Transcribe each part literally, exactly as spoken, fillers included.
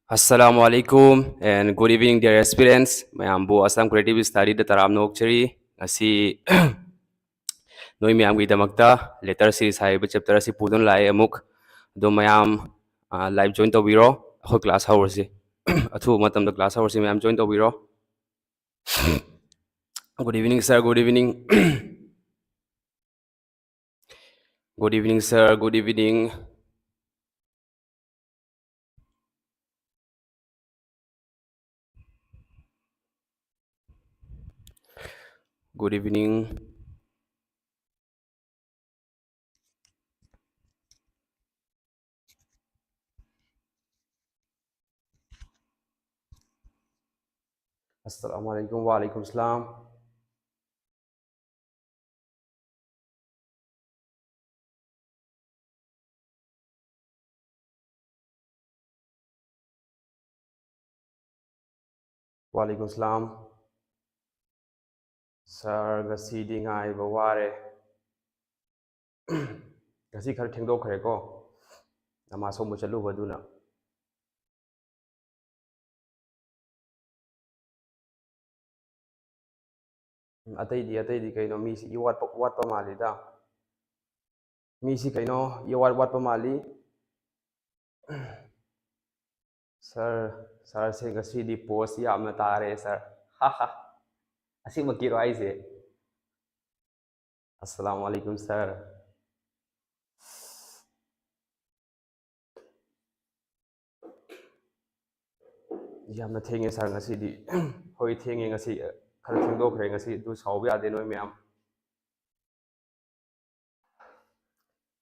Assalamu alaikum and good evening, dear aspirants. ꯃꯌꯥꯝꯕꯨ Assam Creative Study-ꯗ ꯇꯔꯥꯝꯅ ꯑꯣꯛꯆꯔꯤ꯫ ꯉꯁꯤ ꯅꯣꯏ ꯃꯌꯥꯝꯒꯤꯗꯃꯛꯇ letter series ꯍꯥꯏꯔꯤꯕ chapter ꯑꯁꯤ ꯄꯨꯗꯨꯅ ꯂꯥꯛꯑꯦ ꯑꯃꯨꯛ꯫ ꯑꯗꯣ ꯃꯌꯥꯝ, ꯑ, live join ꯇꯧꯕꯤꯔꯣ꯫ ꯑꯩꯈꯣꯏ class ꯍꯧꯔꯁꯤ꯫ ꯑꯊꯨꯕ ꯃꯇꯝꯗ class ꯍꯧꯔꯁꯤ꯫ ꯃꯌꯥꯝ join ꯇꯧꯕꯤꯔꯣ꯫ Good evening, sir. Good evening. Good evening, sir. Good evening. Good evening. Assalamu alaikum. Wa alaikum salam. Wa alaikum salam. Sir, ꯉꯁꯤꯗꯤ ꯉꯥꯏꯕ ꯋꯥꯔꯦ꯫ ꯉꯁꯤ ꯈꯔ ꯊꯦꯡꯗꯣꯛꯈ꯭ꯔꯦꯀꯣ, ꯅꯃꯥꯖ ꯁꯣꯟꯕ ꯆꯠꯂꯨꯕ ꯑꯗꯨꯅ꯫ ꯎꯝ, ꯑꯇꯩꯗꯤ, ꯑꯇꯩꯗꯤ ꯀꯩꯅꯣ, ꯃꯤꯁꯤ ꯏꯋꯥꯠꯄ, ꯋꯥꯠꯄ ꯃꯥꯜꯂꯤꯗ꯫ ꯃꯤꯁꯤ ꯀꯩꯅꯣ, ꯏꯋꯥꯠ ꯋꯥꯠꯄ ꯃꯥꯜꯂꯤ꯫ Sir, sir ꯁꯦ ꯉꯁꯤꯗꯤ post ꯌꯥꯝꯅ ꯇꯥꯔꯦ, sir꯫ ꯍꯥ ꯍꯥ꯫ ꯑꯁꯦꯡꯕꯀꯤꯔꯣ ꯍꯥꯏꯁꯦ? Assalamu alaikum, sir. ꯌꯥꯝꯅ ꯊꯦꯡꯉꯦ, sir, ꯉꯁꯤꯗꯤ꯫ ꯍꯣꯏ, ꯊꯦꯡꯉꯦ ꯉꯁꯤ, ꯈꯔ ꯊꯦꯡꯗꯣꯛꯈ꯭ꯔꯦ ꯉꯁꯤ, ꯑꯗꯨ ꯁꯥꯎꯕ ꯌꯥꯗꯦ ꯅꯣꯏ ꯃꯌꯥꯝ꯫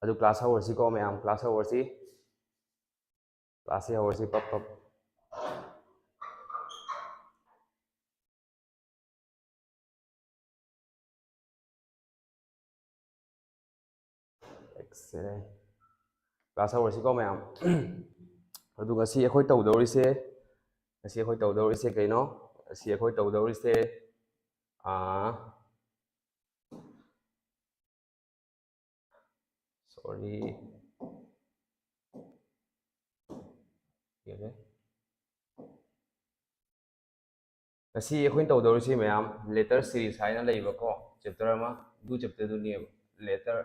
ꯑꯗꯨ class ꯍꯧꯔꯁꯤꯀꯣ ꯃꯌꯥꯝ, class ꯍꯧꯔꯁꯤ꯫ Class ꯁꯦ ꯍꯧꯔꯁꯤ ꯄꯞ ꯄꯞ꯫ Excellent. Class ꯍꯧꯔꯁꯤꯀꯣ ꯃꯌꯥꯝ꯫ ꯑꯗꯨ ꯉꯁꯤ ꯑꯩꯈꯣꯏ ꯇꯧꯗꯧꯔꯤꯁꯦ, ꯉꯁꯤ ꯑꯩꯈꯣꯏ ꯇꯧꯗꯧꯔꯤꯁꯦ ꯀꯩꯅꯣ? ꯉꯁꯤ ꯑꯩꯈꯣꯏ ꯇꯧꯗꯧꯔꯤꯁꯦ, ꯑꯥ, sorry. ꯌꯦꯡꯉꯦ꯫ ꯉꯁꯤ ꯑꯩꯈꯣꯏꯅ ꯇꯧꯗꯧꯔꯤꯁꯤ ꯃꯌꯥꯝ letter series ꯍꯥꯏꯅ ꯂꯩꯕꯀꯣ, chapter ꯑꯃ, ꯑꯗꯨ chapterꯗꯨꯅꯦꯕ, letter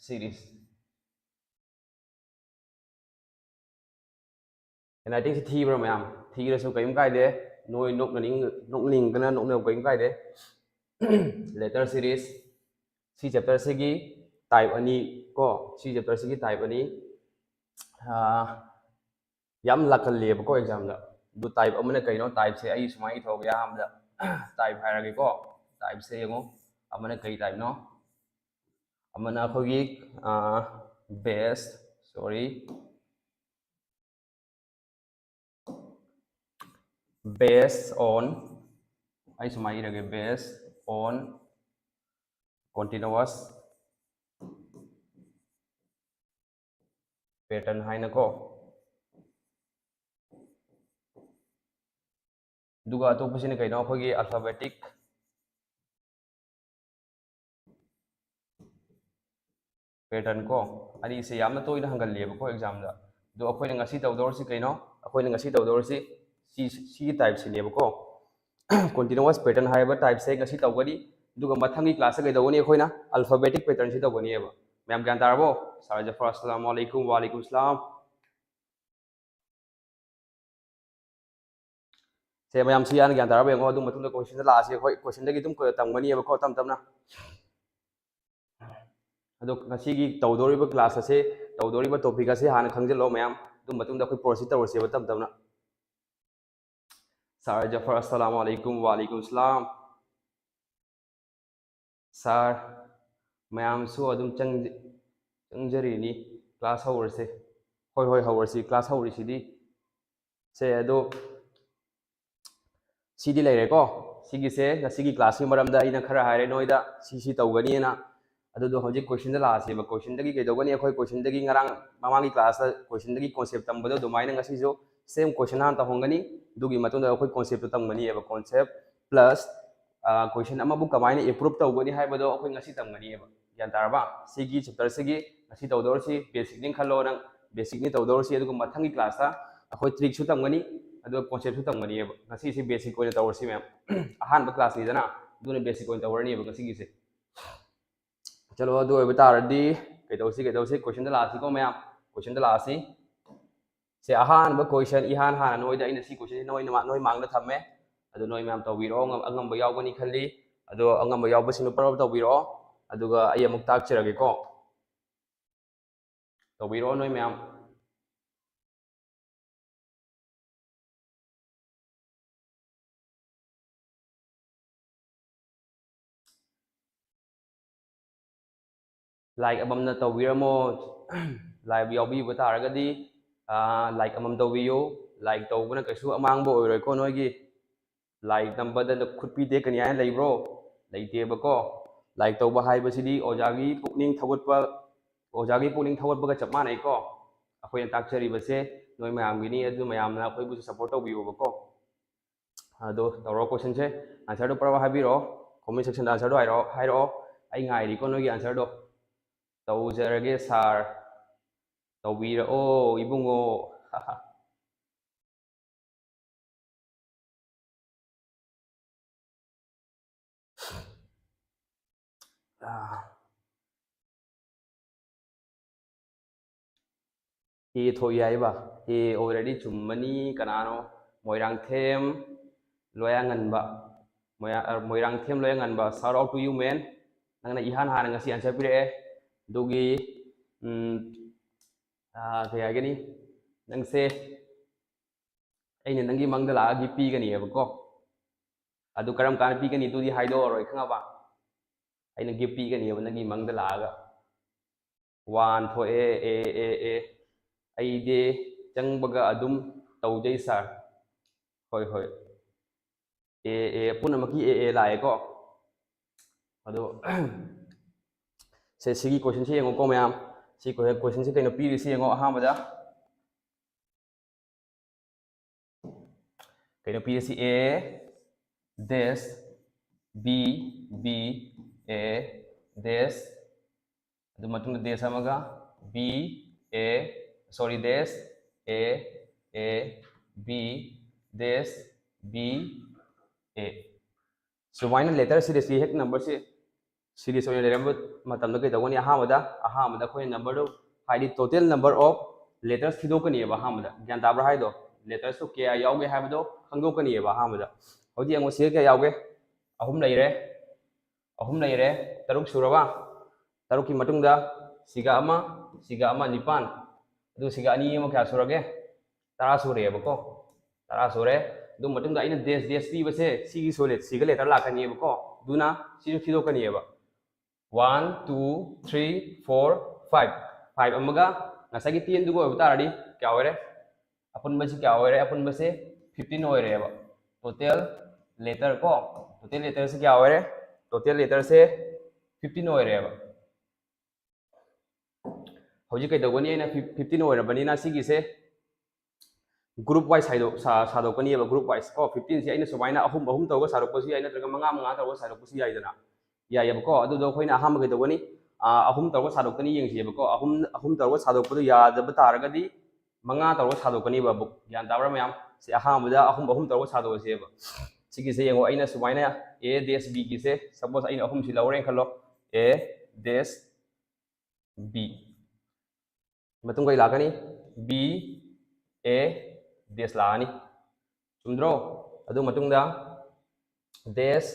series꯫ Handwritingꯁꯤ ꯊꯤꯕ꯭ꯔꯥ ꯃꯌꯥꯝ? ꯊꯤꯔꯁꯨ ꯀꯔꯤꯝ ꯀꯥꯏꯗꯦ, ꯅꯣꯏ ꯅꯣꯛꯅꯅꯤꯡ ꯅꯣꯛꯅꯤꯡꯗꯅ ꯅꯣꯛꯅꯕ ꯀꯔꯤꯝ ꯀꯥꯏꯗꯦ꯫ Letter series, ꯁꯤ chapterꯁꯤꯒꯤ type ꯑꯅꯤ ꯀꯣ, ꯁꯤ chapterꯁꯤꯒꯤ type ꯑꯅꯤ꯫ ꯌꯥꯝ ꯂꯥꯛꯀꯜꯂꯦꯕꯀꯣ examꯗ꯫ ꯑꯗꯨ type ꯑꯃꯅ ꯀꯩꯅꯣ? Typeꯁꯦ ꯑꯩ ꯁꯨꯃꯥꯏꯅ ꯏꯊꯣꯛꯑꯒꯦ꯫ ꯑꯍꯥꯟꯕꯗ type ꯍꯥꯏꯔꯒꯦꯀꯣ꯫ Typeꯁꯦ ꯌꯦꯡꯉꯣ, ꯑꯃꯅ ꯀꯩ typeꯅꯣ? ꯑꯃꯅ ꯑꯩꯈꯣꯏꯒꯤ base, sorry, based on, ꯑꯩ ꯁꯨꯃꯥꯏꯅ ꯏꯔꯒꯦ, based on continuous pattern ꯍꯥꯏꯅꯀꯣ꯫ ꯑꯗꯨꯒ ꯑꯇꯣꯞꯄꯁꯤꯅ ꯀꯩꯅꯣ? ꯑꯩꯈꯣꯏꯒꯤ alphabetic pattern ꯀꯣ꯫ ꯑꯅꯤꯁꯦ ꯌꯥꯝꯅ ꯇꯣꯏꯅ ꯍꯪꯒꯜꯂꯦꯕꯀꯣ examꯗ꯫ ꯑꯗꯣ ꯑꯩꯈꯣꯏꯅ ꯉꯁꯤ ꯇꯧꯗꯧꯔꯤꯁꯤ ꯀꯩꯅꯣ? ꯑꯩꯈꯣꯏꯅ ꯉꯁꯤ ꯇꯧꯗꯧꯔꯤꯁꯤ ꯁꯤ, ꯁꯤꯒꯤ typeꯁꯤꯅꯦꯕꯀꯣ꯫ Continuous pattern ꯍꯥꯏꯕ typeꯁꯦ ꯉꯁꯤ ꯇꯧꯒꯅꯤ꯫ ꯑꯗꯨꯒ ꯃꯊꯪꯒꯤ classꯇ ꯀꯩꯗꯧꯒꯅꯤ? ꯑꯩꯈꯣꯏꯅ alphabetic patternꯁꯤ ꯇꯧꯒꯅꯤꯕ꯫ ꯃꯌꯥꯝ ꯒ꯭ꯌꯥꯟ ꯇꯥꯔꯕꯣ? Sir Jafar, Assalamu alaikum, wa alaikum salam꯫ ꯁꯦ, ꯃꯌꯥꯝ ꯁꯤ ꯍꯥꯟꯅ ꯒ꯭ꯌꯥꯟ ꯇꯥꯔꯕ ꯌꯦꯡꯉꯣ, ꯑꯗꯨ ꯃꯇꯨꯡꯗ questionꯗ ꯂꯥꯛꯑꯁꯤ꯫ ꯑꯩꯈꯣꯏ questionꯗꯒꯤ ꯑꯗꯨꯝ ꯇꯝꯒꯅꯤꯕꯀꯣ, ꯇꯞ ꯇꯞꯅ꯫ ꯑꯗꯣ ꯉꯁꯤꯒꯤ ꯇꯧꯗꯧꯔꯤꯕ class ꯑꯁꯦ, ꯇꯧꯗꯧꯔꯤꯕ topic ꯑꯁꯦ ꯍꯥꯟꯅ ꯈꯪꯖꯤꯜꯂꯣ ꯃꯌꯥꯝ, ꯑꯗꯨ ꯃꯇꯨꯡꯗ ꯑꯩꯈꯣꯏ proceed ꯇꯧꯔꯁꯦꯕ ꯇꯞ ꯇꯞꯅ꯫ Sir Jafar, Assalamu alaikum, wa alaikum salam꯫ Sir, ꯃꯌꯥꯝꯁꯨ ꯑꯗꯨꯝ ꯆꯪ-, ꯆꯪꯖꯔꯤꯅꯤ꯫ Class ꯍꯧꯔꯁꯦ꯫ ꯍꯣꯏ, ꯍꯣꯏ, ꯍꯧꯔꯁꯤ꯫ Class ꯍꯧꯔꯤꯁꯤꯗꯤ꯫ ꯁꯦ, ꯑꯗꯣ ꯁꯤꯗꯤ ꯂꯩꯔꯦꯀꯣ꯫ ꯁꯤꯒꯤꯁꯦ ꯉꯁꯤꯒꯤ classꯀꯤ ꯃꯔꯝꯗ ꯑꯩꯅ ꯈꯔ ꯍꯥꯏꯔꯦ ꯅꯣꯏꯗ, ꯁꯤ, ꯁꯤ ꯇꯧꯒꯅꯤꯅ꯫ ꯑꯗꯨꯗꯣ ꯍꯧꯖꯤꯛ questionꯗ ꯂꯥꯛꯑꯁꯦꯕ꯫ Questionꯗꯒꯤ ꯀꯩꯗꯧꯒꯅꯤ? ꯑꯩꯈꯣꯏ questionꯗꯒꯤ ꯉꯔꯥꯡ ꯃꯃꯥꯡꯒꯤ classꯇ questionꯗꯒꯤ concept ꯇꯝꯕꯗꯣ ꯑꯗꯨꯃꯥꯏꯅ ꯉꯁꯤꯁꯨ same question ꯍꯥꯟꯅ ꯇꯧꯍꯟꯒꯅꯤ꯫ ꯑꯗꯨꯒꯤ ꯃꯇꯨꯡꯗ ꯑꯩꯈꯣꯏ concepꯇꯣ ꯇꯝꯒꯅꯤꯕ, concept plus, ꯑ, question ꯑꯃꯕꯨ ꯀꯃꯥꯏꯅ approve ꯇꯧꯒꯅꯤ ꯍꯥꯏꯕꯗꯣ ꯑꯩꯈꯣꯏ ꯉꯁꯤ ꯇꯝꯒꯅꯤꯕ꯫ ꯒ꯭ꯌꯥꯟ ꯇꯥꯔꯕ? ꯁꯤꯒꯤ chapterꯁꯤꯒꯤ ꯉꯁꯤ ꯇꯧꯗꯧꯔꯤꯁꯤ basicꯅꯤ ꯈꯜꯂꯣ ꯅꯪ, basicꯅꯤ ꯇꯧꯗꯧꯔꯤꯁꯤ꯫ ꯑꯗꯨꯒ ꯃꯊꯪꯒꯤ classꯇ ꯑꯩꯈꯣꯏ trickꯁꯨ ꯇꯝꯒꯅꯤ꯫ ꯑꯗꯨꯒ concept ꯁꯨ ꯇꯝꯒꯅꯤꯕ꯫ ꯉꯁꯤꯁꯦ basic ꯑꯣꯏꯅ ꯇꯧꯔꯁꯤ ꯃꯌꯥꯝ꯫ ꯑꯍꯥꯟꯕ class ꯅꯤꯗꯅ, ꯑꯗꯨꯅ basic ꯑꯣꯏꯅ ꯇꯧꯔꯅꯤꯕ ꯉꯁꯤꯒꯤꯁꯦ꯫ ꯆꯂꯣ, ꯑꯗꯨ ꯑꯣꯏꯕ ꯇꯥꯔꯗꯤ ꯀꯩꯗꯧꯁꯤ, ꯀꯩꯗꯧꯁꯤ? Question ꯗ ꯂꯥꯛꯑꯁꯤꯀꯣ ꯃꯌꯥꯝ, question ꯗ ꯂꯥꯛꯑꯁꯤ꯫ ꯁꯦ, ꯑꯍꯥꯟꯕ question, ꯏꯍꯥꯟ ꯍꯥꯟꯅ ꯅꯣꯏꯗ ꯑꯩꯅ ꯁꯤ question ꯁꯤ ꯅꯣꯏ, ꯅꯣꯏ ꯃꯥꯡꯗ ꯊꯝꯃꯦ꯫ ꯑꯗꯨ ꯅꯣꯏ ꯃꯌꯥꯝ ꯇꯧꯕꯤꯔꯣ, ꯑꯉꯝ-, ꯑꯉꯝꯕ ꯌꯥꯎꯒꯅꯤ ꯈꯜꯂꯤ꯫ ꯑꯗꯣ ꯑꯉꯝꯕ ꯌꯥꯎꯕꯁꯤꯡꯗꯣ ꯄꯔꯞ ꯇꯧꯕꯤꯔꯛꯑꯣ, ꯑꯗꯨꯒ ꯑꯩ ꯑꯃꯨꯛ ꯇꯥꯛꯆꯔꯒꯦꯀꯣ꯫ ꯇꯧꯕꯤꯔꯛꯑꯣ ꯅꯣꯏ ꯃꯌꯥꯝ꯫ Like ꯑꯃꯃꯝꯅ ꯇꯧꯕꯤꯔꯝꯃꯣ꯫ Live ꯌꯥꯎꯕꯤꯕ ꯇꯥꯔꯒꯗꯤ, ꯑꯥ, like ꯑꯃꯃꯝ ꯇꯧꯕꯤꯌꯨ꯫ Like ꯇꯧꯕꯅ ꯀꯩꯁꯨ ꯑꯃꯥꯡꯕ ꯑꯣꯏꯔꯣꯏꯀꯣ ꯅꯣꯏꯒꯤ꯫ Like ꯅꯝꯕꯗ ꯈꯨꯠ ꯄꯤ ꯇꯦꯛꯀꯅꯤ ꯍꯥꯏꯅ ꯂꯩꯕ꯭ꯔꯣ? ꯂꯩꯇꯦꯕꯀꯣ꯫ Like ꯇꯧꯕ ꯍꯥꯏꯕꯁꯤꯗꯤ ꯑꯣꯖꯥꯒꯤ ꯄꯨꯛꯅꯤꯡ ꯊꯧꯒꯠꯄ, ꯑꯣꯖꯥꯒꯤ ꯄꯨꯛꯅꯤꯡ ꯊꯧꯒꯠꯄꯒ ꯆꯞ ꯃꯥꯟꯅꯩꯀꯣ꯫ ꯑꯩꯈꯣꯏꯅ ꯇꯥꯛꯆꯔꯤꯕꯁꯦ ꯅꯣꯏ ꯃꯌꯥꯝꯒꯤꯅꯤ, ꯑꯗꯨ ꯃꯌꯥꯝꯅ ꯑꯩꯈꯣꯏꯕꯨꯁꯨ support ꯇꯧꯕꯤꯌꯣꯕꯀꯣ꯫ ꯑꯗꯣ ꯇꯧꯔꯣ, question ꯁꯦ, answer ꯗꯣ ꯄꯨꯔꯥ ꯍꯥꯏꯕꯤꯔꯛꯑꯣ, comment section ꯗ answer ꯗꯣ ꯍꯥꯏꯔꯛꯑꯣ, ꯍꯥꯏꯔꯛꯑꯣ꯫ ꯑꯩ ꯉꯥꯏꯔꯤꯀꯣ ꯅꯣꯏꯒꯤ answer ꯗꯣ꯫ ꯇꯧꯖꯔꯒꯦ sir꯫ ꯇꯧꯕꯤꯔꯛꯑꯣ ꯏꯕꯨꯡꯉꯣ꯫ ꯑꯥ꯫ A ꯊꯣꯛꯏ ꯍꯥꯏꯕ? A already ꯆꯨꯝꯃꯅꯤ꯫ ꯀꯅꯥꯅꯣ? ꯃꯣꯏꯔꯥꯡꯊꯦꯝ ꯂꯣꯌꯥꯉꯟꯕ꯫ ꯃꯣꯏꯔꯥ-, ꯑ, Moirangthem ꯂꯣꯌꯥꯉꯟꯕ, shout out to you man꯫ ꯅꯪꯅ ꯏꯍꯥꯟ ꯍꯥꯟꯅ ꯉꯁꯤ answer ꯄꯤꯔꯛꯑꯦ꯫ ꯑꯗꯨꯒꯤ, ꯎꯝ, ꯑ, ꯀꯩ ꯍꯥꯏꯒꯅꯤ? ꯅꯪꯁꯦ ꯑꯩꯅ ꯅꯪꯒꯤ ꯃꯪꯗ ꯂꯥꯛꯑꯒ gift ꯄꯤꯒꯅꯤꯕꯀꯣ꯫ ꯑꯗꯨ ꯀꯔꯝ ꯀꯥꯟꯗ ꯄꯤꯒꯅꯤ ꯑꯗꯨꯗꯤ ꯍꯥꯏꯗꯣꯛꯑꯔꯣꯏ, ꯈꯪꯉꯕ? ꯑꯩꯅ gift ꯄꯤꯒꯅꯤꯕ ꯅꯪꯒꯤ ꯃꯪꯗ ꯂꯥꯛꯑꯒ꯫ One ꯊꯣꯛꯑꯦ, A, A, A꯫ ꯑꯩꯗꯤ ꯆꯪꯕꯒ ꯑꯗꯨꯝ ꯇꯧꯖꯩ sir꯫ ꯍꯣꯏ, ꯍꯣꯏ꯫ A, A, ꯄꯨꯝꯅꯃꯛꯀꯤ A, A ꯂꯥꯛꯑꯦꯀꯣ꯫ ꯑꯗꯣ, ꯁꯦ, ꯁꯤꯒꯤ question ꯁꯦ ꯌꯦꯡꯉꯣꯀꯣ ꯃꯌꯥꯝ꯫ ꯁꯤ que-, question ꯁꯦ ꯀꯩꯅꯣ ꯄꯤꯔꯤꯁꯤ ꯌꯦꯡꯉꯣ ꯑꯍꯥꯟꯕꯗ꯫ ꯀꯩꯅꯣ ꯄꯤꯔꯤꯁꯤ? A, dash, B, B, A, dash, ꯑꯗꯨ ꯃꯇꯨꯡꯗ dash ꯑꯃꯒ, B, A, sorry, dash, A, A, B dash B A. ꯁꯨꯃꯥꯏꯅ letter series ꯁꯤ ꯍꯦꯛ number ꯁꯤ series ꯑꯣꯏꯅ ꯂꯩꯔꯝꯕ ꯃꯇꯝꯗ ꯀꯩꯗꯧꯒꯅꯤ? ꯑꯍꯥꯟꯕꯗ ꯑꯍꯥꯟꯕꯗ ꯑꯩꯈꯣꯏꯅ number ꯗꯣ, ꯍꯥꯏꯗꯤ total number of letters ꯊꯤꯗꯣꯛꯀꯅꯤꯕ ꯑꯍꯥꯟꯕꯗ꯫ ꯒ꯭ꯌꯥꯟ ꯇꯥꯕ꯭ꯔꯥ ꯍꯥꯏꯗꯣ? Letters ꯇꯣ ꯀꯌꯥ ꯌꯥꯎꯒꯦ ꯍꯥꯏꯕꯗꯣ ꯈꯪꯗꯣꯛꯀꯅꯤꯕ ꯑꯍꯥꯟꯕꯗ꯫ ꯍꯧꯖꯤꯛ ꯌꯦꯡꯉꯣ, ꯁꯤꯒ ꯀꯌꯥ ꯌꯥꯎꯒꯦ? ꯑꯍꯨꯝ ꯂꯩꯔꯦ꯫ ꯑꯍꯨꯝ ꯂꯩꯔꯦ꯫ ꯇꯔꯨꯛ ꯁꯨꯔꯕ? ꯇꯔꯨꯛꯀꯤ ꯃꯇꯨꯡꯗ ꯁꯤꯒ ꯑꯃ, ꯁꯤꯒ ꯑꯃ, ꯅꯤꯄꯥꯟ꯫ ꯑꯗꯨ ꯁꯤꯒ ꯑꯅꯤ ꯑꯃ, ꯀꯌꯥ ꯁꯨꯔꯒꯦ? ꯇꯔꯥ ꯁꯨꯔꯦꯕꯀꯣ꯫ ꯇꯔꯥ ꯁꯨꯔꯦ꯫ ꯑꯗꯨ ꯃꯇꯨꯡꯗ ꯑꯩꯅ dash dash ꯄꯤꯕꯁꯦ ꯁꯤꯒꯤ solid, ꯁꯤꯒ letter ꯂꯥꯛꯀꯅꯤꯕꯀꯣ꯫ ꯑꯗꯨꯅ ꯁꯤꯁꯨ ꯊꯤꯗꯣꯛꯀꯅꯤꯕ꯫ One, two, three, four, five꯫ Five ꯑꯃꯒ ꯉꯁꯥꯏꯒꯤ ten ꯗꯨꯒ ꯑꯣꯏꯕ ꯇꯥꯔꯗꯤ ꯀꯌꯥ ꯑꯣꯏꯔꯦ? ꯑꯄꯨꯟꯕꯁꯤ ꯀꯌꯥ ꯑꯣꯏꯔꯦ? ꯑꯄꯨꯟꯕꯁꯦ fifteen ꯑꯣꯏꯔꯦꯕ꯫ Total letter ꯀꯣ, total letter ꯁꯦ ꯀꯌꯥ ꯑꯣꯏꯔꯦ? Total letter ꯁꯦ fifteen ꯑꯣꯏꯔꯦꯕ꯫ ꯍꯧꯖꯤꯛ ꯀꯩꯗꯧꯒꯅꯤ? ꯑꯩꯅ fifteen ꯑꯣꯏꯔꯕꯅꯤꯅ ꯁꯤꯒꯤꯁꯦ group wise ꯁꯥꯏꯗꯣꯛ-, ꯁꯥ-, ꯁꯥꯗꯣꯛꯀꯅꯤꯕ, group wise ꯀꯣ꯫ Fifteen ꯁꯦ ꯑꯩꯅ ꯁꯨꯃꯥꯏꯅ ꯑꯍꯨꯝ ꯑꯍꯨꯝ ꯇꯧꯔꯒ ꯁꯥꯗꯣꯛꯄꯁꯨ ꯌꯥꯏ, ꯅꯠꯇ꯭ꯔꯒ ꯃꯉꯥ ꯃꯉꯥ ꯇꯧꯔꯒ ꯁꯥꯗꯣꯛꯄꯁꯨ ꯌꯥꯏꯗꯅ, ꯌꯥꯏꯌꯦꯕꯀꯣ꯫ ꯑꯗꯨꯗꯣ ꯑꯩꯈꯣꯏꯅ ꯑꯍꯥꯟꯕ ꯀꯩꯗꯧꯒꯅꯤ? ꯑꯥ, ꯑꯍꯨꯝ ꯇꯧꯔꯒ ꯁꯥꯗꯣꯛꯀꯅꯤ ꯌꯦꯡꯁꯦꯕꯀꯣ꯫ ꯑꯍꯨꯝ, ꯑꯍꯨꯝ ꯇꯧꯔꯒ ꯁꯥꯗꯣꯛꯄꯗꯣ ꯌꯥꯗꯕ ꯇꯥꯔꯒꯗꯤ ꯃꯉꯥ ꯇꯧꯔꯒ ꯁꯥꯗꯣꯛꯀꯅꯤꯕ ꯑꯃꯨꯛ꯫ ꯒ꯭ꯌꯥꯟ ꯇꯥꯕ꯭ꯔꯥ ꯃꯌꯥꯝ? ꯁꯤ ꯑꯍꯥꯟꯕꯗ ꯑꯍꯨꯝ ꯑꯍꯨꯝ ꯇꯧꯔꯒ ꯁꯥꯗꯣꯛꯑꯁꯦꯕ꯫ ꯁꯤꯒꯤꯁꯦ ꯌꯦꯡꯉꯣ, ꯑꯩꯅ ꯁꯨꯃꯥꯏꯅ A dash B ꯒꯤꯁꯦ, suppose ꯑꯩꯅ ꯑꯍꯨꯝꯁꯤ ꯂꯧꯔꯦꯅ ꯈꯜꯂꯣ, A dash B꯫ ꯃꯇꯨꯡ ꯀꯩ ꯂꯥꯛꯀꯅꯤ? B A dash ꯂꯥꯛꯑꯅꯤ꯫ ꯆꯨꯝꯗ꯭ꯔꯣ? ꯑꯗꯨ ꯃꯇꯨꯡꯗ dash,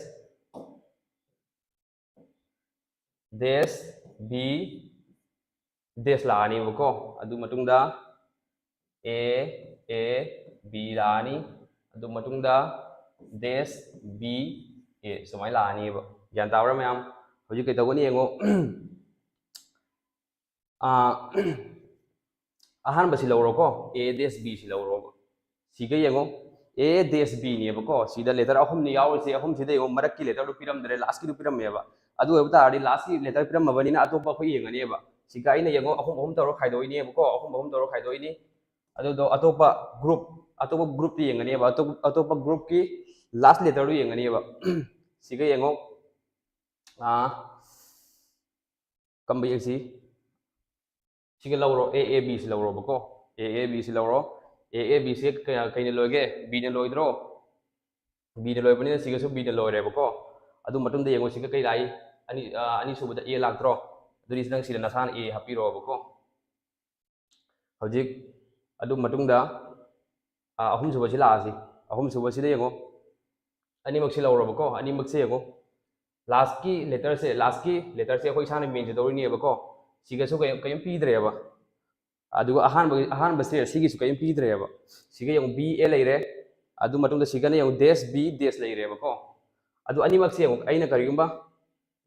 dash B, dash ꯂꯥꯛꯑꯅꯤꯕꯀꯣ꯫ ꯑꯗꯨ ꯃꯇꯨꯡꯗ A, A, B ꯂꯥꯛꯑꯅꯤ꯫ ꯑꯗꯨ ꯃꯇꯨꯡꯗ dash B, A ꯁꯨꯃꯥꯏꯅ ꯂꯥꯛꯑꯅꯤꯕ꯫ ꯒ꯭ꯌꯥꯟ ꯇꯥꯕ꯭ꯔꯥ ꯃꯌꯥꯝ? ꯍꯧꯖꯤꯛ ꯀꯩꯗꯧꯒꯅꯤ ꯌꯦꯡꯉꯣ꯫ ꯑꯥ, ꯑꯍꯥꯟꯕꯁꯤ ꯂꯧꯔꯣꯀꯣ, A dash B ꯁꯤ ꯂꯧꯔꯣꯕ꯫ ꯁꯤꯒ ꯌꯦꯡꯉꯣ, A dash B ꯅꯦꯕꯀꯣ꯫ ꯁꯤꯗ letter ꯑꯍꯨꯝꯅꯤ ꯌꯥꯎꯔꯤꯁꯦ, ꯑꯍꯨꯝꯁꯤꯗ ꯌꯦꯡꯉꯣ, ꯃꯔꯛꯀꯤ letter ꯗꯨ ꯄꯤꯔꯝꯗ꯭ꯔꯦ, last ꯀꯤꯗꯨ ꯄꯤꯔꯝꯃꯦꯕ꯫ ꯑꯗꯨ ꯑꯣꯏꯕ ꯇꯥꯔꯗꯤ last ꯀꯤ letter ꯄꯤꯔꯝꯃꯕꯅꯤꯅ ꯑꯇꯣꯞꯄ ꯑꯩꯈꯣꯏ ꯌꯦꯡꯉꯅꯦꯕ꯫ ꯁꯤꯒ ꯑꯩꯅ ꯌꯦꯡꯉꯣ, ꯑꯍꯨꯝ ꯑꯍꯨꯝ ꯇꯧꯔ ꯈꯥꯏꯗꯣꯛꯏꯅꯦꯕꯀꯣ, ꯑꯍꯨꯝ ꯑꯍꯨꯝ ꯇꯧꯔ ꯈꯥꯏꯗꯣꯛꯏꯅꯤ꯫ ꯑꯗꯨꯗꯣ ꯑꯇꯣꯞꯄ group, ꯑꯇꯣꯞꯄ group ꯇ ꯌꯦꯡꯉꯅꯦꯕ, ꯑꯇꯣꯞ-, ꯑꯇꯣꯞꯄ group ꯀꯤ last letter ꯗꯨ ꯌꯦꯡꯉꯅꯦꯕ꯫ ꯁꯤꯒ ꯌꯦꯡꯉꯣ, ꯑꯥ, ꯀꯝꯕ ꯌꯦꯡꯁꯤ? ꯁꯤꯒ ꯂꯧꯔꯣ, A A B ꯁꯤ ꯂꯧꯔꯣꯕꯀꯣ, A A B ꯁꯤ ꯂꯧꯔꯣ꯫ A A B ꯁꯦ ꯀꯩꯅ ꯂꯣꯏꯒꯦ? Bꯅ ꯂꯣꯏꯗ꯭ꯔꯣ? Bꯅ ꯂꯣꯏꯕꯅꯤꯅ ꯁꯤꯒꯁꯨ Bꯅ ꯂꯣꯏꯔꯦꯕꯀꯣ꯫ ꯑꯗꯨ ꯃꯇꯨꯡꯗ ꯌꯦꯡꯉꯣ, ꯁꯤꯒ ꯀꯩ ꯂꯥꯛꯏ? ꯑꯅꯤ, ꯑꯅꯤꯁꯨꯕꯗ A ꯂꯥꯛꯇ꯭ꯔꯣ? ꯑꯗꯨꯗꯤ ꯅꯪ ꯁꯤꯗ ꯅꯁꯥꯅ A ꯍꯥꯞꯄꯤꯔꯣꯕꯀꯣ꯫ ꯍꯧꯖꯤꯛ ꯑꯗꯨ ꯃꯇꯨꯡꯗ ꯑꯍꯨꯝꯁꯨꯕꯁꯤ ꯂꯥꯛꯑꯁꯤ꯫ ꯑꯍꯨꯝꯁꯨꯕꯁꯤꯗ ꯌꯦꯡꯉꯣ, ꯑꯅꯤꯃꯛꯁꯤ ꯂꯧꯔꯕꯀꯣ꯫ ꯑꯅꯤꯃꯛꯁꯦ ꯌꯦꯡꯉꯣ, ꯂꯥꯁꯀꯤ ꯂꯦꯇꯔꯁꯦ, ꯂꯥꯁꯀꯤ ꯂꯦꯇꯔꯁꯦ ꯑꯩꯈꯣꯏ ꯏꯁꯥꯅ ꯃꯦꯟꯖꯗꯧꯔꯤꯅꯦꯕꯀꯣ꯫ ꯁꯤꯒꯁꯨ ꯀꯩꯝ ꯀꯩꯝ ꯄꯤꯗ꯭ꯔꯦꯕ꯫ ꯑꯗꯨꯒ ꯑꯍꯥꯟꯕ, ꯑꯍꯥꯟꯕꯁꯦ ꯁꯤꯒꯤꯁꯨ ꯀꯩꯝ ꯄꯤꯗ꯭ꯔꯦꯕ꯫ ꯁꯤꯒ ꯌꯦꯡꯉꯨ, B A ꯂꯩꯔꯦ꯫ ꯑꯗꯨ ꯃꯇꯨꯡꯗ ꯁꯤꯒꯅ ꯌꯦꯡꯉꯨ, dash B dash ꯂꯩꯔꯦꯕꯀꯣ꯫ ꯑꯗꯨ ꯑꯅꯤꯃꯛꯁꯦ ꯌꯦꯡꯉꯨ, ꯑꯩꯅ ꯀꯔꯤꯒꯨꯝꯕ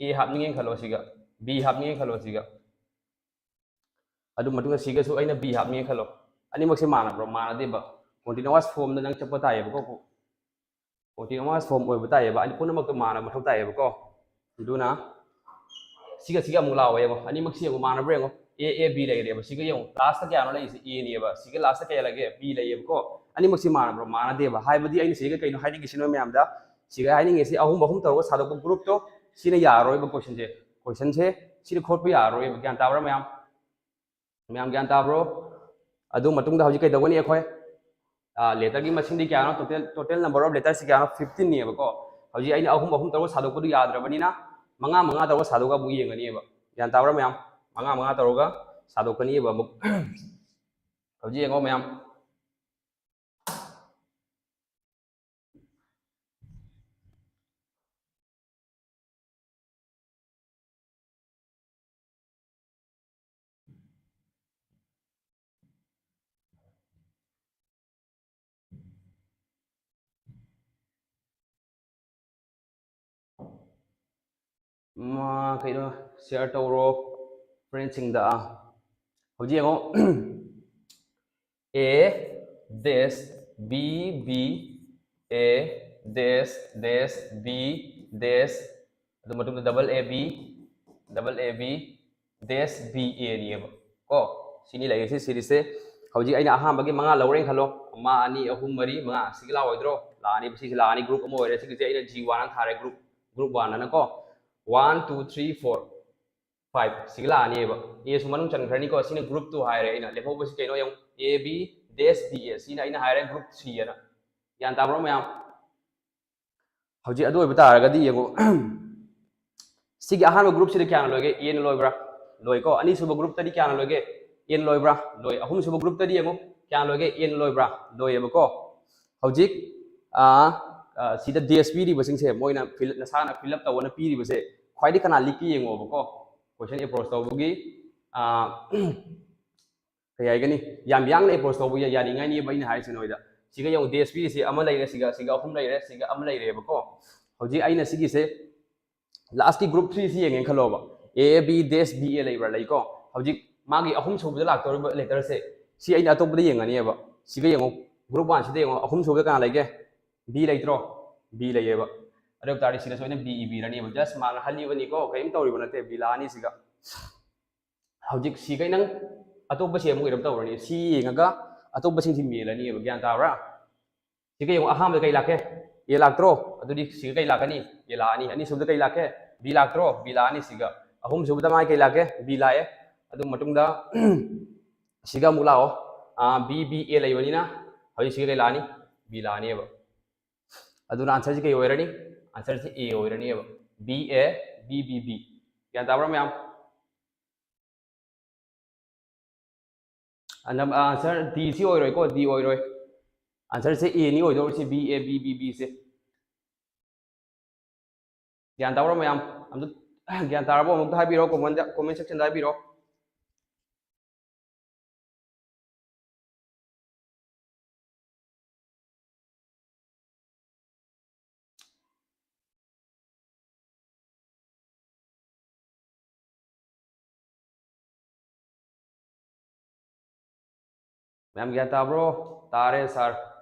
A ꯍꯥꯞꯅꯤꯡꯉꯦꯅ ꯈꯜꯂꯣ ꯁꯤꯒ, B ꯍꯥꯞꯅꯤꯡꯉꯦꯅ ꯈꯜꯂꯣ ꯁꯤꯒ꯫ ꯑꯗꯨ ꯃꯇꯨꯡꯗ ꯁꯤꯒꯁꯨ ꯑꯩꯅ B ꯍꯥꯞꯅꯤꯡꯉꯦꯅ ꯈꯜꯂꯣ꯫ ꯑꯅꯤꯃꯛꯁꯦ ꯃꯥꯟꯅꯕ꯭ꯔꯣ? ꯃꯥꯟꯅꯗꯦꯕ꯫ Continuous formꯗ ꯅꯪ ꯆꯠꯄ ꯇꯥꯏꯌꯦꯕꯀꯣ꯫ Continuous form ꯑꯣꯏꯕ ꯇꯥꯏꯌꯦꯕ꯫ ꯑꯅꯤ ꯄꯨꯝꯅꯃꯛꯇꯣ ꯃꯥꯟꯅꯕ ꯃꯊꯧ ꯇꯥꯏꯌꯦꯕꯀꯣ꯫ ꯑꯗꯨꯅ ꯁꯤꯒ ꯁꯤꯒ ꯑꯃꯨꯛ ꯂꯥꯛꯑꯣ ꯌꯦꯡꯉꯣ꯫ ꯑꯅꯤꯃꯛꯁꯤ ꯌꯦꯡꯉꯣ, ꯃꯥꯟꯅꯕ꯭ꯔꯥ ꯌꯦꯡꯉꯣ꯫ A, A, B ꯂꯩꯔꯦꯕ꯫ ꯁꯤꯒ ꯌꯦꯡꯉꯣ, ꯂꯥꯁꯇ ꯀꯌꯥꯅꯣ ꯂꯩꯔꯤꯁꯦ? Aꯅꯦꯕ꯫ ꯁꯤꯒ ꯂꯥꯁꯇ ꯀꯌꯥ ꯂꯩꯒꯦ? B ꯂꯩꯌꯦꯕꯀꯣ꯫ ꯑꯅꯤꯃꯛꯁꯤ ꯃꯥꯟꯅꯕ꯭ꯔꯣ? ꯃꯥꯟꯅꯗꯦꯕ꯫ ꯍꯥꯏꯕꯗꯤ ꯑꯩꯅ ꯁꯤꯒ ꯀꯩꯅꯣ ꯍꯥꯏꯅꯤꯡꯉꯤꯁꯤꯅꯣ ꯃꯌꯥꯝꯗ? ꯁꯤꯒ ꯍꯥꯏꯅꯤꯡꯉꯤꯁꯤ ꯑꯍꯨꯝ ꯑꯍꯨꯝ ꯇꯧꯔꯒ ꯁꯥꯗꯣꯛꯄ groupꯇꯣ, ꯁꯤꯅ ꯌꯥꯔꯔꯣꯏꯕ questionꯁꯦ꯫ Questionꯁꯦ ꯁꯤꯗ ꯈꯣꯠꯄ ꯌꯥꯔꯔꯣꯏꯕ꯫ ꯒ꯭ꯌꯥꯟ ꯇꯥꯕ꯭ꯔꯥ ꯃꯌꯥꯝ? ꯃꯌꯥꯝ ꯒ꯭ꯌꯥꯟ ꯇꯥꯕ꯭ꯔꯣ? ꯑꯗꯨ ꯃꯇꯨꯡꯗ ꯍꯧꯖꯤꯛ ꯀꯩꯗꯧꯒꯅꯤ ꯑꯩꯈꯣꯏ? Letterꯒꯤ ꯃꯁꯤꯡꯗꯤ ꯀꯌꯥꯅꯣ? Total, total number of letterꯁꯤ ꯀꯌꯥꯅꯣ? Fifteenꯅꯦꯕꯀꯣ꯫ ꯍꯧꯖꯤꯛ ꯑꯩꯅ ꯑꯍꯨꯝ ꯑꯍꯨꯝ ꯇꯧꯔꯒ ꯁꯥꯗꯣꯛꯄꯗꯨ ꯌꯥꯗ꯭ꯔꯕꯅꯤꯅ ꯃꯉꯥ ꯃꯉꯥ ꯇꯧꯔꯒ ꯁꯥꯗꯣꯛꯑꯒ ꯑꯃꯨꯛ ꯌꯦꯡꯒꯅꯤꯕ꯫ ꯒ꯭ꯌꯥꯟ ꯇꯥꯕ꯭ꯔꯥ ꯃꯌꯥꯝ? ꯃꯉꯥ ꯃꯉꯥ ꯇꯧꯔꯒ ꯁꯥꯗꯣꯛꯀꯅꯤꯕ ꯑꯃꯨꯛ꯫ ꯍꯧꯖꯤꯛ ꯌꯦꯡꯉꯣ ꯃꯌꯥꯝ꯫ ꯀꯩꯅꯣ, share ꯇꯧꯔꯣ friendꯁꯤꯡꯗ꯫ ꯍꯧꯖꯤꯛ ꯌꯦꯡꯉꯣ, A dash B B, A dash dash B dash, ꯑꯗꯨ ꯃꯇꯨꯡꯗ double A B, double A B dash B Aꯅꯦꯕ ꯀꯣ꯫ ꯁꯤꯅꯤ ꯂꯩꯔꯤꯁꯤ series ꯁꯦ꯫ ꯍꯧꯖꯤꯛ ꯑꯩꯅ ꯑꯍꯥꯟꯕꯒꯤ ꯃꯉꯥ ꯂꯧꯔꯦꯅ ꯈꯜꯂꯣ, ꯑꯃ, ꯑꯅꯤ, ꯑꯍꯨꯝ, ꯃꯔꯤ, ꯃꯉꯥ, ꯁꯤꯒꯤ ꯂꯥꯛꯑꯣꯏꯗ꯭ꯔꯣ? ꯂꯥꯛꯑꯅꯤꯕ꯫ ꯁꯤꯁꯦ ꯂꯥꯛꯑꯅꯤ, group ꯑꯃ ꯑꯣꯏꯔꯦ꯫ ꯁꯤꯒꯤꯁꯦ ꯑꯩꯅ G one ꯍꯥꯏꯅ ꯊꯥꯔꯦ, group, group one ꯍꯥꯏꯅ ꯀꯣ꯫ One, two, three, four, five, ꯁꯤꯒ ꯂꯥꯛꯑꯅꯤꯕ꯫ Aꯁꯨ ꯃꯅꯨꯡ ꯆꯟꯈ꯭ꯔꯅꯤꯀꯣ꯫ ꯁꯤꯅ group two ꯍꯥꯏꯔꯦ ꯑꯩꯅ꯫ ꯂꯦꯝꯍꯧꯕꯁꯤ ꯀꯩꯅꯣ ꯌꯦꯡꯉꯨ, A B days B A, ꯁꯤꯅ ꯑꯩꯅ ꯍꯥꯏꯔꯦ group C ꯑꯅ꯫ ꯒ꯭ꯌꯥꯟ ꯇꯥꯕ꯭ꯔꯣ ꯃꯌꯥꯝ? ꯍꯧꯖꯤꯛ ꯑꯗꯨ ꯑꯣꯏꯕ ꯇꯥꯔꯒꯗꯤ ꯌꯦꯡꯉꯨ, ꯁꯤꯒꯤ ꯑꯍꯥꯟꯕ groupꯁꯤꯗ ꯀꯌꯥꯅ ꯂꯣꯏꯒꯦ? Aꯅ ꯂꯣꯏꯕ꯭ꯔꯥ? ꯂꯣꯏꯀꯣ꯫ ꯑꯅꯤꯁꯨꯕ groupꯇꯗꯤ ꯀꯌꯥꯅ ꯂꯣꯏꯒꯦ? N ꯂꯣꯏꯕ꯭ꯔꯥ? ꯂꯣꯏ꯫ ꯑꯍꯨꯝꯁꯨꯕ groupꯇꯗꯤ ꯌꯦꯡꯉꯨ, ꯀꯌꯥꯅ ꯂꯣꯏꯒꯦ? N ꯂꯣꯏꯕ꯭ꯔꯥ? ꯂꯣꯏꯌꯦꯕꯀꯣ꯫ ꯍꯧꯖꯤꯛ, ꯑꯥ, ꯑꯥ, ꯁꯤꯗ ꯗꯦꯁ ꯄꯤꯔꯤꯕꯁꯤꯡꯁꯦ, ꯃꯣꯏꯅ fill, ꯅꯁꯥꯅ fill up ꯇꯧꯑꯣꯅ ꯄꯤꯔꯤꯕꯁꯦ, ꯈ꯭ꯋꯥꯏꯗꯒꯤ ꯀꯅꯥ ꯂꯤꯛꯀꯦ ꯌꯦꯡꯉꯣꯕꯀꯣ꯫ Question approach ꯇꯧꯕꯒꯤ, ꯑꯥ, ꯀꯩ ꯍꯥꯏꯒꯅꯤ, ꯌꯥꯝ ꯌꯥꯡꯅ approach ꯇꯧꯕ ꯌꯥ-, ꯌꯥꯅꯤꯡꯉꯥꯏꯅꯦꯕ ꯑꯩꯅ ꯍꯥꯏꯔꯤꯁꯦ ꯅꯣꯏꯗ꯫ ꯁꯤꯒ ꯌꯦꯡꯉꯨ, ꯗꯦꯁ ꯄꯤꯔꯤꯁꯦ ꯑꯃ ꯂꯩꯔꯦ, ꯁꯤꯒ, ꯁꯤꯒ ꯑꯍꯨꯝ ꯂꯩꯔꯦ, ꯁꯤꯒ ꯑꯃ ꯂꯩꯔꯦꯕꯀꯣ꯫ ꯍꯧꯖꯤꯛ ꯑꯩꯅ ꯁꯤꯒꯤꯁꯦ, lastꯀꯤ group threeꯁꯤ ꯌꯦꯡꯉꯦꯅ ꯈꯜꯂꯣꯕ, A, B, dash, B, A ꯂꯩꯕ꯭ꯔꯥ? ꯂꯩꯀꯣ꯫ ꯍꯧꯖꯤꯛ ꯃꯥꯒꯤ ꯑꯍꯨꯝ ꯁꯨꯕꯗ ꯂꯥꯛꯇꯧꯔꯤꯕ letterꯁꯦ, ꯁꯤ ꯑꯩꯅ ꯑꯇꯣꯞꯄꯗ ꯌꯦꯡꯉꯅꯦꯕ꯫ ꯁꯤꯒ ꯌꯦꯡꯉꯣ, group oneꯁꯤꯗ ꯌꯦꯡꯉꯣ, ꯑꯍꯨꯝ ꯁꯨꯕꯗ ꯀꯅꯥ ꯂꯩꯒꯦ? B ꯂꯩꯇ꯭ꯔꯣ? B ꯂꯩꯌꯦꯕ꯫ ꯑꯗꯨ ꯑꯣꯏ ꯇꯥꯔꯗꯤ ꯁꯤꯗꯁꯨ ꯑꯩꯅ B ꯏꯕꯤꯔꯅꯦꯕ꯫ Just ꯃꯥꯡꯍꯜꯂꯤꯕꯅꯤꯀꯣ, ꯀꯔꯤꯝ ꯇꯧꯔꯤꯕ ꯅꯠꯇꯦ, B ꯂꯥꯛꯑꯅꯤ ꯁꯤꯒ꯫ ꯍꯧꯖꯤꯛ ꯁꯤꯒ ꯅꯪ ꯑꯇꯣꯞꯄ ꯁꯦꯝꯃꯨ ꯀꯩꯅꯣꯝ ꯇꯧꯔꯅꯤ꯫ ꯁꯤ ꯌꯦꯡꯉꯒ ꯑꯇꯣꯞꯄꯁꯤꯡꯁꯤ ꯃꯦꯜꯂꯅꯤꯕ꯫ ꯒ꯭ꯌꯥꯟ ꯇꯥꯕ꯭ꯔꯥ? ꯁꯤꯒ ꯌꯦꯡꯉꯨ, ꯑꯍꯥꯟꯕꯗ ꯀꯩ ꯂꯥꯛꯀꯦ? A ꯂꯥꯛꯇ꯭ꯔꯣ? ꯑꯗꯨꯗꯤ ꯁꯤꯒ ꯀꯩ ꯂꯥꯛꯀꯅꯤ? A ꯂꯥꯛꯑꯅꯤ꯫ ꯑꯅꯤꯁꯨꯕꯗ ꯀꯩ ꯂꯥꯛꯀꯦ? B ꯂꯥꯛꯇ꯭ꯔꯣ? B ꯂꯥꯛꯑꯅꯤ ꯁꯤꯒ꯫ ꯑꯍꯨꯝꯁꯨꯕꯗ ꯃꯥꯒꯤ ꯀꯩ ꯂꯥꯛꯀꯦ? B ꯂꯥꯛꯑꯦ꯫ ꯑꯗꯨ ꯃꯇꯨꯡꯗ ꯁꯤꯒ ꯑꯃꯨꯛ ꯂꯥꯛꯑꯣ꯫ ꯑꯥ, B, B, A ꯂꯩꯕꯅꯤꯅ ꯍꯧꯖꯤꯛ ꯁꯤꯒ ꯀꯩ ꯂꯥꯛꯑꯅꯤ? B ꯂꯥꯛꯑꯅꯤꯕ꯫ ꯑꯗꯨꯅ answerꯁꯤ ꯀꯩ ꯑꯣꯏꯔꯅꯤ? Answerꯁꯤ A ꯑꯣꯏꯔꯅꯤꯕ꯫ B, A, B, B, B꯫ ꯒ꯭ꯌꯥꯟ ꯇꯥꯕ꯭ꯔꯥ ꯃꯌꯥꯝ? ꯑꯅꯝ-, answer D ꯁꯤ ꯑꯣꯏꯔꯣꯏꯀꯣ, D ꯑꯣꯏꯔꯣꯏ꯫ Answerꯁꯦ Aꯅꯤ ꯑꯣꯏꯗꯧꯔꯤꯁꯦ, B, A, B, B, Bꯁꯦ꯫ ꯒ꯭ꯌꯥꯟ ꯇꯥꯕ꯭ꯔꯣ ꯃꯌꯥꯝ? ꯑꯝꯇ ꯒ꯭ꯌꯥꯟ ꯇꯥꯔꯕꯣ? ꯑꯃꯨꯛꯇ ꯍꯥꯏꯕꯤꯔꯣ comment, comment sectionꯗ ꯍꯥꯏꯕꯤꯔꯣ꯫ ꯃꯌꯥꯝ ꯒ꯭ꯌꯥꯟ ꯇꯥꯕ꯭ꯔꯣ? ꯇꯥꯔꯦ sir,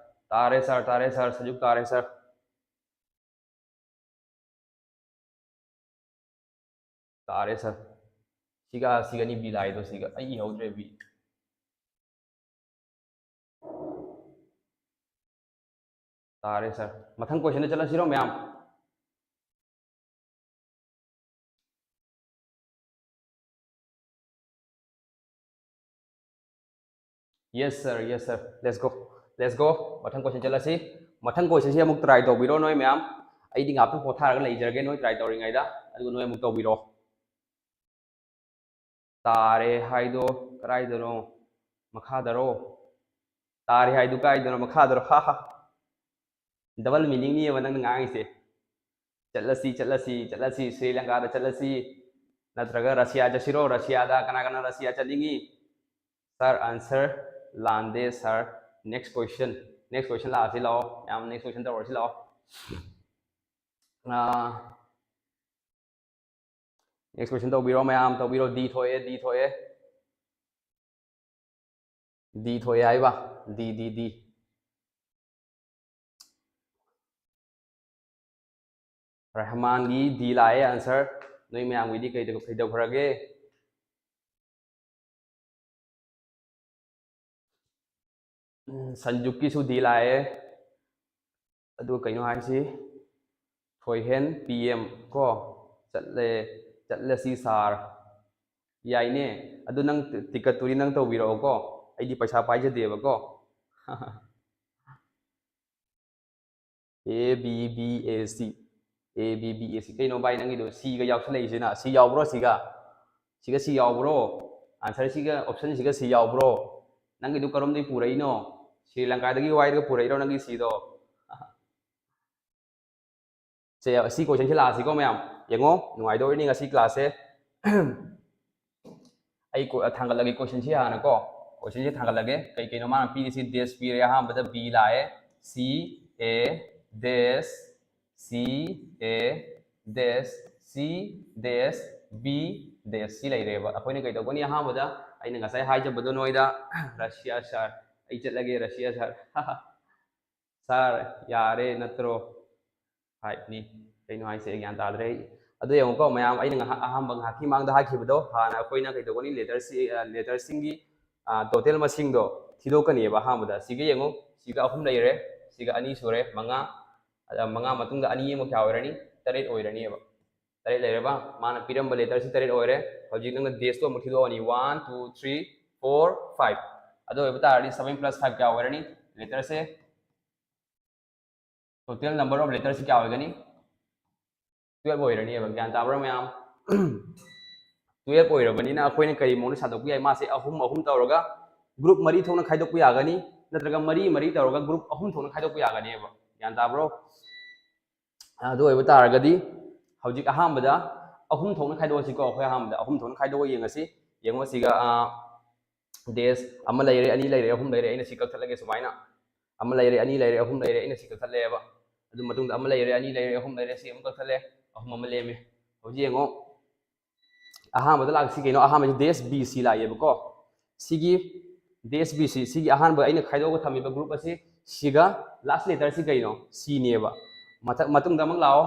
ꯇꯥꯔꯦ sir, ꯇꯥꯔꯦ sir, ꯁꯖꯨꯛ ꯇꯥꯔꯦ sir꯫ ꯇꯥꯔꯦ sir꯫ ꯁꯤꯒ, ꯁꯤꯒꯅꯤ B ꯂꯥꯛꯏꯗꯣ, ꯁꯤꯒ꯫ ꯑꯩ ꯏꯍꯧꯗ꯭ꯔꯦ B꯫ ꯇꯥꯔꯦ sir꯫ ꯃꯊꯪ questionꯗ ꯆꯠꯂꯁꯤꯔꯣ ꯃꯌꯥꯝ? Yes sir, yes sir. Let's go. Let's go. ꯃꯊꯪ question ꯆꯠꯂꯁꯤ. ꯃꯊꯪ questionꯁꯤ ꯑꯃꯨꯛ try ꯇꯧꯕꯤꯔꯣ ꯅꯣꯏ ꯃꯌꯥꯝ. ꯑꯩꯗꯤ ꯉꯥꯛꯇꯪ ꯄꯣꯊꯥꯔꯒ ꯂꯩꯖꯔꯒꯦ ꯅꯣꯏ try ꯇꯧꯔꯤꯉꯩꯗ, ꯑꯗꯨꯒ ꯅꯣꯏ ꯑꯃꯨꯛ ꯇꯧꯕꯤꯔꯣ. ꯇꯥꯔꯦ ꯍꯥꯏꯗꯣ ꯀꯗꯥꯏꯗꯅꯣ? ꯃꯈꯥꯗꯔꯣ? ꯇꯥꯔꯦ ꯍꯥꯏꯗꯣ ꯀꯥꯏꯗꯅꯣ? ꯃꯈꯥꯗꯔꯣ? ꯍꯥ ꯍꯥ. Double meaningꯅꯦꯕ ꯅꯪꯅ ꯉꯥꯡꯉꯤꯁꯦ. ꯆꯠꯂꯁꯤ, ꯆꯠꯂꯁꯤ, ꯆꯠꯂꯁꯤ, ꯁ꯭ꯔꯤ ꯂꯪꯀꯥꯗ ꯆꯠꯂꯁꯤ, ꯅꯠꯇ꯭ꯔꯒ ꯔꯁꯤꯌꯥ ꯆꯠꯁꯤꯔꯣ? ꯔꯁꯤꯌꯥꯗ ꯀꯅꯥ ꯀꯅꯥ ꯔꯁꯤꯌꯥ ꯆꯠꯅꯤꯡꯉꯤ? Sir, answer ꯂꯥꯟꯗꯦ sir. Next question. Next question ꯂꯥꯛꯑꯁꯤ ꯂꯥꯛꯑꯣ. ꯌꯥꯝ next question ꯇꯧꯔꯁꯤ ꯂꯥꯛꯑꯣ. ꯑꯥ, next question ꯇꯧꯕꯤꯔꯣ ꯃꯌꯥꯝ, ꯇꯧꯕꯤꯔꯣ. D ꯊꯣꯛꯑꯦ, D ꯊꯣꯛꯑꯦ. D ꯊꯣꯛꯑꯦ ꯍꯥꯏꯕ. D, D, D. ꯔꯍꯃꯥꯟꯒꯤ D ꯂꯥꯛꯑꯦ answer. ꯅꯣꯏ ꯃꯌꯥꯝꯒꯤꯗꯤ ꯀꯩꯗꯧ-, ꯀꯩꯗꯧꯈ꯭ꯔꯒꯦ? ꯎꯝ, ꯁꯟꯖꯨꯛꯀꯤꯁꯨ D ꯂꯥꯛꯑꯦ꯫ ꯑꯗꯨꯒ ꯀꯩꯅꯣ ꯍꯥꯏꯁꯤ, ꯊꯣꯏꯍꯦꯟ P M ꯀꯣ, ꯆꯠꯂꯦ, ꯆꯠꯂꯁꯤ sir꯫ ꯌꯥꯏꯅꯦ꯫ ꯑꯗꯨ ꯅꯪ ꯇꯤꯀꯠꯇꯨꯗꯤ ꯅꯪ ꯇꯧꯕꯤꯔꯛꯑꯣꯀꯣ, ꯑꯩꯗꯤ ꯄꯩꯁꯥ ꯄꯥꯏꯖꯗꯦꯕꯀꯣ꯫ A B B A C, A B B A C꯫ ꯀꯩꯅꯣ ꯚꯥꯏ, ꯅꯪꯒꯤꯗꯣ Cꯒ ꯌꯥꯎꯁꯜꯂꯛꯏꯁꯤꯅ? C ꯌꯥꯎꯕ꯭ꯔꯣ ꯁꯤꯒ? ꯁꯤꯒ C ꯌꯥꯎꯕ꯭ꯔꯣ? Answerꯁꯤꯒ, optionꯁꯤꯒ C ꯌꯥꯎꯕ꯭ꯔꯣ? ꯅꯪꯒꯤꯗꯨ ꯀꯔꯣꯝꯗꯒꯤ ꯄꯨꯔꯛꯏꯅꯣ? ꯁ꯭ꯔꯤ ꯂꯪꯀꯥꯗꯒꯤ ꯋꯥꯏꯔꯒ ꯄꯨꯔꯛꯏꯔꯣ ꯅꯪꯒꯤ Cꯗꯣ? ꯁꯦ, ꯁꯤ questionꯁꯤ ꯂꯥꯛꯑꯁꯤꯀꯣ ꯃꯌꯥꯝ꯫ ꯌꯦꯡꯉꯣ, ꯅꯨꯡꯉꯥꯏꯗꯧꯔꯤꯅꯤ ꯉꯁꯤ classꯁꯦ꯫ ꯑꯩ ꯀꯣ-, ꯊꯥꯡꯒꯠꯂꯒꯦ questionꯁꯤ ꯍꯥꯟꯅꯀꯣ꯫ Questionꯁꯤ ꯊꯥꯡꯒꯠꯂꯒꯦ꯫ ꯀꯩ ꯀꯩꯅꯣ ꯃꯥꯅ ꯄꯤꯔꯤꯁꯤ? Dash ꯄꯤꯔꯦ꯫ ꯑꯍꯥꯟꯕꯗ B ꯂꯥꯛꯑꯦ꯫ C A dash, C A dash, C dash, B dash꯫ ꯁꯤ ꯂꯩꯔꯦꯕ꯫ ꯑꯩꯈꯣꯏꯅ ꯀꯩꯗꯧꯒꯅꯤ? ꯑꯍꯥꯟꯕꯗ ꯑꯩꯅ ꯉꯁꯥꯏ ꯍꯥꯏꯖꯕꯗꯣ ꯅꯣꯏꯗ, "ꯔꯁꯤꯌꯥ sir, ꯑꯩ ꯆꯠꯂꯒꯦ ꯔꯁꯤꯌꯥ sir"꯫ Sir, ꯌꯥꯔꯦ ꯅꯠꯇ꯭ꯔꯣ? Fiveꯅꯤ꯫ ꯀꯩꯅꯣ ꯍꯥꯏꯁꯦ? ꯑꯩ ꯒ꯭ꯌꯥꯟ ꯇꯥꯗ꯭ꯔꯦ꯫ ꯑꯩ, ꯑꯗꯨ ꯌꯦꯡꯉꯨꯀꯣ ꯃꯌꯥꯝ, ꯑꯩꯅ ꯉꯥꯏꯍꯥꯛ, ꯑꯍꯥꯟꯕ ꯉꯥꯏꯍꯥꯛꯀꯤ ꯃꯃꯥꯡꯗ ꯍꯥꯏꯈꯤꯕꯗꯣ, ꯍꯥꯟꯅ ꯑꯩꯈꯣꯏꯅ ꯀꯩꯗꯧꯒꯅꯤ? Letterꯁꯤ, ꯑ, letterꯁꯤꯡꯒꯤ, ꯑ, total ꯃꯁꯤꯡꯗꯣ ꯊꯤꯗꯣꯛꯀꯅꯦꯕ ꯑꯍꯥꯟꯕꯗ꯫ ꯁꯤꯒ ꯌꯦꯡꯉꯨ, ꯁꯤꯒ ꯑꯍꯨꯝ ꯂꯩꯔꯦ, ꯁꯤꯒ ꯑꯅꯤ ꯁꯨꯔꯦ, ꯃꯉꯥ, ꯑꯗ ꯃꯉꯥ ꯃꯇꯨꯡꯗ ꯑꯅꯤ ꯑꯃ ꯀꯌꯥ ꯑꯣꯏꯔꯅꯤ? ꯇꯔꯦꯠ ꯑꯣꯏꯔꯅꯤꯕ꯫ ꯇꯔꯦꯠ ꯂꯩꯔꯕ? ꯃꯥꯅ ꯄꯤꯔꯝꯕ letterꯁꯤ ꯇꯔꯦꯠ ꯑꯣꯏꯔꯦ꯫ ꯍꯧꯖꯤꯛ ꯅꯪꯅ dashꯇꯣ ꯑꯃꯨꯛ ꯊꯤꯗꯣꯛꯑꯅꯤ꯫ One, two, three, four, five꯫ ꯑꯗꯨ ꯑꯣꯏꯕ ꯇꯥꯔꯗꯤ seven plus five ꯀꯌꯥ ꯑꯣꯏꯔꯅꯤ? Letterꯁꯦ, total number of letterꯁꯤ ꯀꯌꯥ ꯑꯣꯏꯒꯅꯤ? Twelve ꯑꯣꯏꯔꯅꯤꯕ꯫ ꯒ꯭ꯌꯥꯟ ꯇꯥꯕ꯭ꯔꯥ ꯃꯌꯥꯝ? Twelve ꯑꯣꯏꯔꯕꯅꯤꯅ ꯑꯩꯈꯣꯏꯅ ꯀꯔꯤ ꯃꯑꯣꯡꯗ ꯁꯥꯗꯣꯛꯄ ꯌꯥꯏ? ꯃꯥꯁꯦ ꯑꯍꯨꯝ ꯑꯍꯨꯝ ꯇꯧꯔꯒ group ꯃꯔꯤ ꯊꯣꯛꯅ ꯈꯥꯏꯗꯣꯛꯄ ꯌꯥꯒꯅꯤ, ꯅꯠꯇ꯭ꯔꯒ ꯃꯔꯤ ꯃꯔꯤ ꯇꯧꯔꯒ group ꯑꯍꯨꯝ ꯊꯣꯛꯅ ꯈꯥꯏꯗꯣꯛꯄ ꯌꯥꯒꯅꯦꯕ꯫ ꯒ꯭ꯌꯥꯟ ꯇꯥꯕ꯭ꯔꯣ? ꯑꯗꯨ ꯑꯣꯏꯕ ꯇꯥꯔꯒꯗꯤ ꯍꯧꯖꯤꯛ ꯑꯍꯥꯟꯕꯗ ꯑꯍꯨꯝ ꯊꯣꯛꯅ ꯈꯥꯏꯗꯣꯛꯑꯁꯤꯀꯣ꯫ ꯑꯩꯈꯣꯏ ꯑꯍꯥꯟꯕꯗ ꯑꯍꯨꯝ ꯊꯣꯛꯅ ꯈꯥꯏꯗꯣꯛꯑ ꯌꯦꯡꯉꯁꯤ꯫ ꯌꯦꯡꯉꯣ ꯁꯤꯒ, ꯑ, dash ꯑꯃ ꯂꯩꯔꯦ, ꯑꯅꯤ ꯂꯩꯔꯦ, ꯑꯍꯨꯝ ꯂꯩꯔꯦ, ꯑꯩꯅ ꯁꯤ ꯀꯛꯊꯠꯂꯒꯦ ꯁꯨꯃꯥꯏꯅ꯫ ꯑꯃ ꯂꯩꯔꯦ, ꯑꯅꯤ ꯂꯩꯔꯦ, ꯑꯍꯨꯝ ꯂꯩꯔꯦ, ꯑꯩꯅ ꯁꯤ ꯀꯛꯊꯠꯂꯦꯕ꯫ ꯑꯗꯨ ꯃꯇꯨꯡꯗ ꯑꯃ ꯂꯩꯔꯦ, ꯑꯅꯤ ꯂꯩꯔꯦ, ꯑꯍꯨꯝ ꯂꯩꯔꯦ, ꯁꯤ ꯑꯃꯨꯛ ꯀꯛꯊꯠꯂꯦ, ꯑꯍꯨꯝ ꯑꯃ ꯂꯦꯝꯃꯦ꯫ ꯍꯧꯖꯤꯛ ꯌꯦꯡꯉꯣ, ꯑꯍꯥꯟꯕꯗ ꯂꯥꯛꯁꯤ ꯀꯩꯅꯣ? ꯑꯍꯥꯟꯕꯁꯤ dash B C ꯂꯥꯛꯑꯦꯕꯀꯣ꯫ ꯁꯤꯒꯤ dash B C, ꯁꯤꯒꯤ ꯑꯍꯥꯟꯕ ꯑꯩꯅ ꯈꯥꯏꯗꯣꯛꯑꯒ ꯊꯝꯃꯤꯕ group ꯑꯁꯤ, ꯁꯤꯒ last letterꯁꯤ ꯀꯩꯅꯣ? Cꯅꯦꯕ꯫ ꯃꯊꯛ, ꯃꯇꯨꯡꯗ ꯑꯃꯨꯛ ꯂꯥꯛꯑꯣ꯫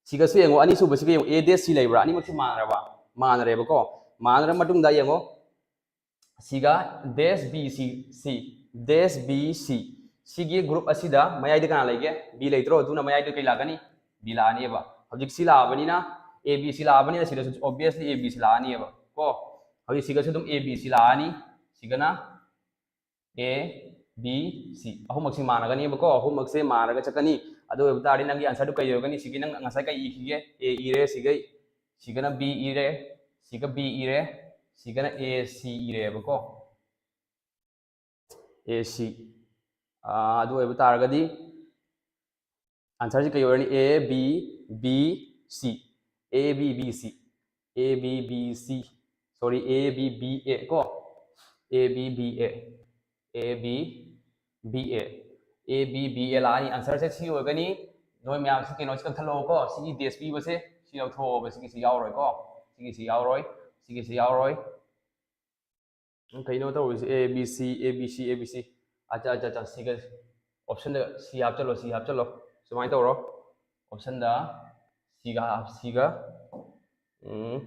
ꯁꯤꯒꯁꯨ ꯌꯦꯡꯉꯣ, ꯑꯅꯤꯁꯨꯕꯁꯤꯒ ꯌꯦꯡꯉꯣ, A dash C ꯂꯩꯕ꯭ꯔꯥ? ꯑꯅꯤꯃꯛꯁꯤ ꯃꯥꯟꯅꯔꯕ? ꯃꯥꯟꯅꯔꯦꯕꯀꯣ꯫ ꯃꯥꯟꯅꯔ ꯃꯇꯨꯡꯗ ꯌꯦꯡꯉꯣ, ꯁꯤꯒ dash B C, C, dash B C꯫ ꯁꯤꯒꯤ group ꯑꯁꯤꯗ ꯃꯌꯥꯏꯗ ꯀꯅꯥ ꯂꯩꯒꯦ? B ꯂꯩꯇ꯭ꯔꯣ? ꯑꯗꯨꯅ ꯃꯌꯥꯏꯗ ꯀꯩ ꯂꯥꯛꯀꯅꯤ? B ꯂꯥꯛꯑꯅꯦꯕ꯫ ꯍꯧꯖꯤꯛ ꯁꯤ ꯂꯥꯛꯑꯕꯅꯤꯅ, A B C ꯂꯥꯛꯑꯕꯅꯤꯅ ꯁꯤꯗꯁꯨ obviously A B C ꯂꯥꯛꯑꯅꯦꯕ ꯀꯣ꯫ ꯍꯧꯖꯤꯛ ꯁꯤꯒꯁꯨ ꯑꯗꯨꯝ A B C ꯂꯥꯛꯑꯅꯤ꯫ ꯁꯤꯒꯅ A, B, C꯫ ꯑꯍꯨꯝꯃꯛꯁꯤ ꯃꯥꯟꯅꯒꯅꯦꯕꯀꯣ꯫ ꯑꯍꯨꯝꯃꯛꯁꯦ ꯃꯥꯟꯅꯔꯒ ꯆꯠꯀꯅꯤ꯫ ꯑꯗꯨ ꯑꯣꯏꯕ ꯇꯥꯔꯗꯤ ꯅꯪꯒꯤ answerꯗꯨ ꯀꯩ ꯑꯣꯏꯔꯒꯅꯤ? ꯁꯤꯒꯤ ꯅꯪ ꯉꯁꯥꯏ ꯀꯩ ꯏꯈꯤꯒꯦ? A ꯏꯔꯦ, ꯁꯤꯒ, ꯁꯤꯒꯅ B ꯏꯔꯦ, ꯁꯤꯒ B ꯏꯔꯦ, ꯁꯤꯒꯅ A C ꯏꯔꯦꯕꯀꯣ꯫ A C꯫ ꯑꯥ, ꯑꯗꯨ ꯑꯣꯏꯕ ꯇꯥꯔꯒꯗꯤ answerꯁꯤ ꯀꯩ ꯑꯣꯏꯔꯅꯤ? A, B, B, C꯫ A, B, B, C꯫ A, B, B, C꯫ Sorry, A, B, B, A ꯀꯣ꯫ A, B, B, A꯫ A, B, B, A꯫ A, B, B, A ꯂꯥꯛꯑꯅꯤ꯫ Answerꯁꯦ ꯁꯤ ꯑꯣꯏꯒꯅꯤ꯫ ꯅꯣꯏ ꯃꯌꯥꯝꯁꯤ ꯀꯩꯅꯣꯁꯤ ꯀꯛꯊꯠꯂꯛꯑꯣꯀꯣ꯫ ꯁꯤꯒꯤ dash ꯄꯤꯕꯁꯦ ꯁꯤ ꯂꯧꯊꯣꯛꯑꯣꯕ꯫ ꯁꯤꯒꯤꯁꯤ ꯌꯥꯎꯔꯣꯏꯀꯣ꯫ ꯁꯤꯒꯤꯁꯤ ꯌꯥꯎꯔꯣꯏ꯫ ꯁꯤꯒꯤꯁꯤ ꯌꯥꯎꯔꯣꯏ꯫ ꯀꯩꯅꯣ ꯇꯧꯔꯤꯁꯦ? A, B, C, A, B, C, A, B, C꯫ ꯑꯠꯆꯥ, ꯑꯠꯆꯥ, ꯑꯠꯆꯥ, ꯁꯤꯒ optionꯗ C ꯍꯥꯞꯆꯜꯂꯣ, C ꯍꯥꯞꯆꯜꯂꯣ꯫ ꯁꯨꯃꯥꯏꯅ ꯇꯧꯔꯣ꯫ Optionꯗ Cꯒ, Cꯒ, ꯎꯝ,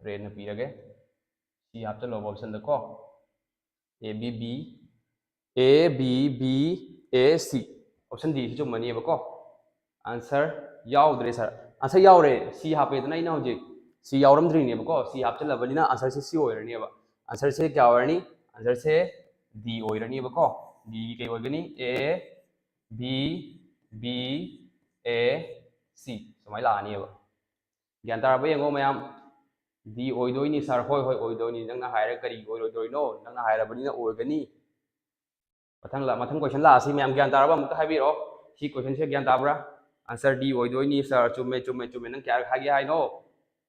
ꯔꯦꯟꯅ ꯄꯤꯔꯒꯦ꯫ C ꯍꯥꯞꯆꯜꯂꯣꯕ optionꯗ ꯀꯣ꯫ A, B, B, A, B, B, A, C꯫ Option D ꯁꯤ ꯆꯨꯝꯃꯅꯦꯕꯀꯣ꯫ Answer ꯌꯥꯎꯗ꯭ꯔꯦ sir꯫ Answer ꯌꯥꯎꯔꯦ, C ꯍꯥꯞꯄꯦꯗꯅ ꯑꯩꯅ ꯍꯧꯖꯤꯛ꯫ C ꯌꯥꯎꯔꯝꯗ꯭ꯔꯤꯅꯦꯕꯀꯣ꯫ C ꯍꯥꯞꯆꯜꯂꯕꯅꯤꯅ answerꯁꯤ C ꯑꯣꯏꯔꯅꯦꯕ꯫ ꯑꯟꯁꯔꯁꯦ ꯀꯌꯥ ꯑꯣꯏꯔꯅꯤ? ꯑꯟꯁꯔꯁꯦ ꯗꯤ ꯑꯣꯏꯔꯅꯤꯕꯀꯣ꯫ ꯗꯤ ꯀꯩ ꯑꯣꯏꯒꯅꯤ? ꯑꯦ, ꯕꯤ, ꯕꯤ, ꯑꯦ, ꯁꯤ ꯁꯨꯃꯥꯏꯅ ꯂꯥꯛꯑꯅꯤꯕ꯫ ꯒ꯭ꯌꯥꯟ ꯇꯥꯔꯕ ꯌꯦꯡꯉꯣ ꯃꯌꯥꯝ꯫ ꯗꯤ ꯑꯣꯏꯗꯣꯏꯅꯤ ꯁꯥꯔ꯫ ꯍꯣꯏ, ꯍꯣꯏ, ꯑꯣꯏꯗꯣꯏꯅꯤ꯫ ꯅꯪꯅ ꯍꯥꯏꯔꯒ ꯀꯔꯤꯒꯤ ꯑꯣꯏꯔꯣꯏꯗꯣꯏꯅꯣ? ꯅꯪꯅ ꯍꯥꯏꯔꯕꯅꯤꯅ ꯑꯣꯏꯒꯅꯤ꯫ ꯃꯊꯪ ꯂ-, ꯃꯊꯪ ꯀꯣꯏꯁꯟ ꯂꯥꯛꯑꯁꯤ ꯃꯌꯥꯝ ꯒ꯭ꯌꯥꯟ ꯇꯥꯔꯕ ꯑꯃꯨꯛꯇ ꯍꯥꯏꯕꯤꯔꯛꯑꯣ꯫ ꯁꯤ ꯀꯣꯏꯁꯟꯁꯦ ꯒ꯭ꯌꯥꯟ ꯇꯥꯕ꯭ꯔꯥ? ꯑꯟꯁꯔ ꯗꯤ ꯑꯣꯏꯗꯣꯏꯅꯤ ꯁꯥꯔ꯫ ꯆꯨꯝꯃꯦ, ꯆꯨꯝꯃꯦ, ꯆꯨꯝꯃꯦ꯫ ꯅꯪ ꯀꯌꯥꯔꯛ ꯍꯥꯏꯒꯦ ꯍꯥꯏꯅꯣ?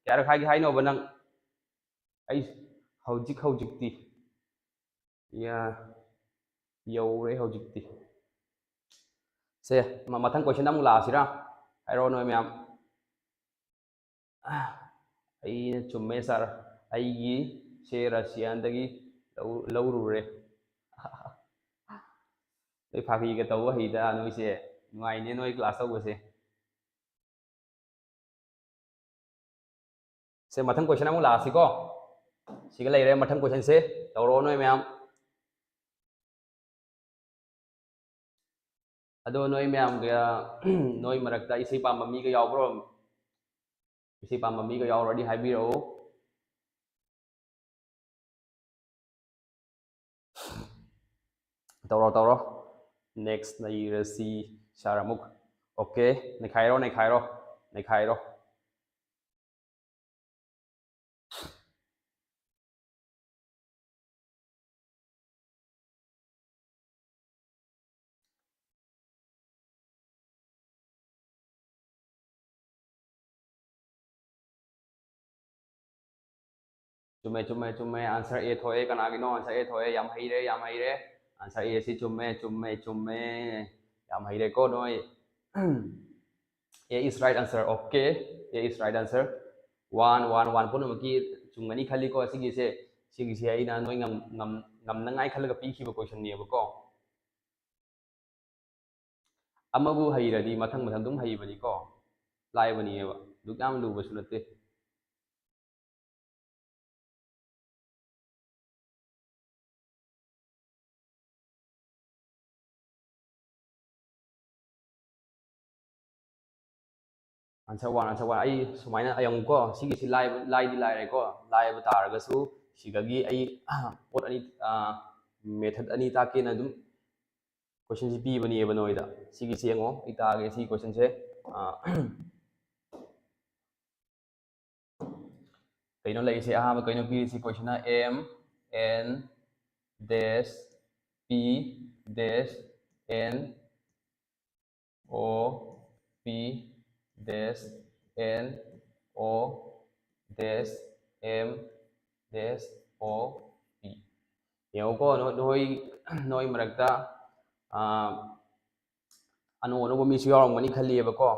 ꯀꯌꯥꯔꯛ ꯍꯥꯏꯒꯦ ꯍꯥꯏꯅꯣꯕ ꯅꯪ? ꯑꯩ ꯍꯧꯖꯤꯛ ꯍꯧꯖꯤꯛꯇꯤ ꯌꯥ-, ꯌꯧꯔꯦ ꯍꯧꯖꯤꯛꯇꯤ꯫ ꯁꯦ, ꯃ-, ꯃꯊꯪ ꯀꯣꯏꯁꯟ ꯑꯃꯨꯛ ꯂꯥꯛꯑꯁꯤꯔꯥ? ꯍꯥꯏꯔꯛꯑꯣ ꯅꯣꯏ ꯃꯌꯥꯝ꯫ ꯑꯩꯅ ꯆꯨꯝꯃꯦ ꯁꯥꯔ, ꯑꯩꯒꯤ ꯁꯦ ꯔꯁꯤꯌꯥꯟꯗꯒꯤ ꯂꯧ-, ꯂꯧꯔꯨꯔꯦ꯫ ꯅꯣꯏ ꯐꯥꯒꯤꯒ ꯇꯧꯕ ꯍꯩꯗ ꯅꯣꯏꯁꯦ꯫ ꯅꯨꯡꯉꯥꯏꯅꯦ ꯅꯣꯏ ꯀ꯭ꯂꯥꯁ ꯇꯧꯕꯁꯦ꯫ ꯁꯦ, ꯃꯊꯪ ꯀꯣꯏꯁꯟ ꯑꯃꯨꯛ ꯂꯥꯛꯑꯁꯤꯀꯣ꯫ ꯁꯤꯒ ꯂꯩꯔꯦ ꯃꯊꯪ ꯀꯣꯏꯁꯟꯁꯦ꯫ ꯇꯧꯔꯛꯑꯣ ꯅꯣꯏ ꯃꯌꯥꯝ꯫ ꯑꯗꯣ ꯅꯣꯏ ꯃꯌꯥꯝꯒ, ꯅꯣꯏ ꯃꯔꯛꯇ ꯏꯁꯩ ꯄꯥꯝꯕ ꯃꯤꯒ ꯌꯥꯎꯕ꯭ꯔꯣ? ꯏꯁꯩ ꯄꯥꯝꯕ ꯃꯤꯒ ꯌꯥꯎꯔꯗꯤ ꯍꯥꯏꯕꯤꯔꯛꯎ꯫ ꯇꯧꯔꯣ, ꯇꯧꯔꯣ꯫ Next ꯅꯩꯔꯁꯤ ꯁꯥꯔ ꯑꯃꯨꯛ꯫ Okay, ꯅꯩꯈꯥꯏꯔꯣ, ꯅꯩꯈꯥꯏꯔꯣ, ꯅꯩꯈꯥꯏꯔꯣ꯫ ꯆꯨꯝꯃꯦ, ꯆꯨꯝꯃꯦ, ꯆꯨꯝꯃꯦ꯫ Answer A ꯊꯣꯛꯑꯦ꯫ ꯀꯅꯥꯒꯤꯅꯣ? Answer A ꯊꯣꯛꯑꯦ꯫ ꯌꯥꯝ ꯍꯩꯔꯦ, ꯌꯥꯝ ꯍꯩꯔꯦ꯫ Answer A ꯁꯤ ꯆꯨꯝꯃꯦ, ꯆꯨꯝꯃꯦ, ꯆꯨꯝꯃꯦ꯫ ꯌꯥꯝ ꯍꯩꯔꯦꯀꯣ ꯅꯣꯏ꯫ A is right answer꯫ Okay, A is right answer꯫ One, one, one ꯄꯨꯝꯅꯃꯛꯀꯤ ꯆꯨꯝꯒꯅꯤ ꯈꯜꯂꯤꯀꯣ ꯁꯤꯒꯤꯁꯦ꯫ ꯁꯤꯒꯤꯁꯦ ꯑꯩꯅ ꯅꯣꯏ ꯉꯝ-, ꯉꯝ-, ꯉꯝꯅꯉꯥꯏ ꯈꯜꯂꯒ ꯄꯤꯈꯤꯕ ꯀꯣꯏꯁꯟꯅꯦꯕꯀꯣ꯫ ꯑꯃꯕꯨ ꯍꯩꯔꯗꯤ ꯃꯊꯪ ꯃꯊꯪ ꯑꯗꯨꯝ ꯍꯩꯕꯅꯤꯀꯣ꯫ ꯂꯥꯏꯕꯅꯤꯑꯕ꯫ ꯑꯗꯨꯛ ꯌꯥꯝ ꯂꯨꯕꯁꯨ ꯅꯠꯇꯦ꯫ Answer one, answer one꯫ ꯑꯩ ꯁꯨꯃꯥꯏꯅ ꯌꯦꯡꯉꯨꯀꯣ, ꯁꯤꯒꯤꯁꯤ ꯂꯥꯏꯕ-, ꯂꯥꯏꯗꯤ ꯂꯥꯏꯔꯦꯀꯣ, ꯂꯥꯏꯕ ꯇꯥꯔꯒꯁꯨ ꯁꯤꯗꯒꯤ ꯑꯩ ꯄꯣꯠ ꯑꯅꯤ, ꯃꯦꯊꯠ ꯑꯅꯤ ꯇꯥꯛꯀꯦꯅ ꯑꯗꯨꯝ ꯀꯣꯏꯁꯟꯁꯤ ꯄꯤꯕꯅꯦꯕ ꯅꯣꯏꯗ꯫ ꯁꯤꯒꯤꯁꯤ ꯌꯦꯡꯉꯣ, ꯑꯩ ꯇꯥꯛꯑꯒꯦ ꯁꯤ ꯀꯣꯏꯁꯟꯁꯦ꯫ ꯀꯩꯅꯣ ꯂꯩꯔꯤꯁꯦ? ꯑꯍꯥꯟꯕ ꯀꯩꯅꯣ ꯄꯤꯔꯤꯁꯤ ꯀꯣꯏꯁꯟꯅ? M N dash P dash N O P dash N O dash M dash O P꯫ ꯌꯦꯡꯉꯨꯀꯣ, ꯅꯣꯏ, ꯅꯣꯏ ꯃꯔꯛꯇ ꯑꯅꯧ ꯑꯅꯧꯕ ꯃꯤꯁꯨ ꯌꯥꯎꯔꯝꯒꯅꯤ ꯈꯜꯂꯤꯑꯕꯀꯣ꯫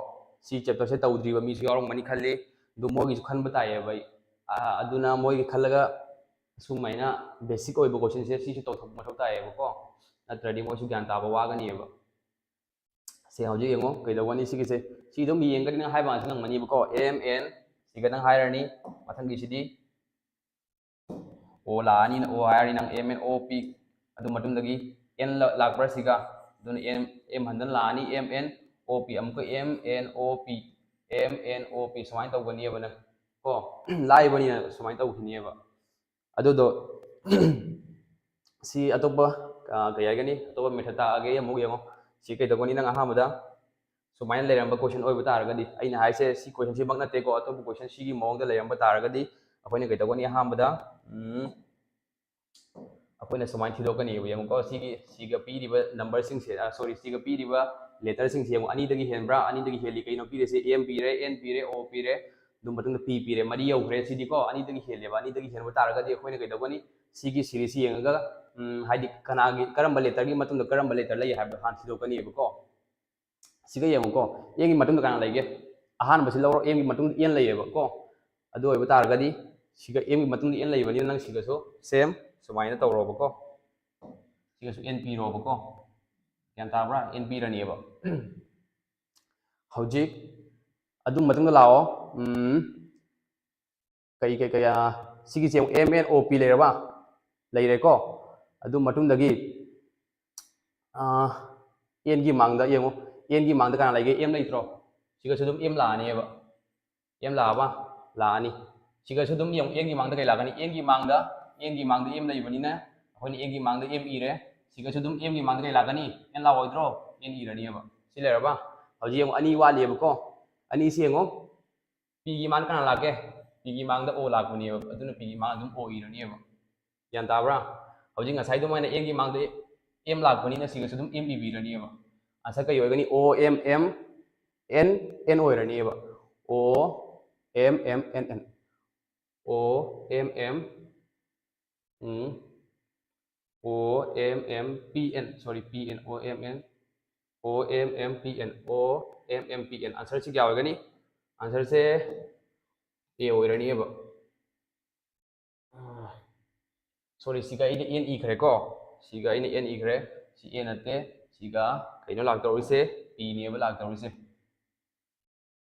ꯁꯤ ꯆꯦꯞꯇꯔꯁꯦ ꯇꯧꯗ꯭ꯔꯤꯕ ꯃꯤꯁꯨ ꯌꯥꯎꯔꯝꯒꯅꯤ ꯈꯜꯂꯤ꯫ ꯑꯗꯨ ꯃꯣꯏꯒꯤꯁꯨ ꯈꯟꯕ ꯇꯥꯏꯌꯦꯕ ꯑꯩ꯫ ꯑꯗꯨꯅ ꯃꯣꯏꯒꯤ ꯈꯜꯂꯒ ꯁꯨꯃꯥꯏꯅ ꯕꯦꯁꯤꯛ ꯑꯣꯏꯕ ꯀꯣꯏꯁꯟꯁꯦ ꯁꯤꯁꯨ ꯇꯧꯊꯣꯛꯄ ꯃꯊꯧ ꯇꯥꯏꯌꯦꯕꯀꯣ꯫ ꯅꯠꯇ꯭ꯔꯗꯤ ꯃꯣꯏꯁꯨ ꯒ꯭ꯌꯥꯟ ꯇꯥꯕ ꯋꯥꯒꯅꯤꯕ꯫ ꯁꯦ, ꯍꯧꯖꯤꯛ ꯌꯦꯡꯉꯣ ꯀꯩꯗꯧꯒꯅꯤ ꯁꯤꯒꯤꯁꯦ꯫ ꯁꯤ ꯑꯗꯨꯝ ꯌꯦꯡꯒꯅꯤ ꯅꯪ ꯍꯥꯏꯕ ꯉꯥꯛꯇ ꯉꯝꯒꯅꯤꯕꯀꯣ꯫ M N ꯁꯤꯒ ꯅꯪ ꯍꯥꯏꯔꯅꯤ꯫ ꯃꯊꯪꯒꯤꯁꯤꯗꯤ O ꯂꯥꯛꯑꯅꯤ꯫ O ꯍꯥꯏꯔꯅꯤ ꯅꯪ, M N O P꯫ ꯑꯗꯨ ꯃꯇꯨꯡꯗꯒꯤ N ꯂꯥꯛꯄ꯭ꯔꯥ ꯁꯤꯒ? ꯑꯗꯨꯅ M, M ꯍꯟꯗꯅ ꯂꯥꯛꯑꯅꯤ, M N O P꯫ ꯑꯃꯨꯛꯀ M N O P, M N O P ꯁꯨꯃꯥꯏꯅ ꯇꯧꯒꯅꯤꯕ ꯅꯪ ꯀꯣ꯫ ꯂꯥꯏꯕꯅꯤꯅ ꯁꯨꯃꯥꯏꯅ ꯇꯧꯈꯤꯅꯦꯕ꯫ ꯑꯗꯨꯗꯣ ꯁꯤ ꯑꯇꯣꯞꯄ ꯀꯩ ꯍꯥꯏꯒꯅꯤ, ꯑꯇꯣꯞꯄ ꯃꯦꯊꯠ ꯇꯥꯛꯑꯒꯦ꯫ ꯑꯃꯨꯛ ꯌꯦꯡꯉꯣ꯫ ꯁꯤ ꯀꯩꯗꯧꯒꯅꯤ? ꯅꯪ ꯑꯍꯥꯟꯕꯗ ꯁꯨꯃꯥꯏꯅ ꯂꯩꯔꯝꯕ ꯀꯣꯏꯁꯟ ꯑꯣꯏꯕ ꯇꯥꯔꯒꯗꯤ, ꯑꯩꯅ ꯍꯥꯏꯁꯦ ꯁꯤ ꯀꯣꯏꯁꯟꯁꯤꯃꯛ ꯅꯠꯇꯦꯀꯣ, ꯑꯇꯣꯞꯄ ꯀꯣꯏꯁꯟ ꯁꯤꯒꯤ ꯃꯑꯣꯡꯗ ꯂꯩꯔꯝꯕ ꯇꯥꯔꯒꯗꯤ ꯑꯩꯈꯣꯏꯅ ꯀꯩꯗꯧꯒꯅꯤ? ꯑꯍꯥꯟꯕꯗ ꯑꯩꯈꯣꯏꯅ ꯁꯨꯃꯥꯏꯅ ꯊꯤꯗꯣꯛꯀꯅꯤꯕ꯫ ꯌꯦꯡꯉꯨꯀꯣ, ꯁꯤꯒꯤ, ꯁꯤꯒ ꯄꯤꯔꯤꯕ ꯅꯝꯕꯔꯁꯤꯡꯁꯦ, ꯁꯣꯔꯤ, ꯁꯤꯒ ꯄꯤꯔꯤꯕ ꯂꯦꯇꯔꯁꯤꯡꯁꯦ ꯌꯦꯡꯉꯨ꯫ ꯑꯅꯤꯗꯒꯤ ꯍꯦꯟꯕ꯭ꯔꯥ? ꯑꯅꯤꯗꯒꯤ ꯍꯦꯜꯂꯤ꯫ ꯀꯩꯅꯣ ꯄꯤꯔꯤꯁꯦ? M ꯄꯤꯔꯦ, N ꯄꯤꯔꯦ, O ꯄꯤꯔꯦ, ꯑꯗꯨ ꯃꯇꯨꯡꯗ P ꯄꯤꯔꯦ꯫ ꯃꯔꯤ ꯌꯧꯈ꯭ꯔꯦ꯫ ꯁꯤꯗꯤꯀꯣ ꯑꯅꯤꯗꯒꯤ ꯍꯦꯜꯂꯦꯕ꯫ ꯑꯅꯤꯗꯒꯤ ꯍꯦꯟꯕ ꯇꯥꯔꯒꯗꯤ ꯑꯩꯈꯣꯏꯅ ꯀꯩꯗꯧꯒꯅꯤ? ꯁꯤꯒꯤ ꯁꯤꯔꯤꯁꯁꯤ ꯌꯦꯡꯉꯒ ꯍꯥꯏꯗꯤ ꯀꯅꯥꯒꯤ, ꯀꯔꯝꯕ ꯂꯦꯇꯔꯒꯤ ꯃꯇꯨꯡꯗ ꯀꯔꯝꯕ ꯂꯦꯇꯔ ꯂꯩ ꯍꯥꯏꯕꯗꯣ ꯍꯥꯟꯅ ꯊꯤꯗꯣꯛꯀꯅꯤꯕꯀꯣ꯫ ꯁꯤꯒ ꯌꯦꯡꯉꯨꯀꯣ, N ꯒꯤ ꯃꯇꯨꯡꯗ ꯀꯅꯥ ꯂꯩꯒꯦ? ꯑꯍꯥꯟꯕꯁꯤ ꯂꯧꯔꯣ, N ꯒꯤ ꯃꯇꯨꯡꯗ N ꯂꯩꯌꯦꯕꯀꯣ꯫ ꯑꯗꯨ ꯑꯣꯏꯕ ꯇꯥꯔꯒꯗꯤ ꯁꯤꯒ N ꯒꯤ ꯃꯇꯨꯡꯗ N ꯂꯩꯕꯅꯤꯅ ꯅꯪ ꯁꯤꯒꯁꯨ ꯁꯦꯝ ꯁꯨꯃꯥꯏꯅ ꯇꯧꯔꯣꯕꯀꯣ꯫ ꯁꯤꯒꯁꯨ N ꯄꯤꯔꯣꯕꯀꯣ꯫ ꯒ꯭ꯌꯥꯟ ꯇꯥꯕ꯭ꯔꯥ? N ꯄꯤꯔꯅꯤꯕ꯫ ꯍꯧꯖꯤꯛ ꯑꯗꯨ ꯃꯇꯨꯡꯗ ꯂꯥꯛꯑꯣ꯫ ꯎꯝ, ꯀꯩ, ꯀꯩ, ꯀꯩ, ꯁꯤꯒꯤꯁꯦ ꯑꯃꯨꯛ M N O P ꯂꯩꯔꯕ? ꯂꯩꯔꯦꯀꯣ꯫ ꯑꯗꯨ ꯃꯇꯨꯡꯗꯒꯤ N ꯒꯤ ꯃꯥꯡꯗ ꯌꯦꯡꯉꯨ꯫ N ꯒꯤ ꯃꯥꯡꯗ ꯀꯅꯥ ꯂꯩꯒꯦ? M ꯂꯩꯇ꯭ꯔꯣ? ꯁꯤꯒꯁꯨ ꯑꯗꯨꯝ M ꯂꯥꯛꯑꯅꯦꯕ꯫ M ꯂꯥꯛꯑꯕ? ꯂꯥꯛꯑꯅꯤ꯫ ꯁꯤꯒꯁꯨ ꯑꯗꯨꯝ ꯌꯦꯡꯉꯨ, n ꯒꯤ ꯃꯥꯡꯗ ꯀꯩ ꯂꯥꯛꯀꯅꯤ? n ꯒꯤ ꯃꯥꯡꯗ, n ꯒꯤ ꯃꯥꯡꯗ m ꯂꯩꯕꯅꯤꯅ ꯑꯩꯈꯣꯏꯅ n ꯒꯤ ꯃꯥꯡꯗ m ꯏꯔꯦ꯫ ꯁꯤꯒꯁꯨ ꯑꯗꯨꯝ m ꯒꯤ ꯃꯥꯡꯗ ꯀꯩ ꯂꯥꯛꯀꯅꯤ? n ꯂꯥꯛꯑꯣꯏꯗ꯭ꯔꯣ? n ꯏꯔꯅꯤꯕ꯫ ꯁꯤ ꯂꯩꯔꯕ? ꯍꯧꯖꯤꯛ ꯌꯦꯡꯉꯨ, ꯑꯅꯤ ꯋꯥꯠꯂꯤꯑꯕꯀꯣ꯫ ꯑꯅꯤꯁꯤ ꯌꯦꯡꯉꯣ꯫ P ꯒꯤ ꯃꯥꯡꯗ ꯀꯅꯥ ꯂꯥꯛꯀꯦ? P ꯒꯤ ꯃꯥꯡꯗ O ꯂꯥꯛꯄꯅꯦꯕ꯫ ꯑꯗꯨꯅ P ꯒꯤ ꯃꯥꯡꯗ ꯑꯗꯨꯝ O ꯏꯔꯅꯤꯕ꯫ ꯒ꯭ꯌꯥꯟ ꯇꯥꯕ꯭ꯔꯥ? ꯍꯧꯖꯤꯛ ꯉꯁꯥꯏ ꯑꯗꯨꯃꯥꯏꯅ n ꯒꯤ ꯃꯥꯡꯗ m ꯂꯥꯛꯄꯅꯤꯅ ꯁꯤꯒꯁꯨ ꯑꯗꯨꯝ m ꯏꯕꯤꯔꯅꯤꯕ꯫ Answer ꯀꯩ ꯑꯣꯏꯒꯅꯤ? O M M N N ꯑꯣꯏꯔꯅꯤꯕ꯫ O M M N N꯫ O M M, ꯎꯝ, O M M P N, sorry, P N, O M N, O M M P N, O M M P N꯫ Answer ꯁꯤ ꯀꯌꯥ ꯑꯣꯏꯒꯅꯤ? Answer say A ꯑꯣꯏꯔꯅꯤꯕ꯫ Sorry, ꯁꯤꯒ ꯑꯩꯅ n ꯏꯈ꯭ꯔꯦꯀꯣ꯫ ꯁꯤꯒ ꯑꯩꯅ n ꯏꯈ꯭ꯔꯦ꯫ ꯁꯤ a ꯅꯠꯇꯦ꯫ ꯁꯤꯒ ꯀꯩꯅꯣ ꯂꯥꯛꯇꯧꯔꯤꯁꯦ? P ꯅꯦꯕ ꯂꯥꯛꯇꯧꯔꯤꯁꯦ꯫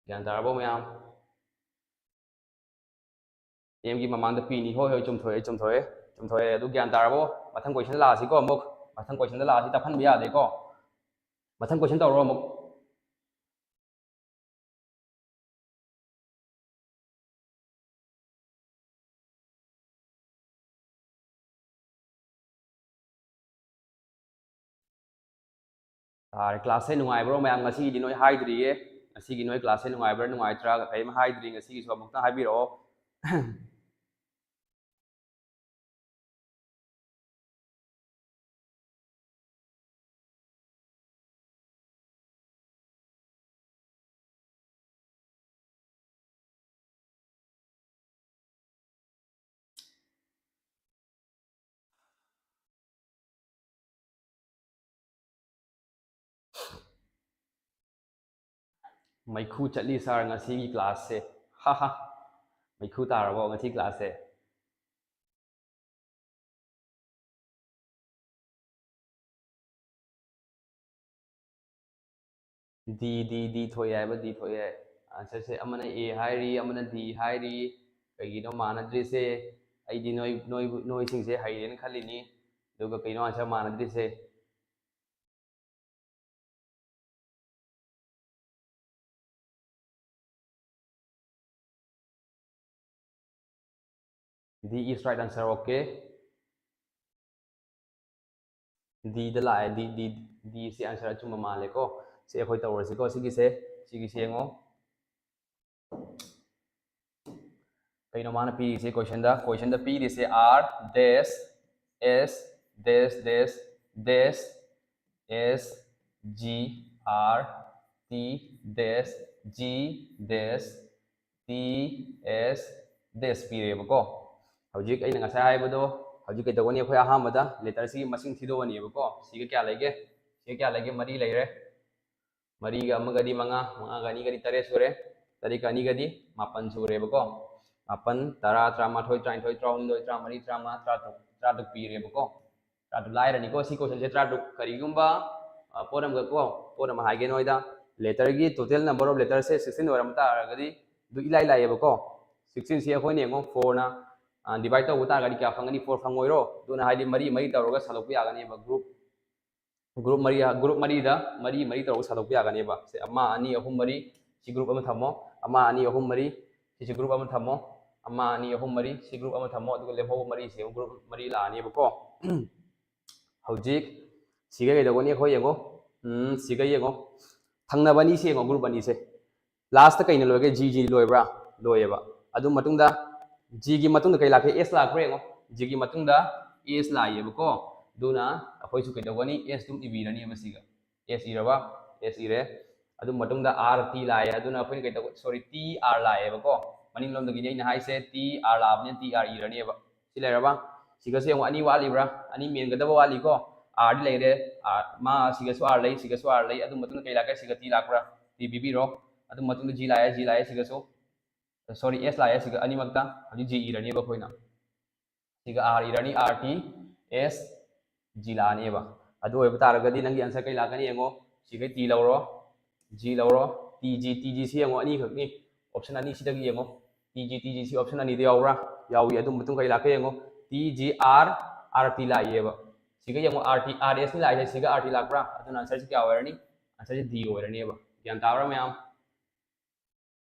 ꯒ꯭ꯌꯥꯟ ꯇꯥꯔꯕꯣ ꯃꯌꯥꯝ? M ꯒꯤ ꯃꯃꯥꯡꯗ P ꯅꯤ꯫ ꯍꯣꯏ, ꯍꯣꯏ, ꯆꯨꯝꯊꯣꯛꯑꯦ, ꯆꯨꯝꯊꯣꯛꯑꯦ, ꯆꯨꯝꯊꯣꯛꯑꯦ꯫ ꯑꯗꯨ ꯒ꯭ꯌꯥꯟ ꯇꯥꯔꯕꯣ? ꯃꯊꯪ question ꯂꯥꯛꯑꯁꯤꯀꯣ ꯑꯃꯨꯛ꯫ ꯃꯊꯪ question ꯂꯥꯛꯑꯁꯤ, ꯇꯞꯍꯟꯕ ꯌꯥꯗꯦꯀꯣ꯫ ꯃꯊꯪ question ꯇꯧꯔꯣ ꯑꯃꯨꯛ꯫ ꯇꯥꯔꯦ꯫ Class ꯁꯦ ꯅꯨꯡꯉꯥꯏꯕ꯭ꯔꯣ ꯃꯌꯥꯝ? ꯉꯁꯤꯒꯤꯗꯤ ꯅꯣꯏ ꯍꯥꯏꯗ꯭ꯔꯤꯌꯦ꯫ ꯉꯁꯤꯒꯤ ꯅꯣꯏ class ꯁꯦ ꯅꯨꯡꯉꯥꯏꯕ꯭ꯔꯥ ꯅꯨꯡꯉꯥꯏꯇ꯭ꯔꯥ ꯀꯔꯤꯝ ꯍꯥꯏꯗ꯭ꯔꯤ꯫ ꯉꯁꯤꯒꯤꯁꯨ ꯑꯃꯨꯛꯇꯪ ꯍꯥꯏꯕꯤꯔꯛꯑꯣ꯫ ꯃꯩꯈꯨ ꯆꯠꯂꯤ sir ꯉꯁꯤꯒꯤ class ꯁꯦ꯫ ꯍꯥ ꯍꯥ꯫ ꯃꯩꯈꯨ ꯇꯥꯔꯕꯣ ꯉꯁꯤ class ꯁꯦ? D, D, D ꯊꯣꯛꯑꯦ ꯍꯥꯏꯕ, D ꯊꯣꯛꯑꯦ꯫ Answer ꯁꯦ ꯑꯃꯅ A ꯍꯥꯏꯔꯤ, ꯑꯃꯅ D ꯍꯥꯏꯔꯤ꯫ ꯀꯩꯒꯤꯅꯣ ꯃꯥꯟꯅꯗ꯭ꯔꯤꯁꯦ? ꯑꯩꯗꯤ ꯅꯣꯏ, ꯅꯣꯏꯕꯨ, ꯅꯣꯏꯁꯤꯡꯁꯦ ꯍꯩꯔꯦꯅ ꯈꯜꯂꯤꯅꯤ꯫ ꯑꯗꯨꯒ ꯀꯩꯅꯣ answer ꯃꯥꯟꯅꯗ꯭ꯔꯤꯁꯦ? D is right answer. Okay, D ꯗ ꯂꯥꯛꯑꯦ꯫ D, D, D ꯁꯤ answer ꯑꯆꯨꯝꯕ ꯃꯥꯜꯂꯦꯀꯣ꯫ ꯁꯤ ꯑꯩꯈꯣꯏ ꯇꯧꯔꯁꯤꯀꯣ꯫ ꯁꯤꯒꯤꯁꯦ, ꯁꯤꯒꯤꯁꯦ ꯌꯦꯡꯉꯣ꯫ ꯀꯩꯅꯣ ꯃꯥꯅ ꯄꯤꯔꯤꯁꯦ question ꯗ? Question ꯗ ꯄꯤꯔꯤꯁꯦ R dash S dash dash dash S G R T dash G dash T S dash ꯄꯤꯔꯦꯕꯀꯣ꯫ ꯍꯧꯖꯤꯛ ꯑꯩꯅ ꯉꯁꯥꯏ ꯍꯥꯏꯕꯗꯣ, ꯍꯧꯖꯤꯛ ꯀꯩꯗꯧꯒꯅꯤ? ꯑꯩꯈꯣꯏ ꯑꯍꯥꯟꯕꯗ letter ꯁꯤꯒꯤ ꯃꯁꯤꯡ ꯊꯤꯗꯣꯛꯑꯅꯦꯕꯀꯣ꯫ ꯁꯤꯒ ꯀꯌꯥ ꯂꯩꯒꯦ? ꯁꯤꯒ ꯀꯌꯥ ꯂꯩꯒꯦ? ꯃꯔꯤ ꯂꯩꯔꯦ꯫ ꯃꯔꯤꯒ ꯑꯃꯒꯗꯤ ꯃꯉꯥ, ꯃꯉꯥꯒ ꯑꯅꯤꯒꯗꯤ ꯇꯔꯦꯠ ꯁꯨꯔꯦ꯫ ꯇꯔꯦꯠꯀ ꯑꯅꯤꯒꯗꯤ ꯃꯥꯄꯟ ꯁꯨꯔꯦꯕꯀꯣ꯫ ꯃꯥꯄꯟ, ꯇꯔꯥ, ꯇꯔꯥꯃꯥꯊꯣꯏ, ꯇꯔꯥꯅꯤꯊꯣꯏ, ꯇꯔꯥꯍꯨꯝꯗꯣꯏ, ꯇꯔꯥꯃꯔꯤ, ꯇꯔꯥꯃꯉꯥ, ꯇꯔꯥꯇꯔꯨꯛ, ꯇꯔꯥꯇꯔꯨꯛ ꯄꯤꯔꯦꯕꯀꯣ꯫ ꯇꯔꯥꯇꯔꯨꯛ ꯂꯥꯏꯔꯅꯤꯀꯣ꯫ ꯁꯤ question ꯁꯦ ꯇꯔꯥꯇꯔꯨꯛ꯫ ꯀꯔꯤꯒꯨꯝꯕ, ꯑ, ꯄꯣꯠ ꯑꯃꯒ ꯀꯣ, ꯄꯣꯠ ꯑꯃ ꯍꯥꯏꯒꯦ ꯅꯣꯏꯗ꯫ Letter ꯒꯤ total number of letter say sixteen ꯑꯣꯏꯔꯝ ꯇꯥꯔꯒꯗꯤ ꯑꯗꯨ ꯏꯂꯥꯏ ꯂꯥꯏꯌꯦꯕꯀꯣ꯫ Sixteen ꯁꯤ ꯑꯩꯈꯣꯏꯅ ꯌꯦꯡꯉꯣ, four ꯅ, ꯑ, divide ꯇꯧꯕ ꯇꯥꯔꯒꯗꯤ ꯀꯌꯥ ꯐꯪꯒꯅꯤ? Four ꯐꯪꯉꯣꯏꯔꯣ? ꯑꯗꯨꯅ ꯍꯥꯏꯗꯤ ꯃꯔꯤ ꯃꯔꯤ ꯇꯧꯔꯒ ꯁꯟꯗꯣꯛꯄ ꯌꯥꯒꯅꯦꯕ꯫ Group, group ꯃꯔꯤ, group ꯃꯔꯤꯗ ꯃꯔꯤ ꯃꯔꯤ ꯇꯧꯔꯒ ꯁꯟꯗꯣꯛꯄ ꯌꯥꯒꯅꯦꯕ꯫ ꯁꯦ, ꯑꯃ, ꯑꯅꯤ, ꯑꯍꯨꯝ, ꯃꯔꯤ, ꯁꯤ group ꯑꯃ ꯊꯝꯃꯣ꯫ ꯑꯃ, ꯑꯅꯤ, ꯑꯍꯨꯝ, ꯃꯔꯤ, ꯁꯤꯁꯨ group ꯑꯃ ꯊꯝꯃꯣ꯫ ꯑꯃ, ꯑꯅꯤ, ꯑꯍꯨꯝ, ꯃꯔꯤ, ꯁꯤ group ꯑꯃ ꯊꯝꯃꯣ꯫ ꯑꯗꯨꯒ ꯂꯦꯝꯍꯧꯕ ꯃꯔꯤꯁꯦ ꯑꯃꯨꯛ group ꯃꯔꯤ ꯂꯥꯛꯑꯅꯦꯕꯀꯣ꯫ ꯍꯧꯖꯤꯛ ꯁꯤꯒ ꯀꯩꯗꯧꯒꯅꯤ? ꯑꯩꯈꯣꯏ ꯌꯦꯡꯉꯣ꯫ ꯎꯝ, ꯁꯤꯒ ꯌꯦꯡꯉꯣ꯫ ꯊꯪꯅꯕ ꯑꯅꯤꯁꯦ ꯌꯦꯡꯉꯣ, group ꯑꯅꯤꯁꯦ꯫ Last ꯀꯩꯅ ꯂꯣꯏꯒꯦ? G, G ꯂꯣꯏꯕ꯭ꯔꯥ? ꯂꯣꯏꯌꯦꯕ꯫ ꯑꯗꯨ ꯃꯇꯨꯡꯗ G ꯒꯤ ꯃꯇꯨꯡꯗ ꯀꯩ ꯂꯥꯛꯀꯦ? S ꯂꯥꯛꯄ꯭ꯔꯥ ꯌꯦꯡꯉꯣ꯫ G ꯒꯤ ꯃꯇꯨꯡꯗ S ꯂꯥꯛꯑꯦꯕꯀꯣ꯫ ꯑꯗꯨꯅ ꯑꯩꯈꯣꯏꯁꯨ ꯀꯩꯗꯧꯒꯅꯤ? S ꯑꯗꯨꯝ ꯏꯕꯤꯔꯅꯦꯕ ꯁꯤꯒ꯫ S ꯏꯔꯕ? S ꯏꯔꯦ꯫ ꯑꯗꯨ ꯃꯇꯨꯡꯗ R T ꯂꯥꯛꯑꯦ꯫ ꯑꯗꯨꯅ ꯑꯩꯈꯣꯏꯅ ꯀꯩꯗꯧꯕ? Sorry, T R ꯂꯥꯛꯑꯦꯕꯀꯣ꯫ ꯃꯅꯤꯡꯂꯣꯝꯗꯒꯤꯗꯤ ꯑꯩꯅ ꯍꯥꯏꯁꯦ T R ꯂꯥꯛꯑꯕꯅꯤꯅ T R ꯏꯔꯅꯦꯕ꯫ ꯁꯤ ꯂꯩꯔꯕ? ꯁꯤꯒꯁꯨ ꯌꯦꯡꯉꯣ, ꯑꯅꯤ ꯋꯥꯠꯂꯤꯕ꯭ꯔꯥ? ꯑꯅꯤ ꯃꯦꯟꯒꯗꯕ ꯋꯥꯠꯂꯤꯀꯣ꯫ R ꯗꯤ ꯂꯩꯔꯦ꯫ R, ꯃꯥ ꯁꯤꯒꯁꯨ R ꯂꯩ, ꯁꯤꯒꯁꯨ R ꯂꯩ꯫ ꯑꯗꯨ ꯃꯇꯨꯡꯗ ꯀꯩ ꯂꯥꯛꯀꯦ? ꯁꯤꯒ T ꯂꯥꯛꯄ꯭ꯔꯥ? T ꯄꯤꯕꯤꯔꯣ꯫ ꯑꯗꯨ ꯃꯇꯨꯡꯗ G ꯂꯥꯛꯑꯦ, G ꯂꯥꯛꯑꯦ ꯁꯤꯒꯁꯨ꯫ Sorry, S ꯂꯥꯛꯑꯦ ꯁꯤꯒ ꯑꯅꯤꯃꯛꯇ꯫ ꯍꯧꯖꯤꯛ G ꯏꯔꯅꯦꯕ ꯑꯩꯈꯣꯏꯅ꯫ ꯁꯤꯒ R ꯏꯔꯅꯤ, R T, S, G ꯂꯥꯛꯑꯅꯦꯕ꯫ ꯑꯗꯨ ꯑꯣꯏꯕ ꯇꯥꯔꯒꯗꯤ ꯅꯪꯒꯤ answer ꯀꯩ ꯂꯥꯛꯀꯅꯤ ꯌꯦꯡꯉꯣ꯫ ꯁꯤꯒꯩ T ꯂꯧꯔꯣ, G ꯂꯧꯔꯣ, T G, T G ꯁꯤ ꯌꯦꯡꯉꯣ, ꯑꯅꯤꯈꯛꯅꯤ꯫ Option ꯑꯅꯤ ꯁꯤꯗꯒꯤ ꯌꯦꯡꯉꯣ꯫ T G, T G ꯁꯤ option ꯑꯅꯤꯗ ꯌꯥꯎꯕ꯭ꯔꯥ? ꯌꯥꯎꯏ꯫ ꯑꯗꯨ ꯃꯇꯨꯡ ꯀꯩ ꯂꯥꯛꯀꯦ ꯌꯦꯡꯉꯣ꯫ T G R, R T ꯂꯥꯛꯏꯌꯦꯕ꯫ ꯁꯤꯒ ꯌꯦꯡꯉꯣ, R T, R S ꯅꯤ ꯂꯥꯛꯏꯁꯦ, ꯁꯤꯒ R T ꯂꯥꯛꯄ꯭ꯔꯥ? ꯑꯗꯨꯅ answer ꯁꯤ ꯀꯌꯥ ꯑꯣꯏꯔꯅꯤ? Answer ꯁꯤ D ꯑꯣꯏꯔꯅꯦꯕ꯫ ꯒ꯭ꯌꯥꯟ ꯇꯥꯕ꯭ꯔꯥ ꯃꯌꯥꯝ?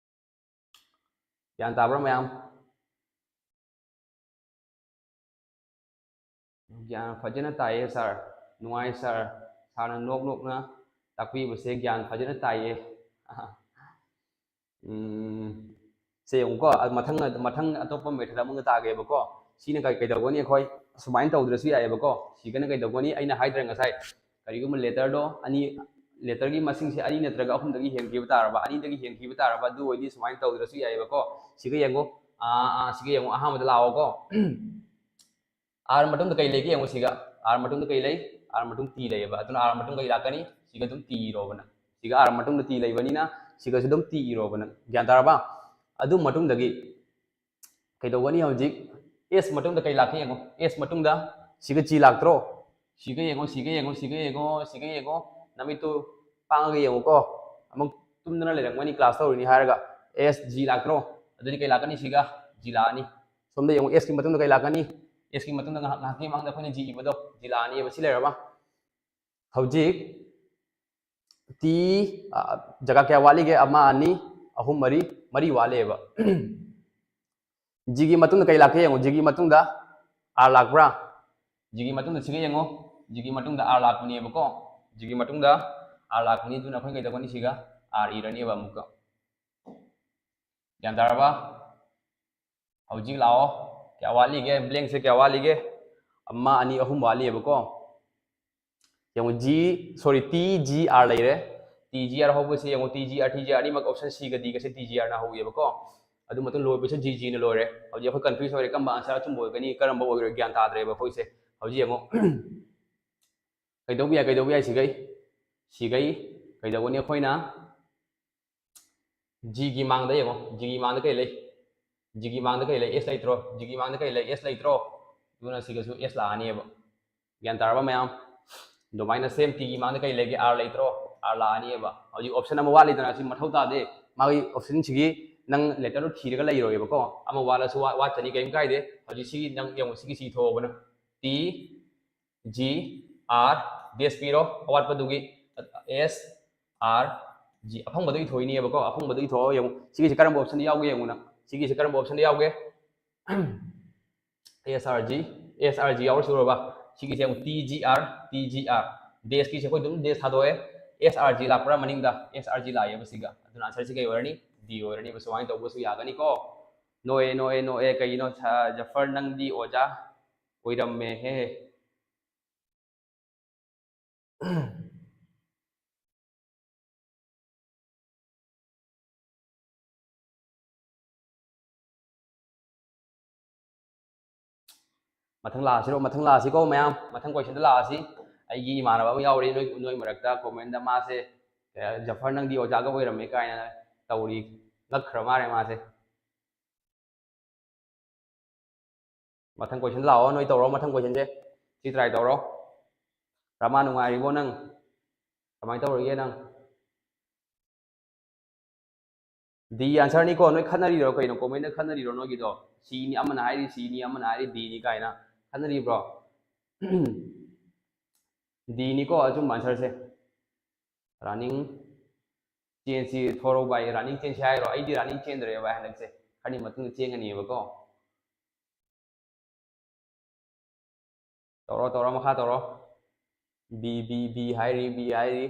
ꯒ꯭ꯌꯥꯟ ꯇꯥꯕ꯭ꯔꯥ ꯃꯌꯥꯝ? ꯒ꯭ꯌꯥꯟ ꯐꯖꯅ ꯇꯥꯏꯌꯦ ꯁꯥꯔ꯫ ꯅꯨꯡꯉꯥꯏ ꯁꯥꯔ꯫ ꯁꯥꯔꯅ ꯅꯣꯛ ꯅꯣꯛꯅ ꯇꯥꯛꯄꯤꯕꯁꯦ ꯒ꯭ꯌꯥꯟ ꯐꯖꯅ ꯇꯥꯏꯌꯦ꯫ ꯎꯝ, ꯁꯦ ꯌꯦꯡꯉꯨꯀꯣ, ꯑ, ꯃꯊꯪ, ꯃꯊꯪ ꯑꯇꯣꯞꯄ method ꯑꯃꯒ ꯇꯥꯒꯦꯕꯀꯣ꯫ ꯁꯤꯅ ꯀꯩ-, ꯀꯩꯗꯧꯒꯅꯤ? ꯑꯩꯈꯣꯏ ꯁꯨꯃꯥꯏꯅ ꯇꯧꯗ꯭ꯔꯁꯨ ꯌꯥꯏꯌꯦꯕꯀꯣ꯫ ꯁꯤꯒꯅ ꯀꯩꯗꯧꯒꯅꯤ? ꯑꯩꯅ ꯍꯥꯏꯗ꯭ꯔꯦ ꯉꯁꯥꯏ, ꯀꯔꯤꯒꯨꯝꯕ letterꯗꯣ ꯑꯅꯤ, letterꯒꯤ ꯃꯁꯤꯡꯁꯦ ꯑꯅꯤ ꯅꯠꯇ꯭ꯔꯒ ꯑꯍꯨꯝꯗꯒꯤ ꯍꯦꯟꯈꯤꯕ ꯇꯥꯔꯕ, ꯑꯅꯤꯗꯒꯤ ꯍꯦꯟꯈꯤꯕ ꯇꯥꯔꯕ, ꯑꯗꯨ ꯑꯣꯏꯗꯤ ꯁꯨꯃꯥꯏꯅ ꯇꯧꯗ꯭ꯔꯁꯨ ꯌꯥꯏꯌꯦꯕꯀꯣ꯫ ꯁꯤꯒ ꯌꯦꯡꯉꯣ, ꯑꯥ, ꯑꯥ, ꯁꯤꯒ ꯌꯦꯡꯉꯣ, ꯑꯍꯥꯟꯕꯗ ꯂꯥꯛꯑꯣꯀꯣ꯫ R ꯃꯇꯨꯡꯗ ꯀꯩ ꯂꯩꯒꯦ ꯌꯦꯡꯉꯣ ꯁꯤꯒ꯫ R ꯃꯇꯨꯡꯗ ꯀꯩ ꯂꯩ? R ꯃꯇꯨꯡ T ꯂꯩꯌꯦꯕ꯫ ꯑꯗꯨꯅ R ꯃꯇꯨꯡ ꯀꯩ ꯂꯥꯛꯀꯅꯤ? ꯁꯤꯒ ꯑꯗꯨꯝ T ꯏꯔꯣꯕ ꯅꯪ꯫ ꯁꯤꯒ R ꯃꯇꯨꯡꯗ T ꯂꯩꯕꯅꯤꯅ ꯁꯤꯒꯁꯨ ꯑꯗꯨꯝ T ꯏꯔꯣꯕ ꯅꯪ꯫ ꯒ꯭ꯌꯥꯟ ꯇꯥꯔꯕ? ꯑꯗꯨ ꯃꯇꯨꯡꯗꯒꯤ ꯀꯩꯗꯧꯒꯅꯤ ꯍꯧꯖꯤꯛ? S ꯃꯇꯨꯡꯗ ꯀꯩ ꯂꯥꯛꯀꯦ ꯌꯦꯡꯉꯣ꯫ S ꯃꯇꯨꯡꯗ ꯁꯤꯒ G ꯂꯥꯛꯇ꯭ꯔꯣ? ꯁꯤꯒ ꯌꯦꯡꯉꯣ, ꯁꯤꯒ ꯌꯦꯡꯉꯣ, ꯁꯤꯒ ꯌꯦꯡꯉꯣ, ꯁꯤꯒ ꯌꯦꯡꯉꯣ꯫ ꯅꯃꯤꯠꯇꯨ ꯄꯥꯡꯉꯒ ꯌꯦꯡꯉꯨꯀꯣ꯫ ꯑꯃꯨꯛ ꯇꯨꯝꯗꯅ ꯂꯩꯔꯝꯒꯅꯤ class ꯇꯧꯔꯤꯅꯤ ꯍꯥꯏꯔꯒ꯫ S G ꯂꯥꯛꯇ꯭ꯔꯣ? ꯑꯗꯨꯗꯤ ꯀꯩ ꯂꯥꯛꯀꯅꯤ? ꯁꯤꯒ G ꯂꯥꯛꯑꯅꯤ꯫ ꯁꯣꯝꯗ ꯌꯦꯡꯉꯨ, S ꯀꯤ ꯃꯇꯨꯡꯗ ꯀꯩ ꯂꯥꯛꯀꯅꯤ? S ꯀꯤ ꯃꯇꯨꯡꯗ ꯉꯥꯏꯍꯥꯛ, ꯉꯥꯏꯍꯥꯛꯀꯤ ꯃꯃꯥꯡꯗ ꯑꯩꯈꯣꯏꯅ G ꯏꯕꯗꯣ, G ꯂꯥꯛꯑꯅꯤꯕ꯫ ꯁꯤ ꯂꯩꯔꯕ? ꯍꯧꯖꯤꯛ T, ꯑ, ꯖꯒꯥ ꯀꯌꯥ ꯋꯥꯠꯂꯤꯒꯦ? ꯑꯃ, ꯑꯅꯤ, ꯑꯍꯨꯝ, ꯃꯔꯤ, ꯃꯔꯤ ꯋꯥꯠꯂꯤꯕ꯫ G ꯒꯤ ꯃꯇꯨꯡꯗ ꯀꯩ ꯂꯥꯛꯀꯦ ꯌꯦꯡꯉꯣ꯫ G ꯒꯤ ꯃꯇꯨꯡꯗ R ꯂꯥꯛꯄ꯭ꯔꯥ? G ꯒꯤ ꯃꯇꯨꯡꯗ ꯁꯤꯒ ꯌꯦꯡꯉꯣ꯫ G ꯒꯤ ꯃꯇꯨꯡꯗ R ꯂꯥꯛꯄꯅꯦꯕꯀꯣ꯫ G ꯒꯤ ꯃꯇꯨꯡꯗ R ꯂꯥꯛꯄꯅꯤ꯫ ꯑꯗꯨꯅ ꯑꯩꯈꯣꯏꯅ ꯀꯩꯗꯧꯒꯅꯤ? ꯁꯤꯒ R ꯏꯔꯅꯦꯕ ꯑꯃꯨꯛꯀ꯫ ꯒ꯭ꯌꯥꯟ ꯇꯥꯔꯕ? ꯍꯧꯖꯤꯛ ꯂꯥꯛꯑꯣ꯫ ꯀꯌꯥ ꯋꯥꯠꯂꯤꯒꯦ? Blank ꯁꯦ ꯀꯌꯥ ꯋꯥꯠꯂꯤꯒꯦ? ꯑꯃ, ꯑꯅꯤ, ꯑꯍꯨꯝ ꯋꯥꯠꯂꯤꯑꯕꯀꯣ꯫ ꯌꯦꯡꯉꯣ, G, sorry, T G R ꯂꯩꯔꯦ꯫ T G R ꯍꯧꯕꯁꯦ ꯌꯦꯡꯉꯣ, T G R, T G R ꯑꯅꯤꯃꯛ option C ꯒ D ꯒꯁꯦ T G R ꯅ ꯍꯧꯋꯦꯕꯀꯣ꯫ ꯑꯗꯨ ꯃꯇꯨꯡ ꯂꯣꯏꯕꯁꯦ G G ꯅ ꯂꯣꯏꯔꯦ꯫ ꯍꯧꯖꯤꯛ ꯑꯩꯈꯣꯏ confuse ꯑꯣꯏꯔꯦ, ꯀꯔꯝꯕ answer ꯑꯆꯨꯝꯕ ꯑꯣꯏꯒꯅꯤ, ꯀꯔꯝꯕ ꯑꯣꯏꯔꯣꯏ, ꯒ꯭ꯌꯥꯟ ꯇꯥꯗ꯭ꯔꯦꯕ ꯑꯩꯈꯣꯏꯁꯦ꯫ ꯍꯧꯖꯤꯛ ꯌꯦꯡꯉꯣ, ꯀꯩꯗꯧꯕ ꯌꯥꯏ, ꯀꯩꯗꯧꯕ ꯌꯥꯏ ꯁꯤꯒꯩ? ꯁꯤꯒꯩ ꯀꯩꯗꯧꯒꯅꯤ ꯑꯩꯈꯣꯏꯅ? G ꯒꯤ ꯃꯥꯡꯗ ꯌꯦꯡꯉꯣ, G ꯒꯤ ꯃꯥꯡꯗ ꯀꯩ ꯂꯩ? G ꯒꯤ ꯃꯥꯡꯗ ꯀꯩ ꯂꯩ? S ꯂꯩꯇ꯭ꯔꯣ? G ꯒꯤ ꯃꯥꯡꯗ ꯀꯩ ꯂꯩ? S ꯂꯩꯇ꯭ꯔꯣ? ꯑꯗꯨꯅ ꯁꯤꯒꯁꯨ S ꯂꯥꯛꯑꯅꯤꯕ꯫ ꯒ꯭ꯌꯥꯟ ꯇꯥꯔꯕ ꯃꯌꯥꯝ? ꯑꯗꯨꯃꯥꯏꯅ same T ꯒꯤ ꯃꯥꯡꯗ ꯀꯩ ꯂꯩꯒꯦ? R ꯂꯩꯇ꯭ꯔꯣ? R ꯂꯥꯛꯑꯅꯤꯕ꯫ ꯍꯧꯖꯤꯛ option ꯑꯃ ꯋꯥꯠꯂꯤꯗꯅ, ꯁꯤ ꯃꯊꯧ ꯇꯥꯗꯦ꯫ ꯃꯥꯒꯤ option ꯁꯤꯒꯤ ꯅꯪ letterꯗꯨ ꯊꯤꯔꯒ ꯂꯩꯔꯣꯏꯕꯀꯣ꯫ ꯑꯃ ꯋꯥꯠꯂꯁꯨ ꯋꯥ-, ꯋꯥꯠꯆꯅꯤ, ꯀꯩꯝ ꯀꯥꯏꯗꯦ꯫ ꯍꯧꯖꯤꯛ ꯁꯤꯒꯤ ꯅꯪ ꯌꯦꯡꯉꯣ, ꯁꯤꯒꯤ ꯁꯤ ꯊꯣꯛꯑꯕꯅ T G R dash ꯄꯤꯔꯣ, ꯑꯋꯥꯠꯄꯗꯨꯒꯤ S R G, ꯑꯐꯪꯕꯗꯣ ꯏꯊꯣꯛꯏꯅꯦꯕꯀꯣ꯫ ꯑꯐꯪꯕꯗꯣ ꯏꯊꯣꯛꯑꯣ ꯌꯦꯡꯉꯨ꯫ ꯁꯤꯒꯤꯁꯦ ꯀꯔꯝꯕ optionꯗ ꯌꯥꯎꯒꯦ ꯌꯦꯡꯉꯨ ꯅꯪ꯫ ꯁꯤꯒꯤꯁꯦ ꯀꯔꯝꯕ optionꯗ ꯌꯥꯎꯒꯦ? S R G, S R G ꯌꯥꯎꯔ ꯁꯨꯔꯕ? ꯁꯤꯒꯤꯁꯦ ꯑꯃꯨꯛ T G R, T G R, dash ꯀꯤꯁꯦ ꯑꯩꯈꯣꯏ ꯑꯗꯨꯝ dash ꯊꯥꯗꯣꯛꯑꯦ꯫ S R G ꯂꯥꯛꯄ꯭ꯔꯥ ꯃꯅꯤꯡꯗ? S R G ꯂꯥꯛꯑꯦꯕ ꯁꯤꯒ꯫ ꯑꯗꯨꯅ answer ꯁꯤ ꯀꯩ ꯑꯣꯏꯔꯅꯤ? D ꯑꯣꯏꯔꯅꯤꯕ꯫ ꯁꯨꯃꯥꯏꯅ ꯇꯧꯕꯁꯨ ꯌꯥꯒꯅꯤꯀꯣ꯫ ꯅꯣꯛꯑꯦ, ꯅꯣꯛꯑꯦ, ꯅꯣꯛꯑꯦ꯫ ꯀꯩꯒꯤꯅꯣ? ꯁꯥ-, ꯖꯐꯔ, ꯅꯪꯗꯤ ꯑꯣꯖꯥ ꯑꯣꯏꯔꯝꯃꯦꯍꯦ꯫ ꯃꯊꯪ ꯂꯥꯛꯑꯁꯤꯔꯣ? ꯃꯊꯪ ꯂꯥꯛꯑꯁꯤꯀꯣ ꯃꯌꯥꯝ꯫ ꯃꯊꯪ question ꯗ ꯂꯥꯛꯑꯁꯤ꯫ ꯑꯩꯒꯤ ꯏꯃꯥꯟꯅꯕ ꯑꯃ ꯌꯥꯎꯔꯤ ꯅꯣꯏ, ꯅꯣꯏ ꯃꯔꯛꯇ, comment ꯗ ꯃꯥꯁꯦ, "ꯑꯦ, ꯖꯐꯔ, ꯅꯪꯗꯤ ꯑꯣꯖꯥꯒ ꯑꯣꯏꯔꯝꯃꯦ" ꯀꯥꯏꯅ ꯇꯧꯔꯤ꯫ ꯉꯛꯈ꯭ꯔ ꯃꯥꯜꯂꯦ ꯃꯥꯁꯦ꯫ ꯃꯊꯪ question ꯂꯥꯛꯑꯣ, ꯅꯣꯏ ꯇꯧꯔꯣ ꯃꯊꯪ question ꯁꯦ꯫ ꯁꯤ try ꯇꯧꯔꯣ꯫ ꯔꯃꯥ, ꯅꯨꯡꯉꯥꯏꯔꯤꯕꯣ ꯅꯪ? ꯀꯃꯥꯏꯅ ꯇꯧꯔꯤꯒꯦ ꯅꯪ? D answer ꯅꯤꯀꯣ, ꯅꯣꯏ ꯈꯠꯅꯔꯤꯔꯣ ꯀꯩꯅꯣ? Comment ꯗ ꯈꯠꯅꯔꯤꯔꯣ ꯅꯣꯏꯒꯤꯗꯣ? C ꯅꯤ ꯑꯃꯅ ꯍꯥꯏꯔꯤ, C ꯅꯤ ꯑꯃꯅ ꯍꯥꯏꯔꯤ, D ꯅꯤ ꯀꯥꯏꯅ ꯈꯠꯅꯔꯤꯕ꯭ꯔꯣ? D ꯅꯤꯀꯣ ꯑꯆꯨꯝꯕ answer ꯁꯦ꯫ Running ꯆꯦꯟꯁꯤ ꯊꯣꯔꯛꯎ ꯚꯥꯏ, running ꯆꯦꯟꯁꯤ ꯍꯥꯏꯔꯣ? ꯑꯩꯗꯤ running ꯆꯦꯟꯗ꯭ꯔꯦ ꯚꯥꯏ ꯍꯟꯗꯛꯁꯦ, ꯈꯔꯅꯤ ꯃꯇꯨꯡꯗ ꯆꯦꯟꯒꯅꯤꯕꯀꯣ꯫ ꯇꯧꯔꯣ, ꯇꯧꯔꯣ, ꯃꯈꯥ ꯇꯧꯔꯣ꯫ B, B, B ꯍꯥꯏꯔꯤ, B ꯍꯥꯏꯔꯤ꯫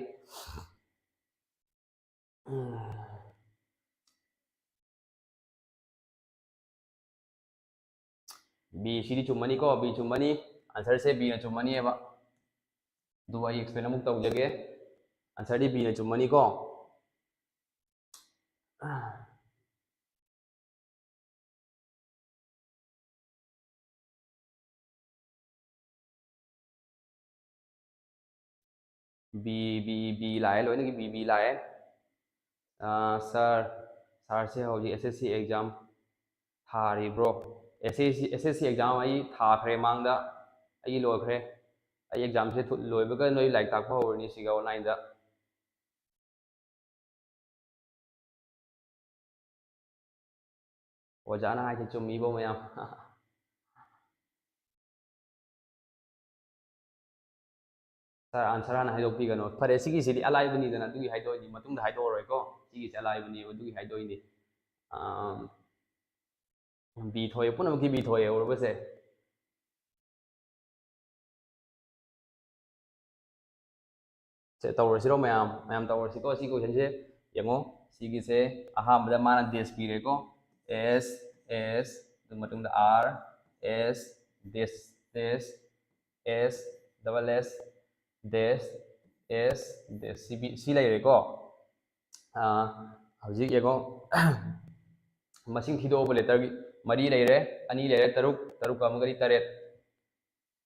B ꯁꯤꯗꯤ ꯆꯨꯝꯃꯅꯤꯀꯣ, B ꯆꯨꯝꯃꯅꯤ꯫ Answer ꯁꯦ B ꯅ ꯆꯨꯝꯃꯅꯤꯕ꯫ ꯑꯗꯨ ꯑꯩ explain ꯑꯃꯨꯛ ꯇꯧꯖꯒꯦ꯫ Answer ꯗꯤ B ꯅ ꯆꯨꯝꯃꯅꯤꯀꯣ꯫ B, B, B ꯂꯥꯛꯑꯦ, ꯂꯣꯏꯅꯒꯤ B, B ꯂꯥꯛꯑꯦ꯫ ꯑꯥ, sir, sir ꯁꯦ ꯍꯧꯖꯤꯛ S S C exam ꯊꯥꯔꯤꯕ꯭ꯔꯣ? S S C, S S C exam ꯑꯩ ꯊꯥꯈ꯭ꯔꯦ ꯃꯥꯡꯗ, ꯑꯩꯒꯤ ꯂꯣꯏꯈ꯭ꯔꯦ꯫ ꯑꯩ exam ꯁꯦ ꯊꯨ-, ꯂꯣꯏꯕꯒ ꯅꯣꯏ ꯂꯥꯏꯔꯤꯛ ꯇꯥꯛꯄ ꯍꯧꯔꯅꯤ ꯁꯤꯒ online ꯗ꯫ ꯑꯣꯖꯥꯅ ꯍꯥꯏꯁꯦ ꯆꯨꯝꯃꯤꯕꯣ ꯃꯌꯥꯝ꯫ Sir, answer ꯍꯥꯟꯅ ꯍꯥꯏꯗꯣꯛꯄꯤꯒꯅꯣ꯫ ꯐꯔꯦ, ꯁꯤꯒꯤꯁꯤꯗꯤ ꯑꯂꯥꯏꯕꯅꯤꯗꯅ, ꯑꯗꯨꯒꯤ ꯍꯥꯏꯗꯣꯛꯑꯣꯏ, ꯃꯇꯨꯡꯗ ꯍꯥꯏꯗꯣꯛꯑꯔꯣꯏꯀꯣ꯫ ꯁꯤꯒꯤꯁꯦ ꯑꯂꯥꯏꯕꯅꯦꯕ, ꯑꯗꯨꯒꯤ ꯍꯥꯏꯗꯣꯛꯏꯅꯤ꯫ ꯑꯝ, B ꯊꯣꯛꯑꯦ, ꯄꯨꯝꯅꯃꯛꯀꯤ B ꯊꯣꯛꯑꯦ, ꯎꯔꯕꯁꯦ? ꯁꯦ, ꯇꯧꯔꯁꯤꯔꯣ ꯃꯌꯥꯝ? ꯃꯌꯥꯝ ꯇꯧꯔꯁꯤꯀꯣ꯫ ꯁꯤ question ꯁꯦ ꯌꯦꯡꯉꯣ꯫ ꯁꯤꯒꯤꯁꯦ ꯑꯍꯥꯟꯕꯗ ꯃꯥꯅ dash ꯄꯤꯔꯦꯀꯣ꯫ S, S, ꯑꯗꯨ ꯃꯇꯨꯡꯗ R, S, dash, dash, S, double S, dash, S, dash, ꯁꯤ ꯂꯩꯔꯦꯀꯣ꯫ ꯑꯥ, ꯍꯧꯖꯤꯛ ꯌꯦꯡꯉꯣ꯫ ꯃꯁꯤꯡ ꯊꯤꯗꯣꯛꯑꯣꯕ꯫ Letter ꯒꯤ ꯃꯔꯤ ꯂꯩꯔꯦ, ꯑꯅꯤ ꯂꯩꯔꯦ, ꯇꯔꯨꯛ, ꯇꯔꯨꯛꯀ ꯑꯃꯒꯗꯤ ꯇꯔꯦꯠ,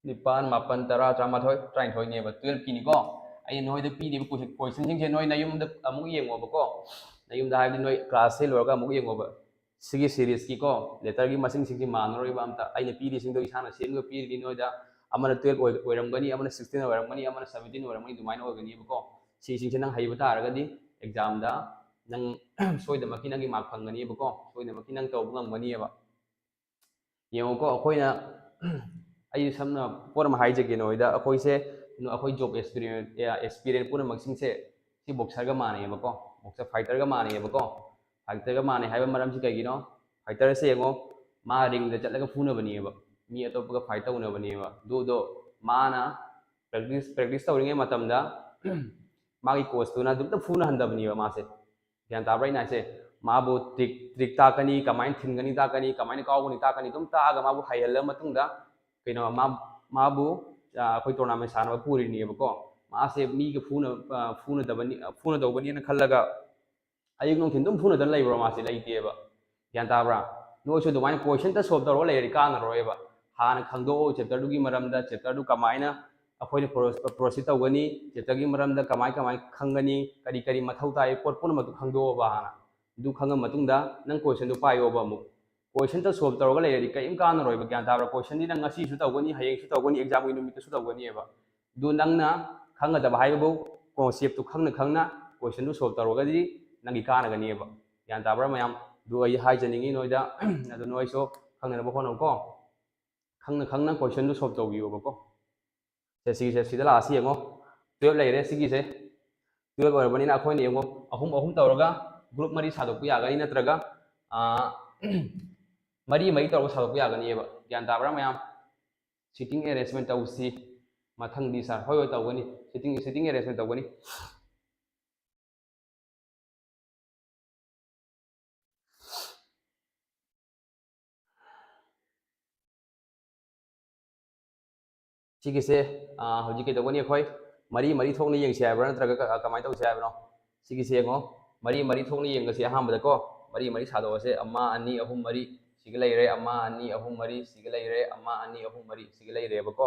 ꯅꯤꯄꯥꯟ, ꯃꯥꯄꯟ, ꯇꯔꯥ, ꯇꯔꯥꯃꯥꯊꯣꯏ, ꯇꯔꯥꯅꯤꯊꯣꯏꯅꯦꯕ꯫ Twelve ꯀꯤꯅꯤꯀꯣ꯫ ꯑꯩꯅ ꯅꯣꯏꯗ ꯄꯤꯔꯤꯕ ꯀꯣꯏꯁꯟ, question ꯁꯤꯡꯁꯦ ꯅꯣꯏ ꯅꯌꯨꯝꯗ ꯑꯃꯨꯛ ꯌꯦꯡꯉꯣꯕꯀꯣ꯫ ꯅꯌꯨꯝꯗ ꯍꯥꯏꯕꯗꯤ ꯅꯣꯏ class ꯁꯦ ꯂꯣꯏꯔꯒ ꯑꯃꯨꯛ ꯌꯦꯡꯉꯣꯕ꯫ ꯁꯤꯒꯤ series ꯀꯤꯀꯣ, letter ꯒꯤ ꯃꯁꯤꯡꯁꯤꯡꯁꯤ ꯃꯥꯟꯅꯔꯣꯏꯕ ꯑꯝꯇ꯫ ꯑꯩꯅ ꯄꯤꯔꯤꯁꯤꯡꯗꯣ ꯏꯁꯥꯅ ꯁꯦꯝꯃꯒ ꯄꯤꯔꯤꯅꯤ ꯅꯣꯏꯗ꯫ ꯑꯃꯅ twelve ꯑꯣꯏ-, ꯑꯣꯏꯔꯝꯒꯅꯤ, ꯑꯃꯅ sixteen ꯑꯣꯏꯔꯝꯒꯅꯤ, ꯑꯃꯅ seventeen ꯑꯣꯏꯔꯝꯒꯅꯤ, ꯑꯗꯨꯃꯥꯏꯅ ꯑꯣꯏꯒꯅꯤꯕꯀꯣ꯫ ꯁꯤꯁꯤꯡꯁꯦ ꯅꯪ ꯍꯩꯕ ꯇꯥꯔꯒꯗꯤ exam ꯗ ꯅꯪ ꯁꯣꯏꯗꯅꯃꯛꯀꯤ ꯅꯪꯒꯤ mark ꯐꯪꯒꯅꯤꯕꯀꯣ꯫ ꯁꯣꯏꯗꯅꯃꯛꯀꯤ ꯅꯪ ꯇꯧꯕ ꯉꯝꯒꯅꯤꯕ꯫ ꯌꯦꯡꯉꯨꯀꯣ, ꯑꯩꯈꯣꯏꯅ, ꯑꯩ ꯁꯝꯅ ꯄꯣꯠ ꯑꯃ ꯍꯥꯏꯖꯒꯦ ꯅꯣꯏꯗ꯫ ꯑꯩꯈꯣꯏꯁꯦ, ꯑꯩꯈꯣꯏ job experience, experience ꯄꯨꯝꯅꯃꯛꯁꯤꯡꯁꯦ ꯁꯤ boxer ꯒ ꯃꯥꯟꯅꯩꯌꯦꯕꯀꯣ, boxer fighter ꯒ ꯃꯥꯟꯅꯩꯌꯦꯕꯀꯣ꯫ Fighter ꯒ ꯃꯥꯟꯅꯩ ꯍꯥꯏꯕ ꯃꯔꯝꯁꯤ ꯀꯩꯒꯤꯅꯣ? Fighter ꯁꯦ ꯌꯦꯡꯉꯣ, ꯃꯥ ring ꯗ ꯆꯠꯂꯒ ꯐꯨꯅꯕꯅꯦꯕ, ꯃꯤ ꯑꯇꯣꯞꯄꯒ fight ꯇꯧꯅꯕꯅꯦꯕ꯫ ꯑꯗꯨꯗꯣ ꯃꯥꯅ practice, practice ꯇꯧꯔꯤꯉꯩ ꯃꯇꯝꯗ ꯃꯥꯒꯤ coach ꯇꯨꯅ ꯑꯗꯨꯝꯇ ꯐꯨꯅꯍꯟꯗꯕꯅꯦꯕ ꯃꯥꯁꯦ꯫ ꯒ꯭ꯌꯥꯟ ꯇꯥꯕ꯭ꯔꯥ ꯑꯩꯅ ꯍꯥꯏꯁꯦ? ꯃꯥꯕꯨ trick, trick ꯇꯥꯛꯀꯅꯤ, ꯀꯃꯥꯏꯅ ꯊꯤꯟꯒꯅꯤ ꯇꯥꯛꯀꯅꯤ, ꯀꯃꯥꯏꯅ ꯀꯥꯎꯒꯅꯤ ꯇꯥꯛꯀꯅꯤ, ꯑꯗꯨꯝ ꯇꯥꯛꯑꯒ ꯃꯥꯕꯨ ꯍꯩꯍꯜꯂ ꯃꯇꯨꯡꯗ, ꯀꯩꯅꯣ, ꯃꯥ-, ꯃꯥꯕꯨ, ꯑ, ꯑꯩꯈꯣꯏ tournament ꯁꯥꯟꯅꯕ ꯄꯨꯔꯤꯅꯦꯕꯀꯣ꯫ ꯃꯥꯁꯦ ꯃꯤꯒ ꯐꯨꯅ-, ꯑ, ꯐꯨꯅꯗꯕꯅꯤ, ꯑ, ꯐꯨꯅꯗꯧꯕꯅꯦꯅ ꯈꯜꯂꯒ ꯑꯌꯨꯛ ꯅꯨꯡꯊꯤꯟ ꯑꯗꯨꯝ ꯐꯨꯅꯗꯅ ꯂꯩꯕ꯭ꯔꯣ? ꯃꯥꯁꯦ ꯂꯩꯇꯦꯕ꯫ ꯒ꯭ꯌꯥꯟ ꯇꯥꯕ꯭ꯔꯥ? ꯅꯣꯏꯁꯨ ꯑꯗꯨꯃꯥꯏꯅ question ꯇ solve ꯇꯧꯔꯒ ꯂꯩꯔꯗꯤ ꯀꯥꯟꯅꯔꯣꯏꯕ꯫ ꯍꯥꯟꯅ ꯈꯪꯗꯣꯛꯑꯣ chapter ꯗꯨꯒꯤ ꯃꯔꯝꯗ, chapter ꯗꯨ ꯀꯃꯥꯏꯅ ꯑꯩꯈꯣꯏꯅ pro-, proceed ꯇꯧꯒꯅꯤ, chapter ꯒꯤ ꯃꯔꯝꯗ ꯀꯃꯥꯏ ꯀꯃꯥꯏ ꯈꯪꯒꯅꯤ, ꯀꯔꯤ ꯀꯔꯤ ꯃꯊꯧ ꯇꯥꯏ, ꯄꯣꯠ ꯄꯨꯝꯅꯃꯛꯇꯨ ꯈꯪꯗꯣꯛꯑꯣꯕ ꯍꯥꯟꯅ꯫ ꯑꯗꯨ ꯈꯪꯉ ꯃꯇꯨꯡꯗ ꯅꯪ question ꯗꯨ ꯄꯥꯏꯌꯣꯕ ꯑꯃꯨꯛ꯫ Question ꯇ solve ꯇꯧꯔꯒ ꯂꯩꯔꯗꯤ ꯀꯔꯤꯝ ꯀꯥꯟꯅꯔꯣꯏꯕ, ꯒ꯭ꯌꯥꯟ ꯇꯥꯕ꯭ꯔꯥ? Question ꯗꯤ ꯅꯪ ꯉꯁꯤꯁꯨ ꯇꯧꯒꯅꯤ, ꯍꯌꯦꯡꯁꯨ ꯇꯧꯒꯅꯤ, exam ꯒꯤ ꯅꯨꯃꯤꯠꯇꯁꯨ ꯇꯧꯒꯅꯤꯕ꯫ ꯑꯗꯨ ꯅꯪꯅ ꯈꯪꯒꯗꯕ ꯍꯥꯏꯕꯕꯨ concept ꯇꯨ ꯈꯪꯅ ꯈꯪꯅ question ꯗꯨ solve ꯇꯧꯔꯒꯗꯤ ꯅꯪꯒꯤ ꯀꯥꯟꯅꯒꯅꯤꯕ꯫ ꯒ꯭ꯌꯥꯟ ꯇꯥꯕ꯭ꯔꯥ ꯃꯌꯥꯝ? ꯑꯗꯨ ꯑꯩ ꯍꯥꯏꯖꯅꯤꯡꯉꯤ ꯅꯣꯏꯗ꯫ ꯑꯗꯨ ꯅꯣꯏꯁꯨ ꯈꯪꯅꯅꯕ ꯍꯣꯠꯅꯧꯀꯣ꯫ ꯈꯪꯅ ꯈꯪꯅ question ꯗꯨ solve ꯇꯧꯕꯤꯌꯣꯕꯀꯣ꯫ ꯁꯦ, ꯁꯤꯒꯤꯁꯦ ꯁꯤꯗ ꯂꯥꯛꯑꯁꯤ ꯌꯦꯡꯉꯣ꯫ Twelve ꯂꯩꯔꯦ ꯁꯤꯒꯤꯁꯦ꯫ Twelve ꯑꯣꯏꯔꯕꯅꯤꯅ ꯑꯩꯈꯣꯏꯅ ꯌꯦꯡꯉꯣ, ꯑꯍꯨꯝ ꯑꯍꯨꯝ ꯇꯧꯔꯒ group ꯃꯔꯤ ꯁꯥꯗꯣꯛꯄ ꯌꯥꯒꯅꯤ, ꯅꯠꯇ꯭ꯔꯒ, ꯑꯥ, ꯃꯔꯤ ꯃꯔꯤ ꯇꯧꯔꯒ ꯁꯥꯗꯣꯛꯄ ꯌꯥꯒꯅꯤꯕ꯫ ꯒ꯭ꯌꯥꯟ ꯇꯥꯕ꯭ꯔꯥ ꯃꯌꯥꯝ? Seating arrangement ꯇꯧꯁꯤ꯫ ꯃꯊꯪꯗꯤ ꯁꯥꯔ, ꯍꯣꯏ ꯍꯣꯏ ꯇꯧꯒꯅꯤ, ꯁꯤꯇꯤꯡ ꯁꯤꯇꯤꯡ ꯑꯦꯔꯦꯟꯖꯃꯦꯟ ꯇꯧꯒꯅꯤ꯫ ꯁꯤꯒꯤꯁꯦ ꯍꯧꯖꯤꯛ ꯀꯩꯗꯧꯒꯅꯤ? ꯑꯩꯈꯣꯏ ꯃꯔꯤ ꯃꯔꯤ ꯊꯣꯛꯅ ꯌꯦꯡꯁꯤ ꯍꯥꯏꯕ꯭ꯔꯥ, ꯅꯠꯇ꯭ꯔꯒ ꯀꯃꯥꯏꯅ ꯇꯧꯁꯤ ꯍꯥꯏꯕꯅꯣ? ꯁꯤꯒꯤꯁꯦ ꯌꯦꯡꯉꯣ, ꯃꯔꯤ ꯃꯔꯤ ꯊꯣꯛꯅ ꯌꯦꯡꯉꯁꯤ꯫ ꯑꯍꯥꯟꯕꯗꯀꯣ ꯃꯔꯤ ꯃꯔꯤ ꯁꯥꯗꯣꯛꯑꯁꯦ꯫ ꯑꯃ, ꯑꯅꯤ, ꯑꯍꯨꯝ, ꯃꯔꯤ꯫ ꯁꯤꯒ ꯂꯩꯔꯦ꯫ ꯑꯃ, ꯑꯅꯤ, ꯑꯍꯨꯝ, ꯃꯔꯤ꯫ ꯁꯤꯒ ꯂꯩꯔꯦ꯫ ꯑꯃ, ꯑꯅꯤ, ꯑꯍꯨꯝ, ꯃꯔꯤ꯫ ꯁꯤꯒ ꯂꯩꯔꯦꯕꯀꯣ꯫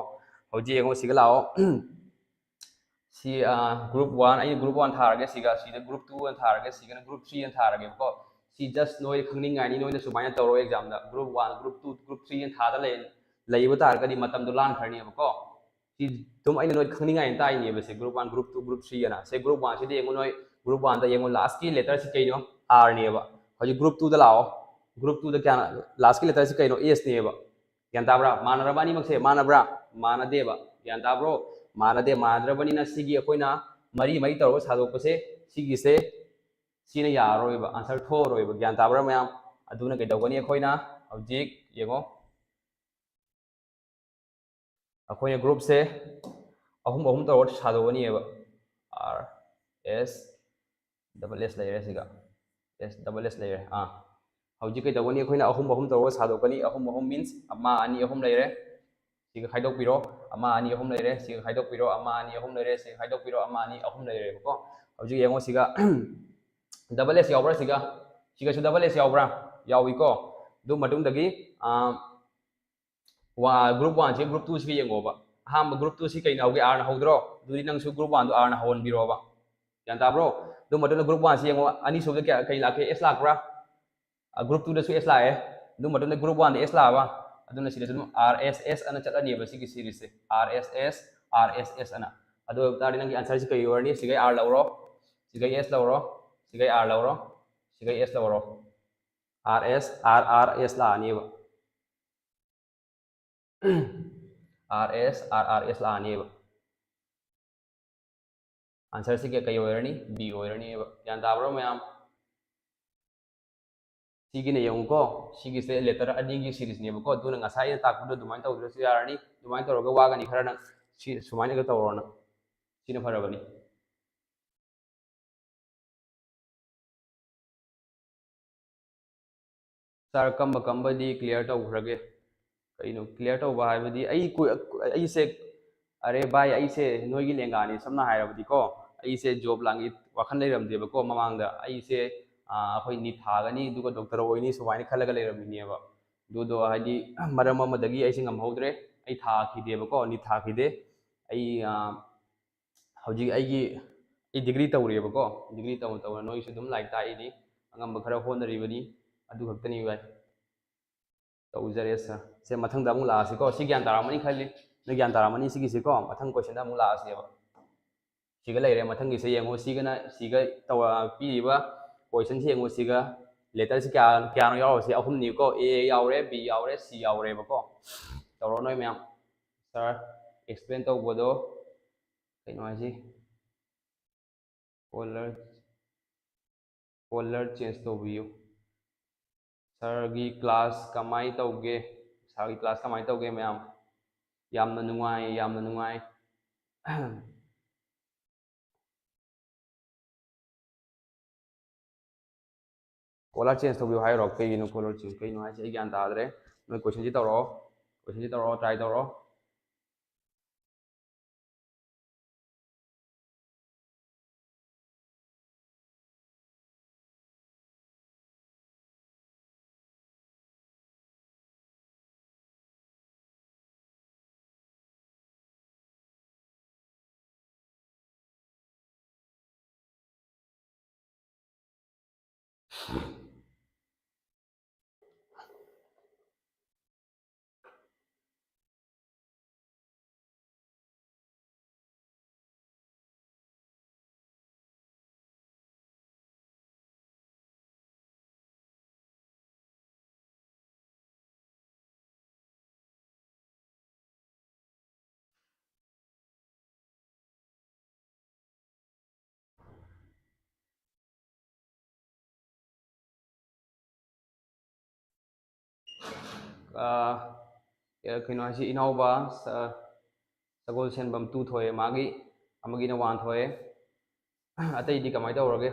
ꯍꯧꯖꯤꯛ ꯌꯦꯡꯉꯣ, ꯁꯤꯒ ꯂꯥꯛꯑꯣ꯫ ꯁꯤ group one, ꯑꯩꯅ group one ꯊꯥꯔꯒꯦ꯫ ꯁꯤꯒ ꯁꯤꯗ group two ꯑꯅ ꯊꯥꯔꯒꯦ꯫ ꯁꯤꯒꯅ group three ꯑꯅ ꯊꯥꯔꯒꯦꯕꯀꯣ꯫ ꯁꯤ just ꯅꯣꯏ ꯈꯪꯅꯤꯡꯉꯥꯏꯅꯤ, ꯅꯣꯏꯅ ꯁꯨꯃꯥꯏꯅ ꯇꯧꯔꯣ examꯗ꯫ Group one, group two, group three ꯑꯅ ꯊꯥꯗ ꯂꯩ ꯂꯩꯕ ꯇꯥꯔꯒꯗꯤ ꯃꯇꯝꯗꯣ ꯂꯥꯟꯈ꯭ꯔꯅꯦꯕꯀꯣ꯫ ꯁꯤ ꯑꯗꯨꯝ ꯑꯩꯅ ꯅꯣꯏ ꯈꯪꯅꯤꯡꯉꯥꯏꯅ ꯇꯥꯛꯏꯅꯦꯕ꯫ ꯁꯦ group one, group two, group three ꯑꯅ꯫ ꯁꯦ group one ꯁꯤꯗ ꯌꯦꯡꯉꯨ ꯅꯣꯏ, group oneꯗ ꯌꯦꯡꯉꯨ, lastꯀꯤ letterꯁꯤ ꯀꯩꯅꯣ? Rꯅꯦꯕ꯫ ꯍꯧꯖꯤꯛ group twoꯗ ꯂꯥꯛꯑꯣ꯫ Group twoꯗ ꯀꯌꯥꯅ? Lastꯀꯤ letterꯁꯤ ꯀꯩꯅꯣ? Sꯅꯦꯕ꯫ ꯒ꯭ꯌꯥꯟ ꯇꯥꯕ꯭ꯔꯥ? ꯃꯥꯟꯅꯔꯕ ꯑꯅꯤꯃꯛꯁꯦ? ꯃꯥꯟꯅꯕ꯭ꯔꯥ? ꯃꯥꯟꯅꯗꯦꯕ꯫ ꯒ꯭ꯌꯥꯟ ꯇꯥꯕ꯭ꯔꯣ? ꯃꯥꯟꯅꯗꯦ꯫ ꯃꯥꯟꯅꯗ꯭ꯔꯕꯅꯤꯅ ꯁꯤꯒꯤ ꯑꯩꯈꯣꯏꯅ ꯃꯔꯤ ꯃꯔꯤ ꯇꯧꯔꯒ ꯁꯥꯗꯣꯛꯄꯁꯦ, ꯁꯤꯒꯤꯁꯦ, ꯁꯤꯅ ꯌꯥꯔꯔꯣꯏꯕ, answer ꯊꯣꯛꯑꯔꯣꯏꯕ꯫ ꯒ꯭ꯌꯥꯟ ꯇꯥꯕ꯭ꯔꯥ ꯃꯌꯥꯝ? ꯑꯗꯨꯅ ꯀꯩꯗꯧꯒꯅꯤ? ꯑꯩꯈꯣꯏꯅ ꯍꯧꯖꯤꯛ ꯌꯦꯡꯉꯣ, ꯑꯩꯈꯣꯏꯅ groupꯁꯦ ꯑꯍꯨꯝ ꯑꯍꯨꯝ ꯇꯧꯔꯒ ꯁꯥꯗꯣꯛꯑꯅꯤꯕ꯫ R S, double S ꯂꯩꯔꯦ ꯁꯤꯒ, S double S ꯂꯩꯔꯦ꯫ ꯑꯥ, ꯍꯧꯖꯤꯛ ꯀꯩꯗꯧꯒꯅꯤ? ꯑꯩꯈꯣꯏꯅ ꯑꯍꯨꯝ ꯑꯍꯨꯝ ꯇꯧꯔꯒ ꯁꯥꯗꯣꯛꯀꯅꯤ꯫ ꯑꯍꯨꯝ ꯑꯍꯨꯝ means ꯑꯃ, ꯑꯅꯤ, ꯑꯍꯨꯝ ꯂꯩꯔꯦ꯫ ꯁꯤꯒ ꯈꯥꯏꯗꯣꯛꯄꯤꯔꯣ꯫ ꯑꯃ, ꯑꯅꯤ, ꯑꯍꯨꯝ ꯂꯩꯔꯦ꯫ ꯁꯤꯒ ꯈꯥꯏꯗꯣꯛꯄꯤꯔꯣ꯫ ꯑꯃ, ꯑꯅꯤ, ꯑꯍꯨꯝ ꯂꯩꯔꯦ꯫ ꯁꯤꯒ ꯈꯥꯏꯗꯣꯛꯄꯤꯔꯣ꯫ ꯑꯃ, ꯑꯅꯤ, ꯑꯍꯨꯝ ꯂꯩꯔꯦꯕꯀꯣ꯫ ꯍꯧꯖꯤꯛ ꯌꯦꯡꯉꯣ, ꯁꯤꯒ double S ꯌꯥꯎꯕ꯭ꯔꯥ? ꯁꯤꯒ, ꯁꯤꯒꯁꯨ double S ꯌꯥꯎꯕ꯭ꯔꯥ? ꯌꯥꯎꯏꯀꯣ꯫ ꯑꯗꯨ ꯃꯇꯨꯡꯗꯒꯤ, ꯑꯥ, ꯋꯥ-, group oneꯁꯤ group twoꯁꯤꯒ ꯌꯦꯡꯉꯣꯕ꯫ ꯑꯍꯥꯟꯕ group twoꯁꯤ ꯀꯩꯅ ꯍꯧꯒꯦ? Rꯅ ꯍꯧꯗ꯭ꯔꯣ? ꯑꯗꯨꯗꯤ ꯅꯪꯁꯨ group oneꯗꯣ Rꯅ ꯍꯧꯍꯟꯕꯤꯔꯣꯕ꯫ ꯒ꯭ꯌꯥꯟ ꯇꯥꯕ꯭ꯔꯣ? ꯑꯗꯨ ꯃꯇꯨꯡꯗ group oneꯁꯤ ꯌꯦꯡꯉꯣ, ꯑꯅꯤꯁꯨꯕꯗ ꯀꯌꯥ, ꯀꯩ ꯂꯥꯛꯀꯦ? S ꯂꯥꯛꯄ꯭ꯔꯥ? ꯑ, group twoꯗꯁꯨ S ꯂꯥꯛꯑꯦ꯫ ꯑꯗꯨ ꯃꯇꯨꯡꯗ group oneꯗ S ꯂꯥꯛꯑꯕ? ꯑꯗꯨꯅ ꯁꯤꯗꯁꯨ ꯑꯗꯨꯝ R S S ꯑꯅ ꯆꯠꯂꯅꯤꯕ ꯁꯤꯒꯤ seriesꯁꯦ꯫ R S S, R S S ꯑꯅ꯫ ꯑꯗꯨ ꯑꯣꯏꯕ ꯇꯥꯔꯗꯤ ꯅꯪꯒꯤ answerꯁꯤ ꯀꯔꯤ ꯑꯣꯏꯔꯅꯤ? ꯁꯤꯒꯩ R ꯂꯧꯔꯣ, ꯁꯤꯒꯩ S ꯂꯧꯔꯣ, ꯁꯤꯒꯩ R ꯂꯧꯔꯣ, ꯁꯤꯒꯩ S ꯂꯧꯔꯣ꯫ R S, R, R, S ꯂꯥꯛꯑꯅꯤꯕ꯫ R S, R, R, S ꯂꯥꯛꯑꯅꯦꯕ꯫ Answerꯁꯤ ꯀꯩ, ꯀꯩ ꯑꯣꯏꯔꯅꯤ? B ꯑꯣꯏꯔꯅꯤꯕ꯫ ꯒ꯭ꯌꯥꯟ ꯇꯥꯕ꯭ꯔꯣ ꯃꯌꯥꯝ? ꯁꯤꯒꯤꯅ ꯌꯦꯡꯉꯨꯀꯣ, ꯁꯤꯒꯤꯁꯦ letter ꯑꯅꯤꯒꯤ seriesꯅꯦꯕꯀꯣ꯫ ꯑꯗꯨꯅ ꯉꯁꯥꯏ ꯑꯩꯅ ꯇꯥꯛꯄꯗꯣ ꯑꯗꯨꯃꯥꯏꯅ ꯇꯧꯗ꯭ꯔꯁꯨ ꯌꯥꯔꯅꯤ꯫ ꯑꯗꯨꯃꯥꯏꯅ ꯇꯧꯔꯒ ꯋꯥꯒꯅꯤ ꯈꯔ ꯅꯪ꯫ ꯁꯤ ꯁꯨꯃꯥꯏꯅꯒ ꯇꯧꯔꯣꯅ, ꯁꯤꯅ ꯐꯔꯕꯅꯤ꯫ ꯁꯥꯔ, ꯀꯝꯕ ꯀꯝꯕꯗꯤ ꯀ꯭ꯂꯤꯌꯥꯔ ꯇꯧꯈ꯭ꯔꯒꯦ? ꯀꯩꯅꯣ ꯀ꯭ꯂꯤꯌꯥꯔ ꯇꯧꯕ ꯍꯥꯏꯕꯗꯤ? ꯑꯩ ꯀꯨꯏ-, ꯑꯩꯁꯦ, ꯑꯔꯦ ꯚꯥꯏ, ꯑꯩꯁꯦ ꯅꯣꯏꯒꯤ ꯂꯦꯡꯒꯥꯅꯤ꯫ ꯁꯝꯅ ꯍꯥꯏꯔꯕꯗꯤꯀꯣ, ꯑꯩꯁꯦ ꯖꯣꯕ ꯂꯥꯡꯒꯤ ꯋꯥꯈꯜ ꯂꯩꯔꯝꯗꯦꯕꯀꯣ꯫ ꯃꯃꯥꯡꯗ ꯑꯩꯁꯦ, ꯑꯥ, ꯑꯩꯈꯣꯏ ꯅꯤꯠ ꯊꯥꯒꯅꯤ, ꯑꯗꯨꯒ ꯗꯣꯛꯇꯔ ꯑꯣꯏꯅꯤ, ꯁꯨꯃꯥꯏꯅ ꯈꯜꯂꯒ ꯂꯩꯔꯝꯃꯤꯅꯦꯕ꯫ ꯑꯗꯨꯗꯣ ꯍꯥꯏꯗꯤ ꯃꯔꯝ ꯑꯃꯗꯒꯤ ꯑꯩꯁꯦ ꯉꯝꯍꯧꯗ꯭ꯔꯦ, ꯑꯩ ꯊꯥꯈꯤꯗꯦꯕꯀꯣ, ꯅꯤꯠ ꯊꯥꯈꯤꯗꯦ꯫ ꯑꯩ, ꯑꯥ, ꯍꯧꯖꯤꯛ ꯑꯩꯒꯤ, ꯑꯩ ꯗꯤꯒ꯭ꯔꯤ ꯇꯧꯔꯤꯑꯕꯀꯣ꯫ ꯗꯤꯒ꯭ꯔꯤ ꯇꯧꯅ ꯇꯧꯅ ꯅꯣꯏꯁꯨ ꯑꯗꯨꯝ ꯂꯥꯏꯔꯤꯛ ꯇꯥꯛꯏꯅꯤ, ꯑꯉꯝꯕ ꯈꯔ ꯍꯣꯠꯅꯔꯤꯕꯅꯤ꯫ ꯑꯗꯨ ꯈꯛꯇꯅꯤ ꯚꯥꯏ꯫ ꯇꯧꯖꯔꯦ ꯁꯥꯔ꯫ ꯁꯦ, ꯃꯊꯪꯗ ꯑꯃꯨꯛ ꯂꯥꯛꯑꯁꯤꯀꯣ꯫ ꯁꯤ ꯒ꯭ꯌꯥꯟ ꯇꯥꯔꯝꯃꯅꯤ ꯈꯜꯂꯤ꯫ ꯅꯣꯏ ꯒ꯭ꯌꯥꯟ ꯇꯥꯔꯝꯃꯅꯤ ꯁꯤꯒꯤꯁꯤꯀꯣ꯫ ꯃꯊꯪ ꯀꯣꯏꯁꯟꯗ ꯑꯃꯨꯛ ꯂꯥꯛꯑꯁꯦꯕ꯫ ꯁꯤꯒ ꯂꯩꯔꯦ, ꯃꯊꯪꯒꯤꯁꯦ ꯌꯦꯡꯉꯣ꯫ ꯁꯤꯒꯅ, ꯁꯤꯒ ꯇꯧꯔ ꯄꯤꯔꯤꯕ ꯀꯣꯏꯁꯟꯁꯦ ꯌꯦꯡꯉꯣ꯫ ꯁꯤꯒ ꯂꯦꯇꯔꯁꯤ ꯀꯌꯥ, ꯀꯌꯥꯅꯣ ꯌꯥꯎꯔꯤꯁꯦ? ꯑꯍꯨꯝꯅꯤꯀꯣ꯫ ꯑꯦ ꯌꯥꯎꯔꯦ, ꯕꯤ ꯌꯥꯎꯔꯦ, ꯁꯤ ꯌꯥꯎꯔꯦꯕꯀꯣ꯫ ꯇꯧꯔꯣ ꯅꯣꯏ ꯃꯌꯥꯝ꯫ ꯁꯥꯔ, ꯑꯦꯛꯁꯄ꯭ꯂꯦꯟ ꯇꯧꯕꯗꯣ ꯀꯩꯅꯣ ꯍꯥꯏꯁꯤ? ꯀꯣꯂꯔ, ꯀꯣꯂꯔ ꯆꯦꯟꯖ ꯇꯧꯕꯤꯌꯨ꯫ ꯁꯥꯔꯒꯤ ꯀ꯭ꯂꯥꯁ ꯀꯃꯥꯏ ꯇꯧꯒꯦ? ꯁꯥꯔꯒꯤ ꯀ꯭ꯂꯥꯁ ꯀꯃꯥꯏ ꯇꯧꯒꯦ ꯃꯌꯥꯝ? ꯌꯥꯝꯅ ꯅꯨꯡꯉꯥꯏ, ꯌꯥꯝꯅ ꯅꯨꯡꯉꯥꯏ꯫ ꯀꯣꯂꯔ ꯆꯦꯟꯖ ꯇꯧꯕꯤꯌꯨ ꯍꯥꯏꯔꯣ? ꯀꯩꯒꯤꯅꯣ ꯀꯣꯂꯔ ꯆꯦꯟꯖ? ꯀꯩꯅꯣ ꯍꯥꯏꯁꯦ? ꯑꯩ ꯒ꯭ꯌꯥꯟ ꯇꯥꯗ꯭ꯔꯦ꯫ ꯅꯣꯏ ꯀꯣꯏꯁꯟꯁꯤ ꯇꯧꯔꯛꯑꯣ, ꯀꯣꯏꯁꯟꯁꯤ ꯇꯧꯔꯛꯑꯣ, ꯇ꯭ꯔꯥꯏ ꯇꯧꯔꯛꯑꯣ꯫ ꯑꯥ, ꯀꯩꯅꯣ ꯍꯥꯏꯁꯤ, ꯏꯅꯥꯎꯕ, ꯁ-, ꯁꯒꯣꯜꯁꯦꯟꯕꯝ two ꯊꯣꯛꯑꯦ, ꯃꯥꯒꯤ ꯑꯃꯒꯤꯅ one ꯊꯣꯛꯑꯦ꯫ ꯑꯇꯩꯗꯤ ꯀꯃꯥꯏꯅ ꯇꯧꯔꯒꯦ?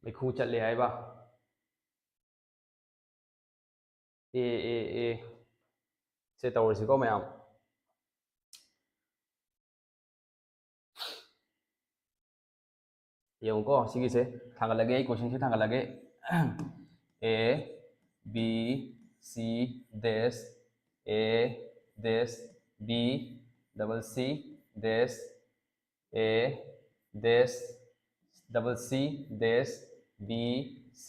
ꯃꯩꯈꯨ ꯆꯠꯂꯦ ꯍꯥꯏꯕ꯫ ꯑꯦ ꯑꯦ ꯑꯦ ꯁꯦ ꯇꯧꯔꯁꯤꯀꯣ ꯃꯌꯥꯝ꯫ ꯌꯦꯡꯉꯨꯀꯣ, ꯁꯤꯒꯤꯁꯦ ꯊꯥꯡꯒꯠꯂꯒꯦ, ꯑꯩ questionꯁꯦ ꯊꯥꯡꯒꯠꯂꯒꯦ꯫ A B C dash, A dash, B double C dash, A dash, double C dash, B C,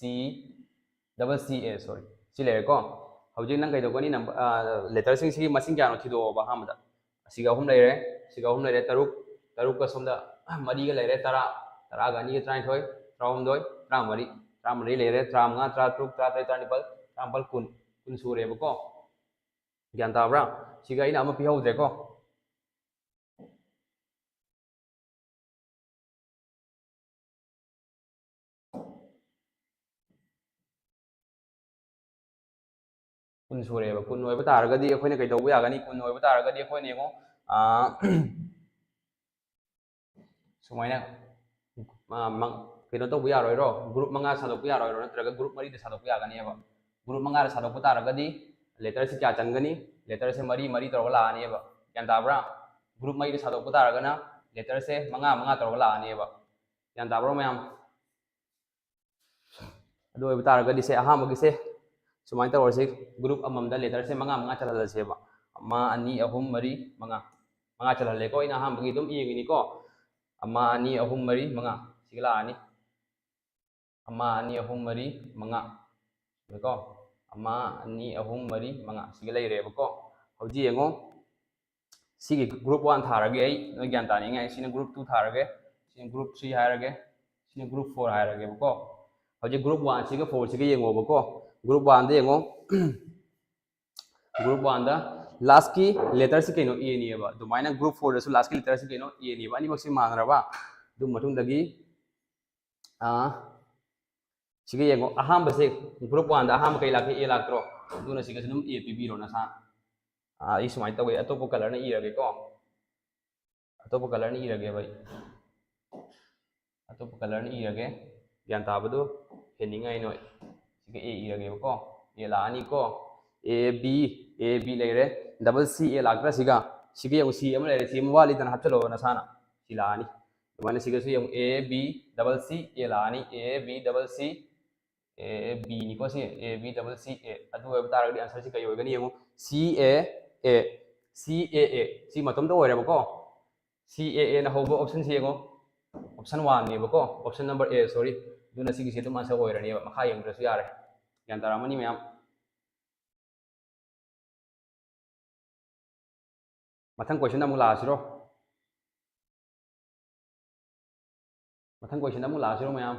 double C A, sorry, ꯁꯤ ꯂꯩꯔꯦꯀꯣ꯫ ꯍꯧꯖꯤꯛ ꯅꯪ ꯀꯩꯗꯧꯒꯅꯤ? Letterꯁꯤꯡꯁꯤꯒꯤ ꯃꯁꯤꯡ ꯀꯌꯥꯅꯣ ꯊꯤꯗꯣꯛꯑꯣꯕ꯫ ꯑꯍꯥꯟꯕꯗ ꯑꯁꯤꯒ ꯑꯍꯨꯝ ꯂꯩꯔꯦ, ꯁꯤꯒ ꯑꯍꯨꯝ ꯂꯩꯔꯦ, ꯇꯔꯨꯛ, ꯇꯔꯨꯛꯀ ꯁꯣꯝꯗ ꯃꯔꯤꯒ ꯂꯩꯔꯦ, ꯇꯔꯥ, ꯇꯔꯥꯒ ꯑꯅꯤꯒ ꯇꯔꯥꯅꯤꯊꯣꯏ, ꯇꯔꯥꯍꯨꯝꯗꯣꯏ, ꯇꯔꯥꯃꯔꯤ, ꯇꯔꯥꯃꯔꯤ ꯂꯩꯔꯦ, ꯇꯔꯥꯃꯉꯥ, ꯇꯔꯥꯇꯔꯨꯛ, ꯇꯔꯥꯇꯔꯦꯠ, ꯇꯔꯥꯅꯤꯄꯥꯜ, ꯇꯔꯥꯃꯥꯄꯜ, ꯀꯨꯟ, ꯀꯨꯟ ꯁꯨꯔꯦꯕꯀꯣ꯫ ꯒ꯭ꯌꯥꯟ ꯇꯥꯕ꯭ꯔꯥ? ꯁꯤꯒ ꯑꯩꯅ ꯑꯃ ꯄꯤꯍꯧꯗ꯭ꯔꯦꯀꯣ꯫ ꯀꯨꯟ ꯁꯨꯔꯦꯕ꯫ ꯀꯨꯟ ꯑꯣꯏꯕ ꯇꯥꯔꯒꯗꯤ ꯑꯩꯈꯣꯏꯅ ꯀꯩꯗꯧꯕ ꯌꯥꯒꯅꯤ? ꯀꯨꯟ ꯑꯣꯏꯕ ꯇꯥꯔꯒꯗꯤ ꯑꯩꯈꯣꯏꯅ ꯌꯦꯡꯉꯣ, ꯁꯨꯃꯥꯏꯅ ꯀꯩꯅꯣ ꯇꯧꯕ ꯌꯥꯔꯣꯏꯔꯣ? Group ꯃꯉꯥ ꯁꯥꯗꯣꯛꯄ ꯌꯥꯔꯣꯏꯔꯣ? ꯅꯠꯇ꯭ꯔꯒ group ꯃꯔꯤꯗ ꯁꯥꯗꯣꯛꯄ ꯌꯥꯒꯅꯦꯕ꯫ Group ꯃꯉꯥꯗ ꯁꯥꯗꯣꯛꯄ ꯇꯥꯔꯒꯗꯤ letterꯁꯦ ꯀꯌꯥ ꯆꯪꯒꯅꯤ? Letterꯁꯦ ꯃꯔꯤ ꯃꯔꯤ ꯇꯧꯔꯒ ꯂꯥꯛꯑꯅꯦꯕ꯫ ꯒ꯭ꯌꯥꯟ ꯇꯥꯕ꯭ꯔꯥ? Group ꯃꯔꯤꯗ ꯁꯥꯗꯣꯛꯄ ꯇꯥꯔꯒꯅ letterꯁꯦ ꯃꯉꯥ ꯃꯉꯥ ꯇꯧꯔꯒ ꯂꯥꯛꯑꯅꯦꯕ꯫ ꯒ꯭ꯌꯥꯟ ꯇꯥꯕ꯭ꯔꯣ ꯃꯌꯥꯝ? ꯑꯗꯨ ꯑꯣꯏꯕ ꯇꯥꯔꯒꯗꯤ ꯁꯦ, ꯑꯍꯥꯟꯕꯒꯤꯁꯦ ꯁꯨꯃꯥꯏꯅ ꯇꯧꯔꯁꯤ, group ꯑꯃꯃꯝꯗ letterꯁꯦ ꯃꯉꯥ ꯃꯉꯥ ꯆꯜꯍꯜꯂꯁꯦꯕ꯫ ꯑꯃ, ꯑꯅꯤ, ꯑꯍꯨꯝ, ꯃꯔꯤ, ꯃꯉꯥ꯫ ꯃꯉꯥ ꯆꯜꯍꯜꯂꯦꯀꯣ, ꯑꯩꯅ ꯑꯍꯥꯟꯕꯒꯤ ꯑꯗꯨꯝ ꯌꯦꯡꯉꯤꯅꯤꯀꯣ꯫ ꯑꯃ, ꯑꯅꯤ, ꯑꯍꯨꯝ, ꯃꯔꯤ, ꯃꯉꯥ꯫ ꯁꯤꯒ ꯂꯥꯛꯑꯅꯤ꯫ ꯑꯃ, ꯑꯅꯤ, ꯑꯍꯨꯝ, ꯃꯔꯤ, ꯃꯉꯥ꯫ ꯀꯣ, ꯑꯃ, ꯑꯅꯤ, ꯑꯍꯨꯝ, ꯃꯔꯤ, ꯃꯉꯥ꯫ ꯁꯤꯒ ꯂꯩꯔꯦꯕꯀꯣ꯫ ꯍꯧꯖꯤꯛ ꯌꯦꯡꯉꯣ, ꯁꯤꯒꯤ group one ꯊꯥꯔꯒꯦ ꯑꯩ, ꯅꯣꯏ ꯒ꯭ꯌꯥꯟ ꯇꯥꯅꯤꯡꯉꯥꯏ꯫ ꯁꯤꯅ group two ꯊꯥꯔꯒꯦ, ꯁꯤꯅ group three ꯍꯥꯏꯔꯒꯦ, ꯁꯤꯅ group four ꯍꯥꯏꯔꯒꯦꯕꯀꯣ꯫ ꯍꯧꯖꯤꯛ group one ꯁꯤꯒ four ꯁꯤꯒ ꯌꯦꯡꯉꯣꯕꯀꯣ꯫ Group oneꯗ ꯌꯦꯡꯉꯣ, Group one ꯗ last ꯀꯤ letter ꯁꯤ ꯀꯩꯅꯣ? A ꯅꯦꯕ꯫ ꯑꯗꯨꯃꯥꯏꯅ group four ꯗꯁꯨ last ꯀꯤ letter ꯁꯤ ꯀꯩꯅꯣ? A ꯅꯦꯕ꯫ ꯑꯅꯤꯃꯛꯁꯤ ꯃꯥꯟꯅꯔꯕ? ꯑꯗꯨ ꯃꯇꯨꯡꯗꯒꯤ, ꯑꯥ, ꯁꯤꯒ ꯌꯦꯡꯉꯣ꯫ ꯑꯍꯥꯟꯕꯁꯦ, group one ꯗ ꯑꯍꯥꯟꯕ ꯀꯩ ꯂꯥꯛꯀꯦ? A ꯂꯥꯛꯇ꯭ꯔꯣ? ꯑꯗꯨꯅ ꯁꯤꯒꯁꯨ ꯑꯗꯨꯝ A ꯄꯤꯕꯤꯔꯣ ꯅꯁꯥ꯫ ꯑꯥ, ꯑꯩ ꯁꯨꯃꯥꯏꯅ ꯇꯧꯒꯦ, ꯑꯇꯣꯞꯄ colour ꯅ ꯏꯔꯒꯦꯀꯣ꯫ ꯑꯇꯣꯞꯄ colour ꯅ ꯏꯔꯒꯦꯕ ꯑꯩ꯫ ꯑꯇꯣꯞꯄ colour ꯅ ꯏꯔꯒꯦ꯫ ꯒ꯭ꯌꯥꯟ ꯇꯥꯕꯗꯨ ꯍꯦꯟꯅꯤꯡꯉꯥꯏ ꯅꯣꯏ꯫ ꯁꯤꯒ A ꯏꯔꯒꯦꯕꯀꯣ꯫ A ꯂꯥꯛꯑꯅꯤꯀꯣ꯫ A, B, A, B ꯂꯩꯔꯦ꯫ Double C, A ꯂꯥꯛꯇ꯭ꯔꯥ ꯁꯤꯒ? ꯁꯤꯒ ꯌꯦꯡꯉꯨ, C ꯑꯃ ꯂꯩꯔꯦ꯫ C ꯑꯃ ꯋꯥꯠꯂꯤꯗꯅ, ꯍꯥꯞꯆꯜꯂꯣ ꯅꯁꯥꯅ꯫ ꯁꯤ ꯂꯥꯛꯑꯅꯤ꯫ ꯑꯗꯨꯃꯥꯏꯅ ꯁꯤꯒꯁꯨ ꯌꯦꯡꯉꯨ, A, B, double C, A ꯂꯥꯛꯑꯅꯤ꯫ A, B, double C, A, B ꯅꯤꯀꯣ ꯁꯤ, A, B, double C, A꯫ ꯑꯗꯨ ꯑꯣꯏꯕ ꯇꯥꯔꯒꯗꯤ answer ꯁꯤ ꯀꯩ ꯑꯣꯏꯒꯅꯤ ꯌꯦꯡꯉꯨ, C, A, A, C, A, A꯫ ꯁꯤ ꯃꯇꯣꯝꯇ ꯑꯣꯏꯔꯦꯕꯀꯣ꯫ C, A, A ꯅ ꯍꯧꯕ option ꯁꯤ ꯌꯦꯡꯉꯣ, option one ꯅꯦꯕꯀꯣ, option number A, sorry꯫ ꯑꯗꯨꯅ ꯁꯤꯒꯤꯁꯤ ꯑꯗꯨꯝ answer ꯑꯣꯏꯔꯅꯦꯕ, ꯃꯈꯥ ꯌꯦꯡꯗ꯭ꯔꯁꯨ ꯌꯥꯔꯦ꯫ ꯒ꯭ꯌꯥꯟ ꯇꯥꯔꯝꯃꯅꯤ ꯃꯌꯥꯝ꯫ ꯃꯊꯪ question ꯑꯃꯨꯛ ꯂꯥꯛꯑꯁꯤꯔꯣ? ꯃꯊꯪ question ꯑꯃꯨꯛ ꯂꯥꯛꯑꯁꯤꯔꯣ ꯃꯌꯥꯝ?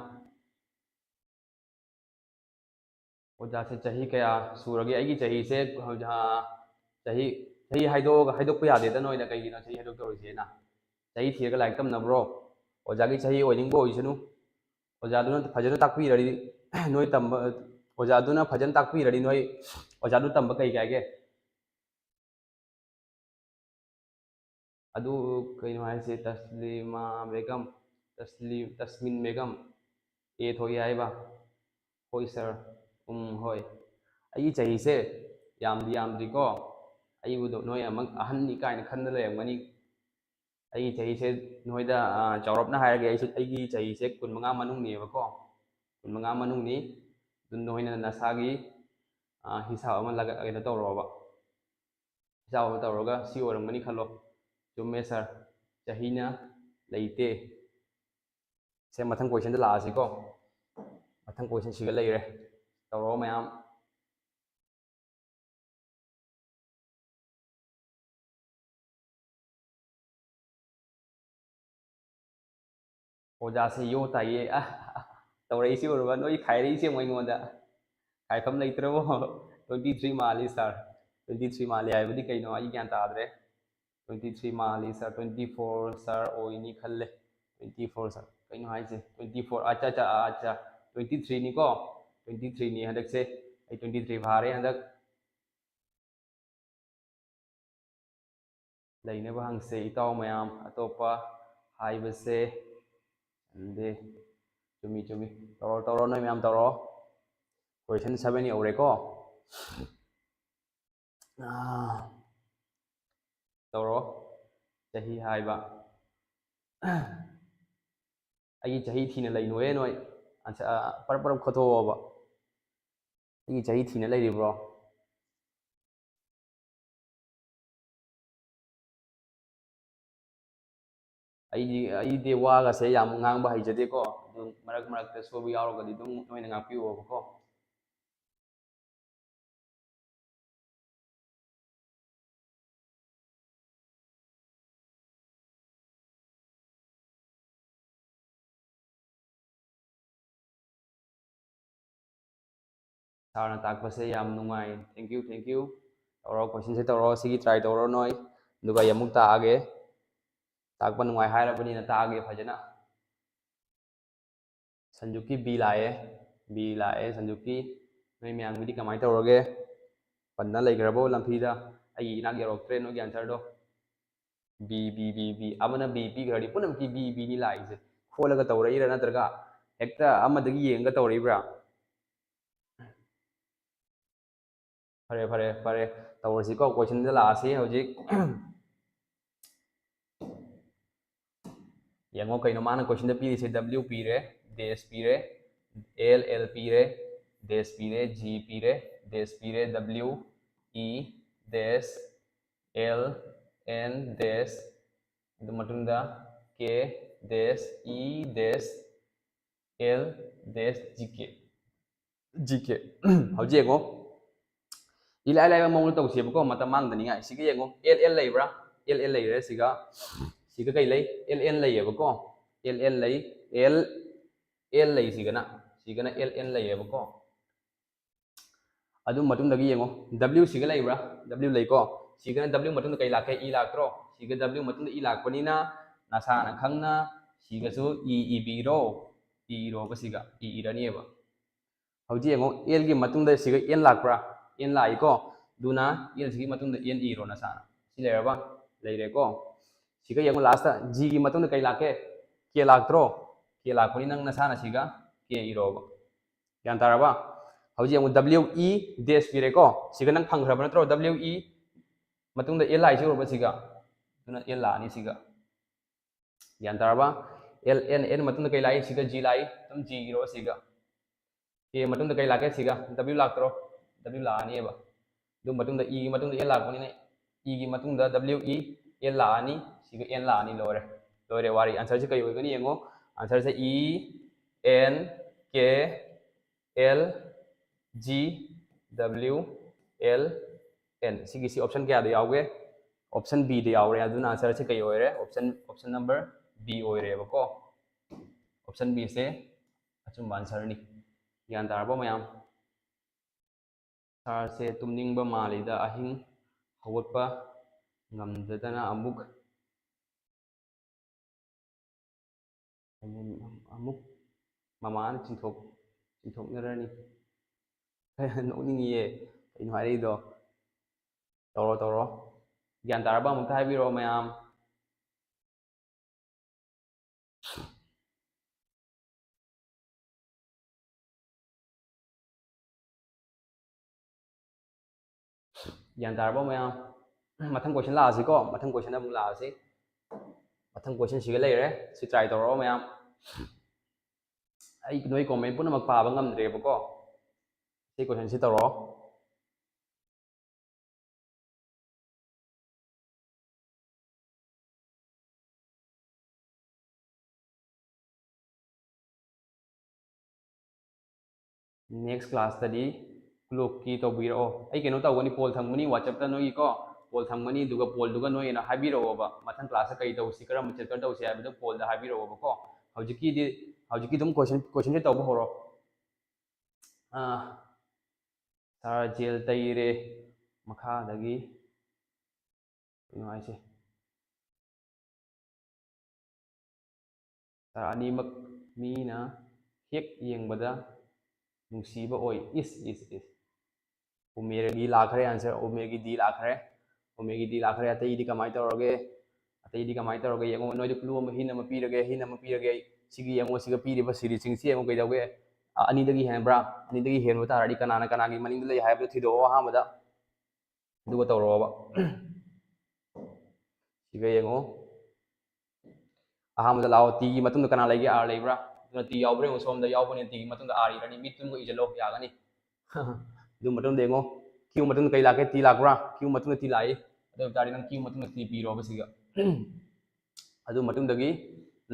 ꯑꯣꯖꯥꯁꯦ ꯆꯍꯤ ꯀꯌꯥ ꯁꯨꯔꯒꯦ? ꯑꯩꯒꯤ ꯆꯍꯤꯁꯦ, ꯑꯣꯖꯥ, ꯆꯍꯤ, ꯆꯍꯤ ꯍꯥꯏꯗꯣꯛꯑꯒ, ꯍꯥꯏꯗꯣꯛꯄ ꯌꯥꯗꯦꯗ ꯅꯣꯏꯅ꯫ ꯀꯩꯒꯤꯅꯣ ꯆꯍꯤ ꯍꯥꯏꯗꯣꯛꯇꯧꯔꯤꯁꯦꯅ? ꯆꯍꯤ ꯊꯤꯔꯒ ꯂꯥꯏꯔꯤꯛ ꯇꯝꯅꯕ꯭ꯔꯣ? ꯑꯣꯖꯥꯒꯤ ꯆꯍꯤ ꯑꯣꯏꯅꯤꯡꯕ ꯑꯣꯏꯁꯅꯨ꯫ ꯑꯣꯖꯥꯗꯨꯅ ꯐꯖꯅ ꯇꯥꯛꯄꯤꯔꯗꯤ ꯅꯣꯏ ꯇꯝꯕ, ꯑꯣꯖꯥꯗꯨꯅ ꯐꯖꯅ ꯇꯥꯛꯄꯤꯔꯗꯤ ꯅꯣꯏ, ꯑꯣꯖꯥꯗꯨ ꯇꯝꯕ ꯀꯩ ꯀꯥꯏꯒꯦ? ꯑꯗꯨ ꯀꯩꯅꯣ ꯍꯥꯏꯁꯦ, ꯇꯁꯂꯤꯃꯥ ꯕꯦꯒꯝ, ꯇꯁꯂꯤ-, ꯇꯁꯃꯤꯟ ꯕꯦꯒꯝ, A ꯊꯣꯛꯏ ꯍꯥꯏꯕ? ꯍꯣꯏ sir꯫ ꯎꯝ, ꯍꯣꯏ꯫ ꯑꯩꯒꯤ ꯆꯍꯤꯁꯦ ꯌꯥꯝꯗꯤ ꯌꯥꯝꯗ꯭ꯔꯤꯀꯣ꯫ ꯑꯩꯕꯨ ꯅꯣꯏ ꯑꯃꯨꯛ ꯑꯍꯟꯅꯤ ꯀꯥꯏꯅ ꯈꯟꯗ ꯂꯩꯔꯝꯒꯅꯤ꯫ ꯑꯩꯒꯤ ꯆꯍꯤꯁꯦ ꯅꯣꯏꯗ, ꯑ, ꯆꯥꯎꯔꯞꯅ ꯍꯥꯏꯔꯒꯦ, ꯑꯩꯁꯨ, ꯑꯩꯒꯤ ꯆꯍꯤꯁꯦ ꯀꯨꯟꯃꯉꯥ ꯃꯅꯨꯡꯅꯦꯕꯀꯣ꯫ ꯀꯨꯟꯃꯉꯥ ꯃꯅꯨꯡꯅꯤ꯫ ꯑꯗꯨ ꯅꯣꯏꯅ ꯅꯁꯥꯒꯤ, ꯑ, ꯍꯤꯁꯥꯕ ꯑꯃ ꯂꯒ-, ꯀꯩꯅꯣ ꯇꯧꯔꯣꯕ꯫ ꯍꯤꯁꯥꯕ ꯑꯃ ꯇꯧꯔꯒ ꯁꯤ ꯑꯣꯏꯔꯝꯒꯅꯤ ꯈꯜꯂꯣ꯫ ꯆꯨꯝꯃꯦ sir꯫ ꯆꯍꯤꯅ ꯂꯩꯇꯦ꯫ ꯁꯦ, ꯃꯊꯪ question ꯗ ꯂꯥꯛꯑꯁꯤꯀꯣ꯫ ꯃꯊꯪ question ꯁꯤꯒ ꯂꯩꯔꯦ꯫ ꯇꯧꯔꯣ ꯃꯌꯥꯝ꯫ ꯑꯣꯖꯥꯁꯦ ꯌꯣ ꯇꯥꯏꯌꯦ꯫ ꯑ, ꯇꯧꯔꯛꯏꯁꯤ ꯎꯔꯕ? ꯅꯣꯏ ꯈꯥꯏꯔꯛꯏꯁꯦ ꯑꯃꯨꯛ ꯑꯩꯉꯣꯟꯗ꯫ ꯈꯥꯏꯐꯝ ꯂꯩꯇ꯭ꯔꯕꯣ? Twenty three ꯃꯥꯜꯂꯤ sir꯫ Twenty three ꯃꯥꯜꯂꯤ ꯍꯥꯏꯕꯗꯤ ꯀꯩꯅꯣ ꯑꯩ ꯒ꯭ꯌꯥꯟ ꯇꯥꯗ꯭ꯔꯦ꯫ Twenty three ꯃꯥꯜꯂꯤ sir, twenty four sir ꯑꯣꯏꯅꯤ ꯈꯜꯂꯦ꯫ Twenty four sir, ꯀꯩꯅꯣ ꯍꯥꯏꯁꯦ? Twenty four, ꯑꯠꯆꯥ, ꯑꯠꯆꯥ, ꯑꯠꯆꯥ, twenty three ꯅꯤꯀꯣ꯫ Twenty three ꯅꯤ ꯍꯟꯗꯛꯁꯦ꯫ ꯑꯩ twenty three ꯐꯥꯔꯦ ꯍꯟꯗꯛ꯫ ꯂꯩꯅꯕ ꯍꯪꯁꯦ ꯏꯇꯥꯎ ꯃꯌꯥꯝ꯫ ꯑꯇꯣꯞꯄ ꯍꯥꯏꯕꯁꯦ ꯁꯟꯗꯦ꯫ ꯆꯨꯝꯃꯤ, ꯆꯨꯝꯃꯤ꯫ ꯇꯧꯔꯣ, ꯇꯧꯔꯣ, ꯅꯣꯏ ꯃꯌꯥꯝ ꯇꯧꯔꯣ꯫ Question seven ꯌꯧꯔꯦꯀꯣ꯫ ꯑꯥ, ꯇꯧꯔꯣ꯫ ꯆꯍꯤ ꯍꯥꯏꯕ꯫ ꯑꯩꯒꯤ ꯆꯍꯤ ꯊꯤꯅ ꯂꯩꯅꯨꯍꯦ ꯅꯣꯏ꯫ ꯑꯟꯁ-, ꯑ, ꯄꯔꯞ ꯄꯔꯞ ꯈꯣꯠꯇꯣꯛꯑꯣꯕ꯫ ꯑꯩꯒꯤ ꯆꯍꯤ ꯊꯤꯅ ꯂꯩꯔꯤꯕ꯭ꯔꯣ? ꯑꯩꯗꯤ, ꯑꯩꯗꯤ ꯋꯥꯒꯁꯦ ꯌꯥꯝ ꯉꯥꯡꯕ ꯍꯩꯖꯗꯦꯀꯣ꯫ ꯑꯗꯨꯝ ꯃꯔꯛ ꯃꯔꯛꯇ ꯁꯣꯏꯕ ꯌꯥꯎꯔꯒꯗꯤ ꯑꯗꯨꯝ ꯅꯣꯏꯅ ꯉꯥꯛꯄꯤꯌꯣꯕꯀꯣ꯫ Sirꯅ ꯇꯥꯛꯄꯁꯦ ꯌꯥꯝ ꯅꯨꯡꯉꯥꯏ꯫ Thank you, thank you꯫ ꯇꯧꯔꯣ, questionꯁꯦ ꯇꯧꯔꯣ꯫ ꯁꯤꯒꯤ try ꯇꯧꯔꯣ ꯅꯣꯏ꯫ ꯑꯗꯨꯒ ꯑꯩ ꯑꯃꯨꯛ ꯇꯥꯛꯑꯒꯦ꯫ ꯇꯥꯛꯄ ꯅꯨꯡꯉꯥꯏ ꯍꯥꯏꯔꯕꯅꯤꯅ ꯇꯥꯛꯑꯒꯦ ꯐꯖꯅ꯫ ꯁꯟꯖꯨꯛꯀꯤ B ꯂꯥꯛꯑꯦ꯫ B ꯂꯥꯛꯑꯦ ꯁꯟꯖꯨꯛꯀꯤ꯫ ꯅꯣꯏ ꯃꯌꯥꯝꯒꯤꯗꯤ ꯀꯃꯥꯏꯅ ꯇꯧꯔꯒꯦ? ꯄꯟꯅ ꯂꯩꯈ꯭ꯔꯕꯣ ꯂꯝꯐꯤꯗ? ꯑꯩꯒꯤ ꯏꯅꯥꯛ ꯌꯧꯔꯛꯇ꯭ꯔꯦ ꯅꯣꯏꯒꯤ answerꯗꯣ꯫ B, B, B, B꯫ ꯑꯃꯅ B ꯄꯤꯈ꯭ꯔꯗꯤ ꯄꯨꯝꯅꯃꯛꯀꯤ B, B ꯅꯤ ꯂꯥꯛꯏꯁꯦ꯫ ꯈꯣꯠꯂꯒ ꯇꯧꯔꯛꯏꯔꯥ ꯅꯠꯇ꯭ꯔꯒ ꯍꯦꯛꯇ ꯑꯃꯗꯒꯤ ꯌꯦꯡꯉꯒ ꯇꯧꯔꯛꯏꯕ꯭ꯔꯥ? ꯐꯔꯦ, ꯐꯔꯦ, ꯐꯔꯦ꯫ ꯇꯧꯔꯁꯤꯀꯣ, questionꯗ ꯂꯥꯛꯑꯁꯤ ꯍꯧꯖꯤꯛ꯫ ꯌꯦꯡꯉꯣ ꯀꯩꯅꯣ ꯃꯥꯅ questionꯗ ꯄꯤꯔꯤꯁꯦ꯫ W ꯄꯤꯔꯦ, dash ꯄꯤꯔꯦ, L, L ꯄꯤꯔꯦ, dash ꯄꯤꯔꯦ, G ꯄꯤꯔꯦ, dash ꯄꯤꯔꯦ, W, E, dash, L, N, dash, ꯑꯗꯨ ꯃꯇꯨꯡꯗ K, dash, E, dash, L, dash, G K꯫ G K꯫ ꯍꯧꯖꯤꯛ ꯌꯦꯡꯉꯣ꯫ ꯏꯂꯥꯏ ꯂꯥꯏꯕ ꯃꯑꯣꯡꯗ ꯇꯧꯁꯦꯕꯀꯣ, ꯃꯇꯝ ꯃꯥꯡꯗꯅꯤꯡꯉꯥꯏ꯫ ꯁꯤꯒ ꯌꯦꯡꯉꯣ, L, L ꯂꯩꯕ꯭ꯔꯥ? L, L ꯂꯩꯔꯦ ꯁꯤꯒ꯫ ꯁꯤꯒ ꯀꯩ ꯂꯩ? L, N ꯂꯩꯌꯦꯕꯀꯣ꯫ L, N ꯂꯩ꯫ L, L ꯂꯩ ꯁꯤꯒꯅ꯫ ꯁꯤꯒꯅ L, N ꯂꯩꯌꯦꯕꯀꯣ꯫ ꯑꯗꯨ ꯃꯇꯨꯡꯗꯒꯤ ꯌꯦꯡꯉꯣ, W ꯁꯤꯒ ꯂꯩꯕ꯭ꯔꯥ? W ꯂꯩꯀꯣ꯫ ꯁꯤꯒꯅ W ꯃꯇꯨꯡꯗ ꯀꯩ ꯂꯥꯛꯀꯦ? E ꯂꯥꯛꯇ꯭ꯔꯣ? ꯁꯤꯒ W ꯃꯇꯨꯡꯗ E ꯂꯥꯛꯄꯅꯤꯅ ꯅꯁꯥꯅ ꯈꯪꯅ ꯁꯤꯒꯁꯨ E ꯏꯕꯤꯔꯣ꯫ E ꯏꯔꯣꯕ, ꯁꯤꯒ E ꯏꯔꯅꯤꯕ꯫ ꯍꯧꯖꯤꯛ ꯌꯦꯡꯉꯣ, L ꯒꯤ ꯃꯇꯨꯡꯗ ꯁꯤꯒ N ꯂꯥꯛꯄ꯭ꯔꯥ? N ꯂꯥꯛꯏꯀꯣ꯫ ꯑꯗꯨꯅ L ꯁꯤꯒꯤ ꯃꯇꯨꯡꯗ N ꯏꯔꯣ ꯅꯁꯥꯅ꯫ ꯁꯤ ꯂꯩꯔꯕ? ꯂꯩꯔꯦꯀꯣ꯫ ꯁꯤꯒ ꯌꯦꯡꯉꯣ, last G ꯒꯤ ꯃꯇꯨꯡꯗ ꯀꯩ ꯂꯥꯛꯀꯦ? K ꯂꯥꯛꯇ꯭ꯔꯣ? K ꯂꯥꯛꯄꯅꯤ, ꯅꯪ ꯅꯁꯥꯅ ꯁꯤꯒ K ꯏꯔꯣꯕ꯫ ꯒ꯭ꯌꯥꯟ ꯇꯥꯔꯕ? ꯍꯧꯖꯤꯛ ꯌꯦꯡꯉꯨ, W E dash ꯄꯤꯔꯦꯀꯣ꯫ ꯁꯤꯒ ꯅꯪ ꯐꯪꯈ꯭ꯔꯕ ꯅꯠꯇ꯭ꯔꯣ? W E ꯃꯇꯨꯡꯗ L ꯂꯥꯛꯏꯁꯤ ꯎꯔꯕ ꯁꯤꯒ? ꯑꯗꯨꯅ L ꯂꯥꯛꯑꯅꯤ ꯁꯤꯒ꯫ ꯒ꯭ꯌꯥꯟ ꯇꯥꯔꯕ? L, N, N ꯃꯇꯨꯡꯗ ꯀꯩ ꯂꯥꯛꯏ? ꯁꯤꯒ G ꯂꯥꯛꯏ꯫ ꯑꯗꯨꯝ G ꯏꯔꯣ ꯁꯤꯒ꯫ K ꯃꯇꯨꯡꯗ ꯀꯩ ꯂꯥꯛꯀꯦ? ꯁꯤꯒ W ꯂꯥꯛꯇ꯭ꯔꯣ? W ꯂꯥꯛꯑꯅꯤꯕ꯫ ꯑꯗꯨ ꯃꯇꯨꯡꯗ E ꯒꯤ ꯃꯇꯨꯡꯗ L ꯂꯥꯛꯄꯅꯤꯅ E ꯒꯤ ꯃꯇꯨꯡꯗ W E L ꯂꯥꯛꯑꯅꯤ, ꯁꯤꯒ N ꯂꯥꯛꯑꯅꯤ, ꯂꯣꯏꯔꯦ꯫ ꯂꯣꯏꯔꯦ ꯋꯥꯔꯤ꯫ Answer ꯁꯦ ꯀꯩ ꯑꯣꯏꯒꯅꯤ ꯌꯦꯡꯉꯣ꯫ Answer ꯁꯦ E, N, K, L, G, W, L, N꯫ ꯁꯤꯒꯤꯁꯤ option ꯀꯌꯥꯗ ꯌꯥꯎꯒꯦ? Option B ꯗ ꯌꯥꯎꯔꯦ꯫ ꯑꯗꯨꯅ answer ꯁꯦ ꯀꯩ ꯑꯣꯏꯔꯦ? Option, option number B ꯑꯣꯏꯔꯦꯕꯀꯣ꯫ Option B ꯁꯦ ꯑꯆꯨꯝꯕ answer ꯅꯤ꯫ ꯒ꯭ꯌꯥꯟ ꯇꯥꯔꯕꯣ ꯃꯌꯥꯝ? Sir ꯁꯦ ꯇꯨꯝꯅꯤꯡꯕ ꯃꯥꯜꯂꯤꯗ, ꯑꯍꯤꯡ ꯍꯧꯒꯠꯄ ꯉꯝꯗꯗꯅ ꯑꯃꯨꯛ, ꯑꯃꯨꯛ ꯃꯃꯥꯅ ꯆꯤꯡꯊꯣꯛ-, ꯆꯤꯡꯊꯣꯛꯅꯔꯅꯤ꯫ ꯅꯣꯛꯅꯤꯡꯉꯤꯌꯦ, ꯀꯩꯅꯣ ꯍꯥꯏꯔꯛꯏꯗꯣ? ꯇꯧꯔꯣ, ꯇꯧꯔꯣ꯫ ꯒ꯭ꯌꯥꯟ ꯇꯥꯔꯕ? ꯑꯃꯨꯛꯇ ꯍꯥꯏꯕꯤꯔꯛꯑꯣ ꯃꯌꯥꯝ꯫ ꯒ꯭ꯌꯥꯟ ꯇꯥꯔꯕꯣ ꯃꯌꯥꯝ? ꯃꯊꯪ question ꯂꯥꯛꯑꯁꯤꯀꯣ꯫ ꯃꯊꯪ question ꯑꯃꯨꯛ ꯂꯥꯛꯑꯁꯤ꯫ ꯃꯊꯪ question ꯁꯤꯒ ꯂꯩꯔꯦ꯫ ꯁꯤ try ꯇꯧꯔꯛꯑꯣ ꯃꯌꯥꯝ꯫ ꯑꯩ ꯅꯣꯏ comment ꯄꯨꯝꯅꯃꯛ ꯄꯥꯕ ꯉꯝꯗ꯭ꯔꯦꯕꯀꯣ꯫ ꯁꯤ question ꯁꯤ ꯇꯧꯔꯛꯑꯣ꯫ Next class ꯇꯗꯤ clock ꯀꯤ ꯇꯧꯕꯤꯔꯛꯑꯣ꯫ ꯑꯩ ꯀꯩꯅꯣ ꯇꯧꯒꯅꯤ, poll ꯊꯝꯒꯅꯤ WhatsApp ꯇ ꯅꯣꯏꯒꯤꯀꯣ, poll ꯊꯝꯒꯅꯤ, ꯑꯗꯨꯒ poll ꯗꯨꯒ ꯅꯣꯏꯅ ꯍꯥꯏꯕꯤꯔꯛꯑꯣꯕ, ꯃꯊꯪ class ꯇ ꯀꯔꯤ ꯇꯧꯁꯤ, ꯀꯔꯝꯕ chapter ꯇꯧꯁꯤ ꯍꯥꯏꯕꯗꯣ poll ꯗ ꯍꯥꯏꯕꯤꯔꯛꯑꯣꯕꯀꯣ꯫ ꯍꯧꯖꯤꯛꯀꯤꯗꯤ, ꯍꯧꯖꯤꯛꯀꯤ ꯑꯗꯨꯝ question, question ꯁꯦ ꯇꯧꯕ ꯍꯧꯔꯣ꯫ ꯑꯥ, ꯁꯥꯔ ꯖꯦꯜ ꯇꯩꯔꯦ꯫ ꯃꯈꯥꯗꯒꯤ ꯀꯩꯅꯣ ꯍꯥꯏꯁꯦ, ꯁꯥꯔ ꯑꯅꯤꯃꯛ ꯃꯤꯅ ꯍꯦꯛ ꯌꯦꯡꯕꯗ ꯅꯨꯡꯁꯤꯕ ꯑꯣꯏ꯫ ꯏꯁ ꯏꯁ ꯏꯁ꯫ ꯎꯃꯦꯔꯒꯤ ꯂꯥꯛꯈ꯭ꯔꯦ ꯑꯟꯁꯔ, ꯎꯃꯦꯔꯒꯤ ꯗꯤ ꯂꯥꯛꯈ꯭ꯔꯦ꯫ ꯎꯃꯦꯔꯒꯤ ꯗꯤ ꯂꯥꯛꯈ꯭ꯔꯦ꯫ ꯑꯇꯩꯗꯤ ꯀꯃꯥꯏꯅ ꯇꯧꯔꯒꯦ? ꯑꯇꯩꯗꯤ ꯀꯃꯥꯏꯅ ꯇꯧꯔꯒꯦ? ꯌꯦꯡꯉꯣ, ꯅꯣꯏꯗ ꯀ꯭ꯂꯨ ꯑꯃ, ꯍꯤꯟ ꯑꯃ ꯄꯤꯔꯒꯦ, ꯍꯤꯟ ꯑꯃ ꯄꯤꯔꯒꯦ ꯑꯩ꯫ ꯁꯤꯒꯤ ꯌꯦꯡꯉꯣ, ꯁꯤꯒ ꯄꯤꯔꯤꯕ ꯁꯤꯔꯤꯁꯤꯡꯁꯤ ꯌꯦꯡꯉꯣ, ꯀꯩꯗꯧꯒꯦ? ꯑ, ꯑꯅꯤꯗꯒꯤ ꯍꯦꯟꯕ꯭ꯔꯥ? ꯑꯅꯤꯗꯒꯤ ꯍꯦꯟꯕ ꯇꯥꯔꯗꯤ ꯀꯅꯥꯅ ꯀꯅꯥꯒꯤ ꯃꯅꯤꯡꯗ ꯂꯩ ꯍꯥꯏꯕꯗꯨ ꯊꯤꯗꯣꯛꯑꯣ ꯑꯍꯥꯟꯕꯗ꯫ ꯑꯗꯨꯒ ꯇꯧꯔꯛꯑꯣꯕ꯫ ꯁꯤꯒ ꯌꯦꯡꯉꯣ꯫ ꯑꯍꯥꯟꯕꯗ ꯂꯥꯛꯑꯣ, ꯇꯤꯒꯤ ꯃꯇꯨꯡꯗ ꯀꯅꯥ ꯂꯩꯒꯦ? ꯑꯥꯔ ꯂꯩꯕ꯭ꯔꯥ? ꯑꯗꯨꯅ ꯇꯤ ꯌꯥꯎꯕ꯭ꯔꯥ ꯌꯦꯡꯉꯣ ꯁꯣꯝꯗ꯫ ꯌꯥꯎꯕꯅꯤꯅ ꯇꯤꯒꯤ ꯃꯇꯨꯡꯗ ꯑꯥꯔ ꯏꯔꯅꯤ꯫ ꯃꯤꯠꯇꯨꯝꯒ ꯏꯁꯤꯜꯂꯣ, ꯌꯥꯒꯅꯤ꯫ ꯑꯗꯨ ꯃꯇꯨꯡꯗ ꯌꯦꯡꯉꯣ, ꯀ꯭ꯌꯨ ꯃꯇꯨꯡꯗ ꯀꯩ ꯂꯥꯛꯀꯦ? ꯇꯤ ꯂꯥꯛꯄ꯭ꯔꯥ? ꯀ꯭ꯌꯨ ꯃꯇꯨꯡꯗ ꯇꯤ ꯂꯥꯛꯏ꯫ ꯑꯗꯨ ꯑꯣꯏ ꯇꯥꯔꯗꯤ ꯅꯪ ꯀ꯭ꯌꯨ ꯃꯇꯨꯡꯗ ꯇꯤ ꯄꯤꯔꯣꯕ ꯁꯤꯒ꯫ ꯑꯗꯨ ꯃꯇꯨꯡꯗꯒꯤ,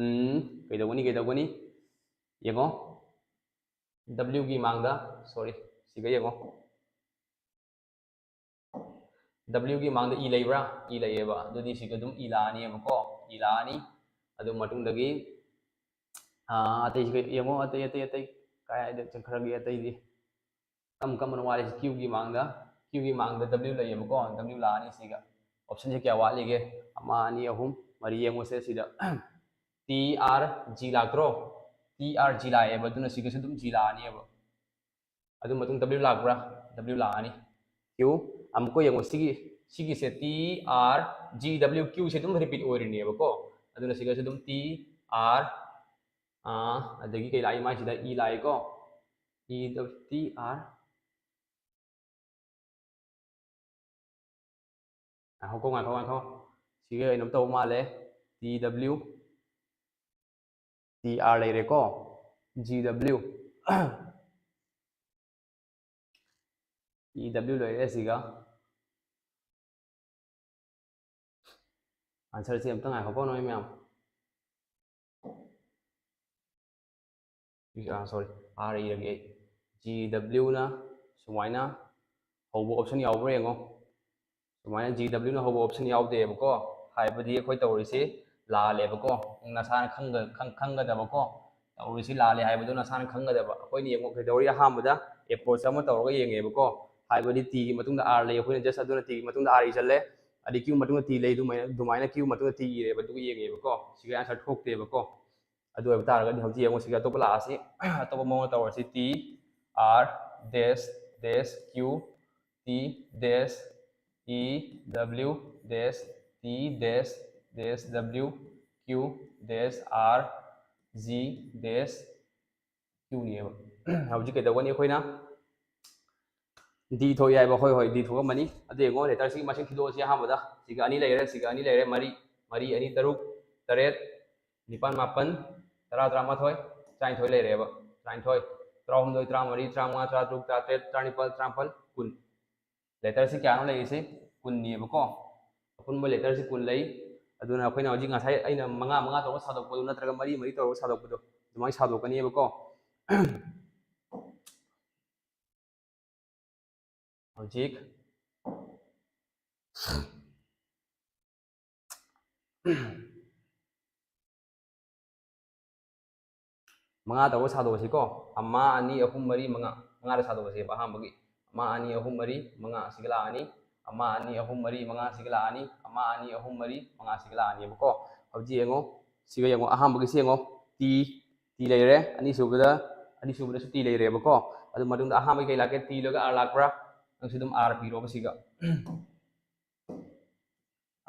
ꯎꯝ, ꯀꯩꯗꯧꯒꯅꯤ, ꯀꯩꯗꯧꯒꯅꯤ? ꯌꯦꯡꯉꯣ, ꯗꯕ꯭ꯂꯤꯎꯒꯤ ꯃꯥꯡꯗ, ꯁꯣꯔꯤ, ꯁꯤꯒ ꯌꯦꯡꯉꯣ꯫ ꯗꯕ꯭ꯂꯤꯎꯒꯤ ꯃꯥꯡꯗ ꯏ ꯂꯩꯕ꯭ꯔꯥ? ꯏ ꯂꯩꯌꯦꯕ꯫ ꯑꯗꯨꯗꯤ ꯁꯤꯒ ꯑꯗꯨꯝ ꯏ ꯂꯥꯛꯑꯅꯤꯕꯀꯣ, ꯏ ꯂꯥꯛꯑꯅꯤ꯫ ꯑꯗꯨ ꯃꯇꯨꯡꯗꯒꯤ, ꯑꯥ, ꯑꯇꯩꯁꯤꯒ ꯌꯦꯡꯉꯣ, ꯑꯇꯩ, ꯑꯇꯩ, ꯑꯇꯩ, ꯀꯥꯏꯗ ꯆꯠꯈ꯭ꯔꯒꯦ ꯑꯇꯩꯗꯤ? ꯀꯝ ꯀꯝꯕꯅ ꯋꯥꯠꯂꯤꯁꯦ? ꯀ꯭ꯌꯨꯒꯤ ꯃꯥꯡꯗ, ꯀ꯭ꯌꯨꯒꯤ ꯃꯥꯡꯗ ꯗꯕ꯭ꯂꯤꯎ ꯂꯩꯌꯦꯕꯀꯣ, ꯗꯕ꯭ꯂꯤꯎ ꯂꯥꯛꯑꯅꯤ ꯁꯤꯒ꯫ ꯑꯣꯞꯁꯟꯁꯦ ꯀꯌꯥ ꯋꯥꯠꯂꯤꯒꯦ? ꯑꯃ, ꯑꯅꯤ, ꯑꯍꯨꯝ, ꯃꯔꯤ ꯌꯦꯡꯉꯨꯁꯦ ꯁꯤꯗ꯫ ꯇꯤ ꯑꯥꯔ ꯖꯤ ꯂꯥꯛꯇ꯭ꯔꯣ? ꯇꯤ ꯑꯥꯔ ꯖꯤ ꯂꯥꯛꯑꯦꯕ, ꯑꯗꯨꯅ ꯁꯤꯒꯁꯨ ꯑꯗꯨꯝ ꯖꯤ ꯂꯥꯛꯑꯅꯤꯕ꯫ ꯑꯗꯨ ꯃꯇꯨꯡ ꯗꯕ꯭ꯂꯤꯎ ꯂꯥꯛꯄ꯭ꯔꯥ? ꯗꯕ꯭ꯂꯤꯎ ꯂꯥꯛꯑꯅꯤ꯫ ꯀ꯭ꯌꯨ ꯑꯃꯨꯛꯀ ꯌꯦꯡꯉꯣ, ꯁꯤꯒꯤ, ꯁꯤꯒꯤꯁꯦ ꯇꯤ ꯑꯥꯔ ꯖꯤ ꯗꯕ꯭ꯂꯤꯎ ꯀ꯭ꯌꯨꯁꯦ ꯑꯗꯨꯝ ꯔꯤꯄꯤꯠ ꯑꯣꯏꯔꯤꯅꯦꯕꯀꯣ꯫ ꯑꯗꯨꯅ ꯁꯤꯒꯁꯨ ꯑꯗꯨꯝ ꯇꯤ ꯑꯥꯔ, ꯑꯥ, ꯑꯗꯒꯤ ꯀꯩ ꯂꯥꯛꯏ? ꯃꯥꯏꯁꯤꯗ ꯏ ꯂꯥꯛꯏꯀꯣ꯫ ꯏ, ꯇꯤ ꯑꯥꯔ, ꯉꯥꯏꯈꯣꯀꯣ, ꯉꯥꯏꯈꯣ, ꯉꯥꯏꯈꯣ꯫ ꯁꯤꯒ ꯀꯩꯅꯣꯝ ꯇꯧꯕ ꯃꯥꯜꯂꯦ꯫ ꯇꯤ ꯗꯕ꯭ꯂꯤꯎ, ꯇꯤ ꯑꯥꯔ ꯂꯩꯔꯦꯀꯣ꯫ G W. ꯏ ꯗꯕ꯭ꯂꯤꯎ ꯂꯩꯔꯦ ꯁꯤꯒ꯫ ꯑꯟꯁꯔꯁꯦ ꯑꯝꯇ ꯉꯥꯏꯈꯣꯀꯣ ꯅꯣꯏ ꯃꯌꯥꯝ꯫ ꯑꯥ, ꯁꯣꯔꯤ, ꯑꯥꯔ ꯏꯔꯒꯦ ꯑꯩ꯫ ꯖꯤ ꯗꯕ꯭ꯂꯤꯎꯅ ꯁꯨꯃꯥꯏꯅ ꯍꯧꯕ ꯑꯣꯞꯁꯟ ꯌꯥꯎꯕ꯭ꯔꯥ ꯌꯦꯡꯉꯣ꯫ ꯁꯨꯃꯥꯏꯅ ꯖꯤ ꯗꯕ꯭ꯂꯤꯎꯅ ꯍꯧꯕ ꯑꯣꯞꯁꯟ ꯌꯥꯎꯗꯦꯕꯀꯣ꯫ ꯍꯥꯏꯕꯗꯤ ꯑꯩꯈꯣꯏ ꯇꯧꯔꯤꯁꯤ ꯂꯥꯜꯂꯦꯕꯀꯣ꯫ ꯅꯁꯥꯅ ꯈꯪꯒ-, ꯈꯪ-, ꯈꯪꯒꯗꯕꯀꯣ꯫ ꯇꯧꯔꯤꯁꯤ ꯂꯥꯜꯂꯦ ꯍꯥꯏꯕꯗꯣ ꯅꯁꯥꯅ ꯈꯪꯒꯗꯕ꯫ ꯑꯩꯈꯣꯏꯅ ꯌꯦꯡꯉꯣ ꯀꯩꯗꯧꯔꯤ? ꯑꯍꯥꯟꯕꯗ ꯑꯦꯄ꯭ꯔꯣꯆ ꯑꯃ ꯇꯧꯔꯒ ꯌꯦꯡꯉꯦꯕꯀꯣ꯫ ꯍꯥꯏꯕꯗꯤ ꯇꯤꯒꯤ ꯃꯇꯨꯡꯗ ꯑꯥꯔ ꯂꯩ, ꯑꯩꯈꯣꯏꯅ ꯖꯁ ꯑꯗꯨꯅ ꯇꯤꯒꯤ ꯃꯇꯨꯡꯗ ꯑꯥꯔ ꯏꯁꯜꯂꯦ, ꯑꯗꯩ ꯀ꯭ꯌꯨ ꯃꯇꯨꯡꯗ ꯇꯤ ꯂꯩ, ꯑꯗꯨꯃꯥꯏꯅ ꯑꯗꯨꯃꯥꯏꯅ ꯀ꯭ꯌꯨ ꯃꯇꯨꯡꯗ ꯇꯤ ꯏꯔꯦꯕ, ꯑꯗꯨꯒ ꯌꯦꯡꯉꯦꯕꯀꯣ꯫ ꯁꯤꯒ ꯑꯟꯁꯔ ꯊꯣꯛꯇꯦꯕꯀꯣ꯫ ꯑꯗꯨ ꯑꯣꯏꯕ ꯇꯥꯔꯒꯗꯤ ꯍꯧꯖꯤꯛ ꯌꯦꯡꯉꯣ, ꯁꯤꯒ ꯑꯇꯣꯞꯄ ꯂꯥꯛꯑꯁꯤ꯫ ꯑꯇꯣꯞꯄ ꯃꯑꯣꯡꯗ ꯇꯧꯔꯁꯤ꯫ T R dash dash Q T dash E W dash T dash dash W Q dash R G dash ꯀ꯭ꯌꯨꯅꯦꯕ꯫ ꯍꯧꯖꯤꯛ ꯀꯩꯗꯧꯒꯅꯤ ꯑꯩꯈꯣꯏꯅ? ꯗꯤ ꯊꯣꯛꯏ ꯍꯥꯏꯕ? ꯍꯣꯏ, ꯍꯣꯏ, ꯗꯤ ꯊꯣꯛꯑꯝꯃꯅꯤ꯫ ꯑꯗꯨ ꯌꯦꯡꯉꯣ, ꯂꯦꯇꯔꯁꯤꯒꯤ ꯃꯁꯤꯡ ꯊꯤꯗꯣꯛꯑꯁꯤ꯫ ꯑꯍꯥꯟꯕꯗ ꯁꯤꯒ ꯑꯅꯤ ꯂꯩꯔꯦ, ꯁꯤꯒ ꯑꯅꯤ ꯂꯩꯔꯦ, ꯃꯔꯤ, ꯃꯔꯤ ꯑꯅꯤ ꯇꯔꯨꯛ, ꯇꯔꯦꯠ, ꯅꯤꯄꯥꯟ ꯃꯥꯄꯟ, ꯇꯔꯥ ꯇꯔꯥꯃꯥꯊꯣꯏ, ꯇꯔꯥꯅꯤꯊꯣꯏ ꯂꯩꯔꯦꯕ꯫ ꯇꯔꯥꯅꯤꯊꯣꯏ, ꯇꯔꯥꯍꯨꯝꯗꯣꯏ, ꯇꯔꯥꯃꯔꯤ, ꯇꯔꯥꯃꯉꯥ, ꯇꯔꯥꯇꯔꯨꯛ, ꯇꯔꯥꯇꯔꯦꯠ, ꯇꯔꯥꯅꯤꯄꯥꯜ, ꯇꯔꯥꯃꯥꯄꯜ, ꯀꯨꯟ꯫ ꯂꯦꯇꯔꯁꯤ ꯀꯌꯥꯅꯣ ꯂꯩꯔꯤꯁꯤ? ꯀꯨꯟꯅꯦꯕꯀꯣ꯫ ꯑꯄꯨꯟꯕ ꯂꯦꯇꯔꯁꯤ ꯀꯨꯟ ꯂꯩ꯫ ꯑꯗꯨꯅ ꯑꯩꯈꯣꯏꯅ ꯍꯧꯖꯤꯛ ꯉꯁꯥꯏ ꯑꯩꯅ ꯃꯉꯥ ꯃꯉꯥ ꯇꯧꯔꯒ ꯁꯥꯗꯣꯛꯄꯗꯣ ꯅꯠꯇ꯭ꯔꯒ ꯃꯔꯤ ꯃꯔꯤ ꯇꯧꯔꯒ ꯁꯥꯗꯣꯛꯄꯗꯣ ꯑꯗꯨꯃꯥꯏꯅ ꯁꯥꯗꯣꯛꯀꯅꯤꯕꯀꯣ꯫ ꯍꯧꯖꯤꯛ ꯃꯉꯥ ꯇꯧꯔꯒ ꯁꯥꯗꯣꯛꯑꯁꯤꯀꯣ꯫ ꯑꯃ, ꯑꯅꯤ, ꯑꯍꯨꯝ, ꯃꯔꯤ, ꯃꯉꯥ꯫ ꯃꯉꯥꯗ ꯁꯥꯗꯣꯛꯑꯁꯦꯕ ꯑꯍꯥꯟꯕꯒꯤ꯫ ꯑꯃ, ꯑꯅꯤ, ꯑꯍꯨꯝ, ꯃꯔꯤ, ꯃꯉꯥ ꯁꯤꯒ ꯂꯥꯛꯑꯅꯤ꯫ ꯑꯃ, ꯑꯅꯤ, ꯑꯍꯨꯝ, ꯃꯔꯤ, ꯃꯉꯥ ꯁꯤꯒ ꯂꯥꯛꯑꯅꯤ꯫ ꯑꯃ, ꯑꯅꯤ, ꯑꯍꯨꯝ, ꯃꯔꯤ, ꯃꯉꯥ ꯁꯤꯒ ꯂꯥꯛꯑꯅꯤꯕꯀꯣ꯫ ꯍꯧꯖꯤꯛ ꯌꯦꯡꯉꯣ, ꯁꯤꯒ ꯌꯦꯡꯉꯣ꯫ ꯑꯍꯥꯟꯕꯒꯤꯁꯤ ꯌꯦꯡꯉꯣ, ꯇꯤ, ꯇꯤ ꯂꯩꯔꯦ꯫ ꯑꯅꯤꯁꯨꯕꯗ, ꯑꯅꯤꯁꯨꯕꯗꯁꯨ ꯇꯤ ꯂꯩꯔꯦꯕꯀꯣ꯫ ꯑꯗꯨ ꯃꯇꯨꯡꯗ ꯑꯍꯥꯟꯕꯒꯤ ꯀꯩ ꯂꯥꯛꯀꯦ? ꯇꯤ ꯂꯣꯏꯔꯒ ꯑꯥꯔ ꯂꯥꯛꯄ꯭ꯔꯥ? ꯅꯪꯁꯨ ꯑꯗꯨꯝ ꯑꯥꯔ ꯄꯤꯔꯣꯕ ꯁꯤꯒ꯫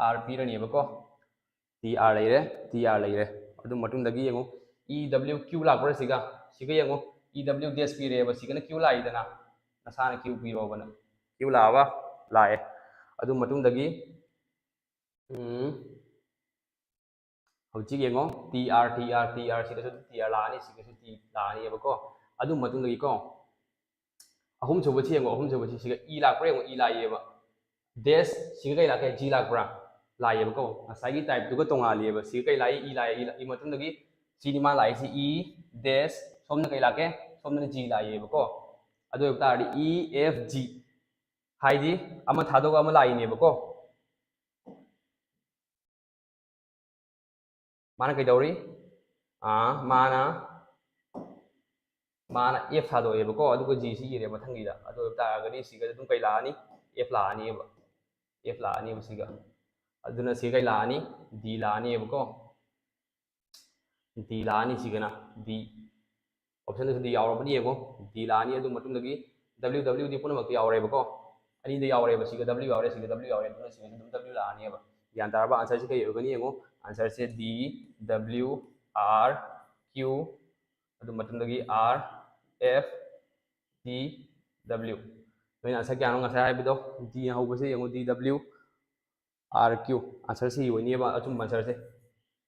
ꯑꯥꯔ ꯄꯤꯔꯅꯦꯕꯀꯣ꯫ ꯇꯤ ꯑꯥꯔ ꯂꯩꯔꯦ, ꯇꯤ ꯑꯥꯔ ꯂꯩꯔꯦ꯫ ꯑꯗꯨ ꯃꯇꯨꯡꯗꯒꯤ ꯌꯦꯡꯉꯨ, ꯏ ꯗꯕ꯭ꯂꯤꯎ ꯀ꯭ꯌꯨ ꯂꯥꯛꯄ꯭ꯔꯥ ꯁꯤꯒ? ꯁꯤꯒ ꯌꯦꯡꯉꯨ, ꯏ ꯗꯕ꯭ꯂꯤꯎ ꯗꯦꯁ ꯄꯤꯔꯦꯕ, ꯁꯤꯒꯅ ꯀ꯭ꯌꯨ ꯂꯥꯛꯏꯗꯅ, ꯅꯁꯥꯅ ꯀ꯭ꯌꯨ ꯄꯤꯔꯣꯕꯅ꯫ ꯀ꯭ꯌꯨ ꯂꯥꯛꯑꯕ? ꯂꯥꯛꯑꯦ꯫ ꯑꯗꯨ ꯃꯇꯨꯡꯗꯒꯤ, ꯎꯝ, ꯍꯧꯖꯤꯛ ꯌꯦꯡꯉꯣ, T R, T R, T R, ꯁꯤꯗꯁꯨ ꯇꯤ ꯑꯥꯔ ꯂꯥꯛꯑꯅꯤ, ꯁꯤꯒꯁꯨ ꯇꯤ ꯂꯥꯛꯑꯅꯤꯕꯀꯣ꯫ ꯑꯗꯨ ꯃꯇꯨꯡꯗꯒꯤꯀꯣ, ꯑꯍꯨꯝꯁꯨꯕꯁꯤ ꯌꯦꯡꯉꯣ, ꯑꯍꯨꯝꯁꯨꯕꯁꯤ ꯁꯤꯒ ꯏ ꯂꯥꯛꯄ꯭ꯔꯥ ꯌꯦꯡꯉꯣ, ꯏ ꯂꯥꯛꯏꯌꯦꯕ꯫ ꯗꯦꯁ ꯁꯤꯒ ꯀꯩ ꯂꯥꯛꯀꯦ? ꯖꯤ ꯂꯥꯛꯄ꯭ꯔꯥ? ꯂꯥꯛꯏꯌꯦꯕꯀꯣ꯫ ꯉꯁꯥꯏꯒꯤ ꯇꯥꯏꯞꯇꯨꯒ ꯇꯣꯉꯥꯜꯂꯤꯌꯦꯕ꯫ ꯁꯤꯒ ꯀꯩ ꯂꯥꯛꯏ? ꯏ ꯂꯥꯛꯏ, ꯏ ꯂꯥꯛꯏ꯫ ꯃꯇꯨꯡꯗꯒꯤ ꯁꯤꯅꯤ ꯃꯥ ꯂꯥꯛꯏꯁꯤ, ꯏ ꯗꯦꯁ, ꯁꯣꯝꯅ ꯀꯩ ꯂꯥꯛꯀꯦ? ꯁꯣꯝꯗꯅ ꯖꯤ ꯂꯥꯛꯏꯌꯦꯕꯀꯣ꯫ ꯑꯗꯨ ꯑꯣꯏꯕ ꯇꯥꯔꯗꯤ ꯏ ꯑꯦꯐ ꯖꯤ, ꯍꯥꯏꯗꯤ ꯑꯃ ꯊꯥꯗꯣꯛꯑꯒ ꯑꯃ ꯂꯥꯛꯏꯅꯦꯕꯀꯣ꯫ ꯃꯥꯅ ꯀꯩꯗꯧꯔꯤ? ꯑꯥ, ꯃꯥꯅ ꯃꯥꯅ F ꯊꯥꯗꯣꯛꯑꯦꯕꯀꯣ, ꯑꯗꯨꯒ G ꯁꯤ ꯏꯔꯦ ꯃꯊꯪꯒꯤꯗ꯫ ꯑꯗꯨ ꯑꯣꯏꯕ ꯇꯥꯔꯒꯗꯤ ꯁꯤꯒ ꯑꯗꯨꯝ ꯀꯩ ꯂꯥꯛꯑꯅꯤ? F ꯂꯥꯛꯑꯅꯤꯕ꯫ F ꯂꯥꯛꯑꯅꯤꯕ ꯁꯤꯒ꯫ ꯑꯗꯨꯅ ꯁꯤ ꯀꯩ ꯂꯥꯛꯑꯅꯤ? D ꯂꯥꯛꯑꯅꯤꯕꯀꯣ꯫ D ꯂꯥꯛꯑꯅꯤ ꯁꯤꯒꯅ꯫ D꯫ Option ꯗꯁꯨ D ꯌꯥꯎꯔꯕꯅꯤ ꯌꯦꯡꯉꯣ꯫ D ꯂꯥꯛꯑꯅꯤ꯫ ꯑꯗꯨ ꯃꯇꯨꯡꯗꯒꯤ W, W ꯗꯤ ꯄꯨꯝꯅꯃꯛꯇ ꯌꯥꯎꯔꯦꯕꯀꯣ꯫ ꯑꯅꯤꯗ ꯌꯥꯎꯔꯦꯕ꯫ ꯁꯤꯒ W ꯌꯥꯎꯔꯦ, ꯁꯤꯒ W ꯌꯥꯎꯔꯦ꯫ ꯑꯗꯨꯅ ꯁꯤꯒꯁꯨ ꯑꯗꯨꯝ W ꯂꯥꯛꯑꯅꯦꯕ꯫ ꯒ꯭ꯌꯥꯟ ꯇꯥꯔꯕ? Answer ꯁꯤ ꯀꯩ ꯑꯣꯏꯒꯅꯤ ꯌꯦꯡꯉꯣ꯫ Answer ꯁꯦ D, W, R, Q, ꯑꯗꯨ ꯃꯇꯨꯡꯗꯒꯤ R, F, D, W꯫ ꯅꯣꯏꯅ answer ꯀꯌꯥꯅꯣ ꯉꯁꯥꯏ ꯍꯥꯏꯕꯗꯣ? D ꯅ ꯍꯧꯕꯁꯦ ꯌꯦꯡꯉꯣ, D, W, R, Q꯫ Answer ꯁꯤ ꯑꯣꯏꯅꯦꯕ ꯑꯆꯨꯝꯕ answer ꯁꯦ꯫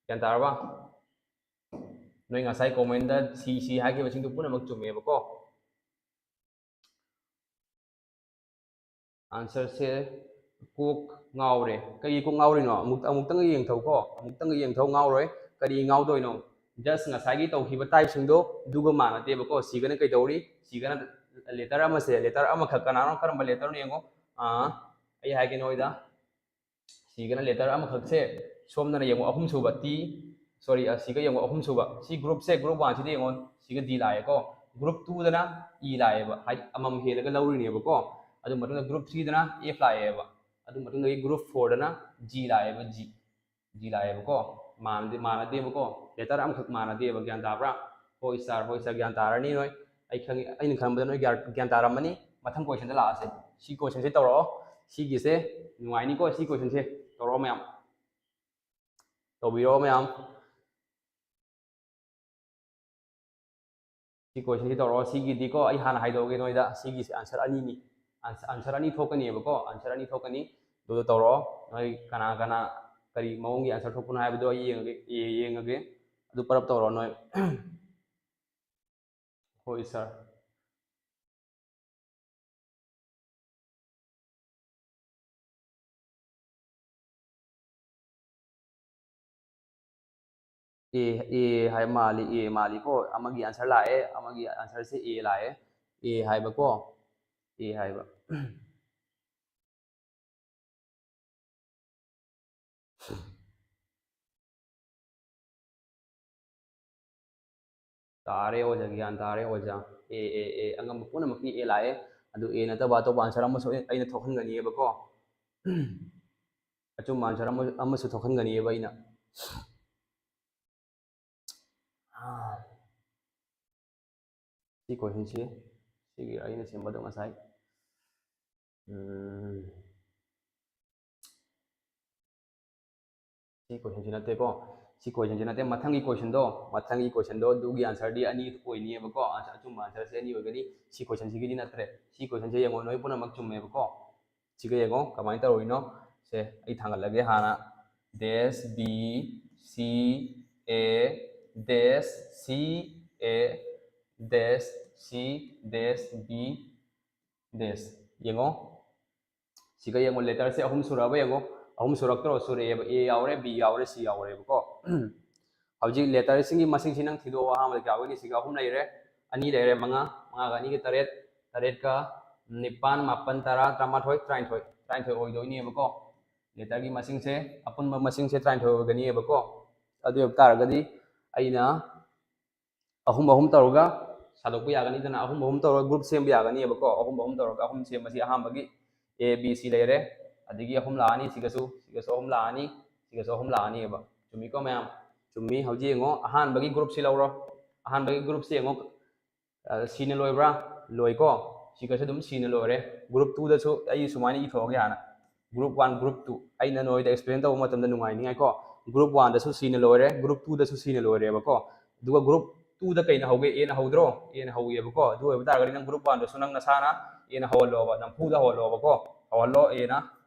ꯒ꯭ꯌꯥꯟ ꯇꯥꯔꯕ? ꯅꯣꯏ ꯉꯁꯥꯏ comment ꯁꯤ, ꯁꯤ ꯍꯥꯏꯈꯤꯕꯁꯤꯡꯗꯨ ꯄꯨꯝꯅꯃꯛ ꯆꯨꯝꯃꯦꯕꯀꯣ꯫ Answer ꯁꯦ ꯀꯣꯛ ꯉꯥꯎꯔꯦ꯫ ꯀꯩꯒꯤ ꯀꯣꯛ ꯉꯥꯎꯔꯤꯅꯣ? ꯑꯃꯨꯛ-, ꯑꯃꯨꯛꯇꯪꯒ ꯌꯦꯡꯊꯧꯀꯣ꯫ ꯑꯃꯨꯛꯇꯪꯒ ꯌꯦꯡꯊꯧ, ꯉꯥꯎꯔꯣꯏ꯫ ꯀꯔꯤ ꯉꯥꯎꯗꯣꯏꯅꯣ? Just ꯉꯁꯥꯏꯒꯤ ꯇꯧꯈꯤꯕ type ꯁꯤꯡꯗꯣ ꯑꯗꯨꯒ ꯃꯥꯟꯅꯗꯦꯕꯀꯣ꯫ ꯁꯤꯒꯅ ꯀꯩꯗꯧꯔꯤ? ꯁꯤꯒꯅ letter ꯑꯃꯁꯦ, letter ꯑꯃꯈꯛ, ꯀꯅꯥꯅꯣ, ꯀꯔꯝꯕ letter ꯅꯣ ꯌꯦꯡꯉꯣ꯫ ꯑꯥ, ꯑꯩ ꯍꯥꯏꯒꯦ ꯅꯣꯏꯗ꯫ ꯁꯤꯒꯅ letter ꯑꯃꯈꯛꯁꯦ ꯁꯣꯝꯗꯅ ꯌꯦꯡꯉꯣ, ꯑꯍꯨꯝꯁꯨꯕ T, sorry, ꯑ, ꯁꯤꯒ ꯌꯦꯡꯉꯣ, ꯑꯍꯨꯝꯁꯨꯕ꯫ ꯁꯤ group ꯁꯦ, group one ꯁꯤꯗ ꯌꯦꯡꯉꯣ, ꯁꯤꯒ D ꯂꯥꯛꯑꯦꯀꯣ꯫ Group two ꯗꯅ E ꯂꯥꯛꯑꯦꯕ, ꯍꯥꯏꯗꯤ ꯑꯃꯃꯝ ꯍꯦꯜꯂꯒ ꯂꯧꯔꯤꯅꯦꯕꯀꯣ꯫ ꯑꯗꯨ ꯃꯇꯨꯡꯗ group three ꯗꯅ F ꯂꯥꯛꯑꯦꯕ꯫ ꯑꯗꯨ ꯃꯇꯨꯡꯗꯒꯤ group four ꯗꯅ G ꯂꯥꯛꯑꯦꯕ, G꯫ G ꯂꯥꯛꯑꯦꯕꯀꯣ꯫ ꯃꯥꯟꯅꯗꯦ-, ꯃꯥꯟꯅꯗꯦꯕꯀꯣ꯫ Letter ꯑꯃꯈꯛ ꯃꯥꯟꯅꯗꯦꯕ, ꯒ꯭ꯌꯥꯟ ꯇꯥꯕ꯭ꯔꯥ? ꯍꯣꯏ sir, ꯍꯣꯏ sir, ꯒ꯭ꯌꯥꯟ ꯇꯥꯔꯅꯤ ꯅꯣꯏ꯫ ꯑꯩ ꯈꯪꯉꯤ, ꯑꯩꯅ ꯈꯟꯕꯗ ꯅꯣꯏ ꯒ꯭ꯌꯥꯟ, ꯒ꯭ꯌꯥꯟ ꯇꯥꯔꯝꯃꯅꯤ꯫ ꯃꯊꯪ question ꯗ ꯂꯥꯛꯑꯁꯦ꯫ ꯁꯤ question ꯁꯦ ꯇꯧꯔꯛꯑꯣ꯫ ꯁꯤꯒꯤꯁꯦ ꯅꯨꯡꯉꯥꯏꯅꯤꯀꯣ, ꯁꯤ question ꯁꯦ꯫ ꯇꯧꯔꯛꯑꯣ ꯃꯌꯥꯝ꯫ ꯇꯧꯕꯤꯔꯛꯑꯣ ꯃꯌꯥꯝ꯫ ꯁꯤ question ꯁꯤ ꯇꯧꯔꯛꯑꯣ꯫ ꯁꯤꯒꯤꯗꯤꯀꯣ, ꯑꯩ ꯍꯥꯟꯅ ꯍꯥꯏꯗꯣꯛꯑꯒꯦ ꯅꯣꯏꯗ꯫ ꯁꯤꯒꯤꯁꯦ answer ꯑꯅꯤꯅꯤ꯫ Ans-, answer ꯑꯅꯤ ꯊꯣꯛꯀꯅꯤꯕꯀꯣ, answer ꯑꯅꯤ ꯊꯣꯛꯀꯅꯤ꯫ ꯑꯗꯨꯗ ꯇꯧꯔꯛꯑꯣ꯫ ꯅꯣꯏ ꯀꯅꯥ ꯀꯅꯥ ꯀꯔꯤ ꯃꯑꯣꯡꯒꯤ answer ꯊꯣꯛꯄꯅꯣ ꯍꯥꯏꯕꯗꯣ ꯑꯩ ꯌꯦꯡꯉꯒꯦ, ꯌꯦ-, ꯌꯦꯡꯉꯒꯦ꯫ ꯑꯗꯨ ꯄꯔꯞ ꯇꯧꯔꯛꯑꯣ ꯅꯣꯏ꯫ ꯍꯣꯏ sir꯫ A, A ꯍꯥꯏ ꯃꯥꯜꯂꯤ, A ꯃꯥꯜꯂꯤꯀꯣ꯫ ꯑꯃꯒꯤ answer ꯂꯥꯛꯑꯦ, ꯑꯃꯒꯤ answer ꯁꯦ A ꯂꯥꯛꯑꯦ꯫ A ꯍꯥꯏꯕꯀꯣ, A ꯍꯥꯏꯕ꯫ ꯇꯥꯔꯦ ꯑꯣꯖꯥ, ꯒ꯭ꯌꯥꯟ ꯇꯥꯔꯦ ꯑꯣꯖꯥ꯫ ꯑꯦ ꯑꯦ ꯑꯦ ꯑꯉꯝꯕ ꯄꯨꯝꯅꯃꯛꯀꯤ ꯑꯦ ꯂꯥꯛꯑꯦ꯫ ꯑꯗꯨ ꯑꯦ ꯅꯠꯇꯕ ꯑꯇꯣꯞꯄ answer ꯑꯃꯁꯨ ꯑꯩ- ꯑꯩꯅ ꯊꯣꯛꯍꯟꯒꯅꯤꯕꯀꯣ꯫ ꯑꯆꯨꯝꯕ answer ꯑꯃ ꯑꯃꯁꯨ ꯊꯣꯛꯍꯟꯒꯅꯤꯕ ꯑꯩꯅ꯫ ꯁꯤ questionꯁꯤ, ꯁꯤꯒꯤ ꯑꯩꯅ ꯁꯦꯝꯕꯗꯣ ꯉꯁꯥꯏ, ꯎꯝ, ꯁꯤ questionꯁꯤ ꯅꯠꯇꯦꯀꯣ꯫ ꯁꯤ questionꯁꯤ ꯅꯠꯇꯦ꯫ ꯃꯊꯪꯒꯤ questionꯗꯣ, ꯃꯊꯪꯒꯤ questionꯗꯣ ꯑꯗꯨꯒꯤ answerꯗꯤ ꯑꯅꯤ ꯑꯣꯏꯅꯤꯕꯀꯣ꯫ ꯑꯆꯨꯝꯕ answerꯁꯦ ꯑꯅꯤ ꯑꯣꯏꯒꯅꯤ꯫ ꯁꯤ questionꯁꯤꯒꯤꯗꯤ ꯅꯠꯇ꯭ꯔꯦ꯫ ꯁꯤ questionꯁꯦ ꯌꯦꯡꯉꯣ, ꯅꯣꯏ ꯄꯨꯝꯅꯃꯛ ꯆꯨꯝꯃꯦꯕꯀꯣ꯫ ꯁꯤꯒ ꯌꯦꯡꯉꯣ ꯀꯃꯥꯏꯅ ꯇꯧꯔꯤꯅꯣ꯫ ꯁꯦ, ꯑꯩ ꯊꯥꯡꯒꯠꯂꯒꯦ ꯍꯥꯟꯅ꯫ Dash B C A dash C A dash C dash B dash꯫ ꯌꯦꯡꯉꯣ꯫ ꯁꯤꯒ ꯌꯦꯡꯉꯣ, letterꯁꯦ ꯑꯍꯨꯝ ꯁꯨꯔꯛꯑꯕ ꯌꯦꯡꯉꯣ꯫ ꯑꯍꯨꯝ ꯁꯨꯔꯛꯇ꯭ꯔꯣ? ꯁꯨꯔꯛꯑꯦꯕ꯫ A ꯌꯥꯎꯔꯦ, B ꯌꯥꯎꯔꯦ, C ꯌꯥꯎꯔꯦꯕꯀꯣ꯫ ꯍꯧꯖꯤꯛ letterꯁꯤꯡꯒꯤ ꯃꯁꯤꯡꯁꯤ ꯅꯪ ꯊꯤꯗꯣꯛꯑꯣ꯫ ꯑꯍꯥꯟꯕꯗ ꯀꯌꯥ ꯑꯣꯏꯅꯤ? ꯁꯤꯒ ꯑꯍꯨꯝ ꯂꯩꯔꯦ, ꯑꯅꯤ ꯂꯩꯔꯦ, ꯃꯉꯥ, ꯃꯉꯥꯒ ꯑꯅꯤꯒ ꯇꯔꯦꯠ, ꯇꯔꯦꯠꯀ ꯅꯤꯄꯥꯟ, ꯃꯥꯄꯟ, ꯇꯔꯥ, ꯇꯔꯥꯃꯥꯊꯣꯏ, ꯇꯔꯥꯅꯤꯊꯣꯏ, ꯇꯔꯥꯅꯤꯊꯣꯏ ꯑꯣꯏꯗꯣꯏꯅꯦꯕꯀꯣ꯫ Letterꯒꯤ ꯃꯁꯤꯡꯁꯦ, ꯑꯄꯨꯟꯕ ꯃꯁꯤꯡꯁꯦ ꯇꯔꯥꯅꯤꯊꯣꯏ ꯑꯣꯏꯒꯅꯤꯕꯀꯣ꯫ ꯑꯗꯨ ꯑꯣꯏꯕ ꯇꯥꯔꯒꯗꯤ ꯑꯩꯅ ꯑꯍꯨꯝ ꯑꯍꯨꯝ ꯇꯧꯔꯒ ꯁꯥꯗꯣꯛꯄ ꯌꯥꯒꯅꯤꯗꯅ, ꯑꯍꯨꯝ ꯑꯍꯨꯝ ꯇꯧꯔꯒ group ꯁꯦꯝꯕ ꯌꯥꯒꯅꯤꯕꯀꯣ꯫ ꯑꯍꯨꯝ ꯑꯍꯨꯝ ꯇꯧꯔꯒ ꯑꯍꯨꯝ ꯁꯦꯝꯕꯁꯤ ꯑꯍꯥꯟꯕꯒꯤ A B C ꯂꯩꯔꯦ, ꯑꯗꯒꯤ ꯑꯍꯨꯝ ꯂꯥꯛꯑꯅꯤ, ꯁꯤꯒꯁꯨ, ꯁꯤꯒꯁꯨ ꯑꯍꯨꯝ ꯂꯥꯛꯑꯅꯤ, ꯁꯤꯒꯁꯨ ꯑꯍꯨꯝ ꯂꯥꯛꯑꯅꯤꯕ꯫ ꯆꯨꯝꯃꯤꯀꯣ ꯃꯌꯥꯝ? ꯆꯨꯝꯃꯤ꯫ ꯍꯧꯖꯤꯛ ꯌꯦꯡꯉꯣ, ꯑꯍꯥꯟꯕꯒꯤ groupꯁꯤ ꯂꯧꯔꯣ꯫ ꯑꯍꯥꯟꯕꯒꯤ groupꯁꯤ ꯌꯦꯡꯉꯣ, ꯑ, Cꯅ ꯂꯣꯏꯕ꯭ꯔꯥ? ꯂꯣꯏꯀꯣ꯫ ꯁꯤꯒꯁꯨ ꯑꯗꯨꯝ Cꯅ ꯂꯣꯏꯔꯦ꯫ Group twoꯗꯁꯨ ꯑꯩ ꯁꯨꯃꯥꯏꯅ ꯏꯊꯣꯛꯑꯒꯦ ꯍꯥꯟꯅ꯫ Group one, group two꯫ ꯑꯩꯅ ꯅꯣꯏꯗ explain ꯇꯧꯕ ꯃꯇꯝꯗ ꯅꯨꯡꯉꯥꯏꯅꯤꯉꯥꯏꯀꯣ꯫ Group oneꯗꯁꯨ Cꯅ ꯂꯣꯏꯔꯦ, group twoꯗꯁꯨ Cꯅ ꯂꯣꯏꯔꯦꯕꯀꯣ꯫ ꯑꯗꯨꯒ group twoꯗ ꯀꯩꯅ ꯍꯧꯒꯦ? Aꯅ ꯍꯧꯗ꯭ꯔꯣ? Aꯅ ꯍꯧꯋꯦꯕꯀꯣ꯫ ꯑꯗꯨ ꯑꯣꯏꯕ ꯇꯥꯔꯒꯗꯤ ꯅꯪ group oneꯗꯁꯨ ꯅꯪ ꯅꯁꯥꯅ Aꯅ ꯍꯧꯍꯜꯂꯣꯕ, ꯅꯝꯐꯨꯗ ꯍꯧꯍꯜꯂꯣꯕꯀꯣ꯫ ꯍꯧꯍꯜꯂꯣ, Aꯅ꯫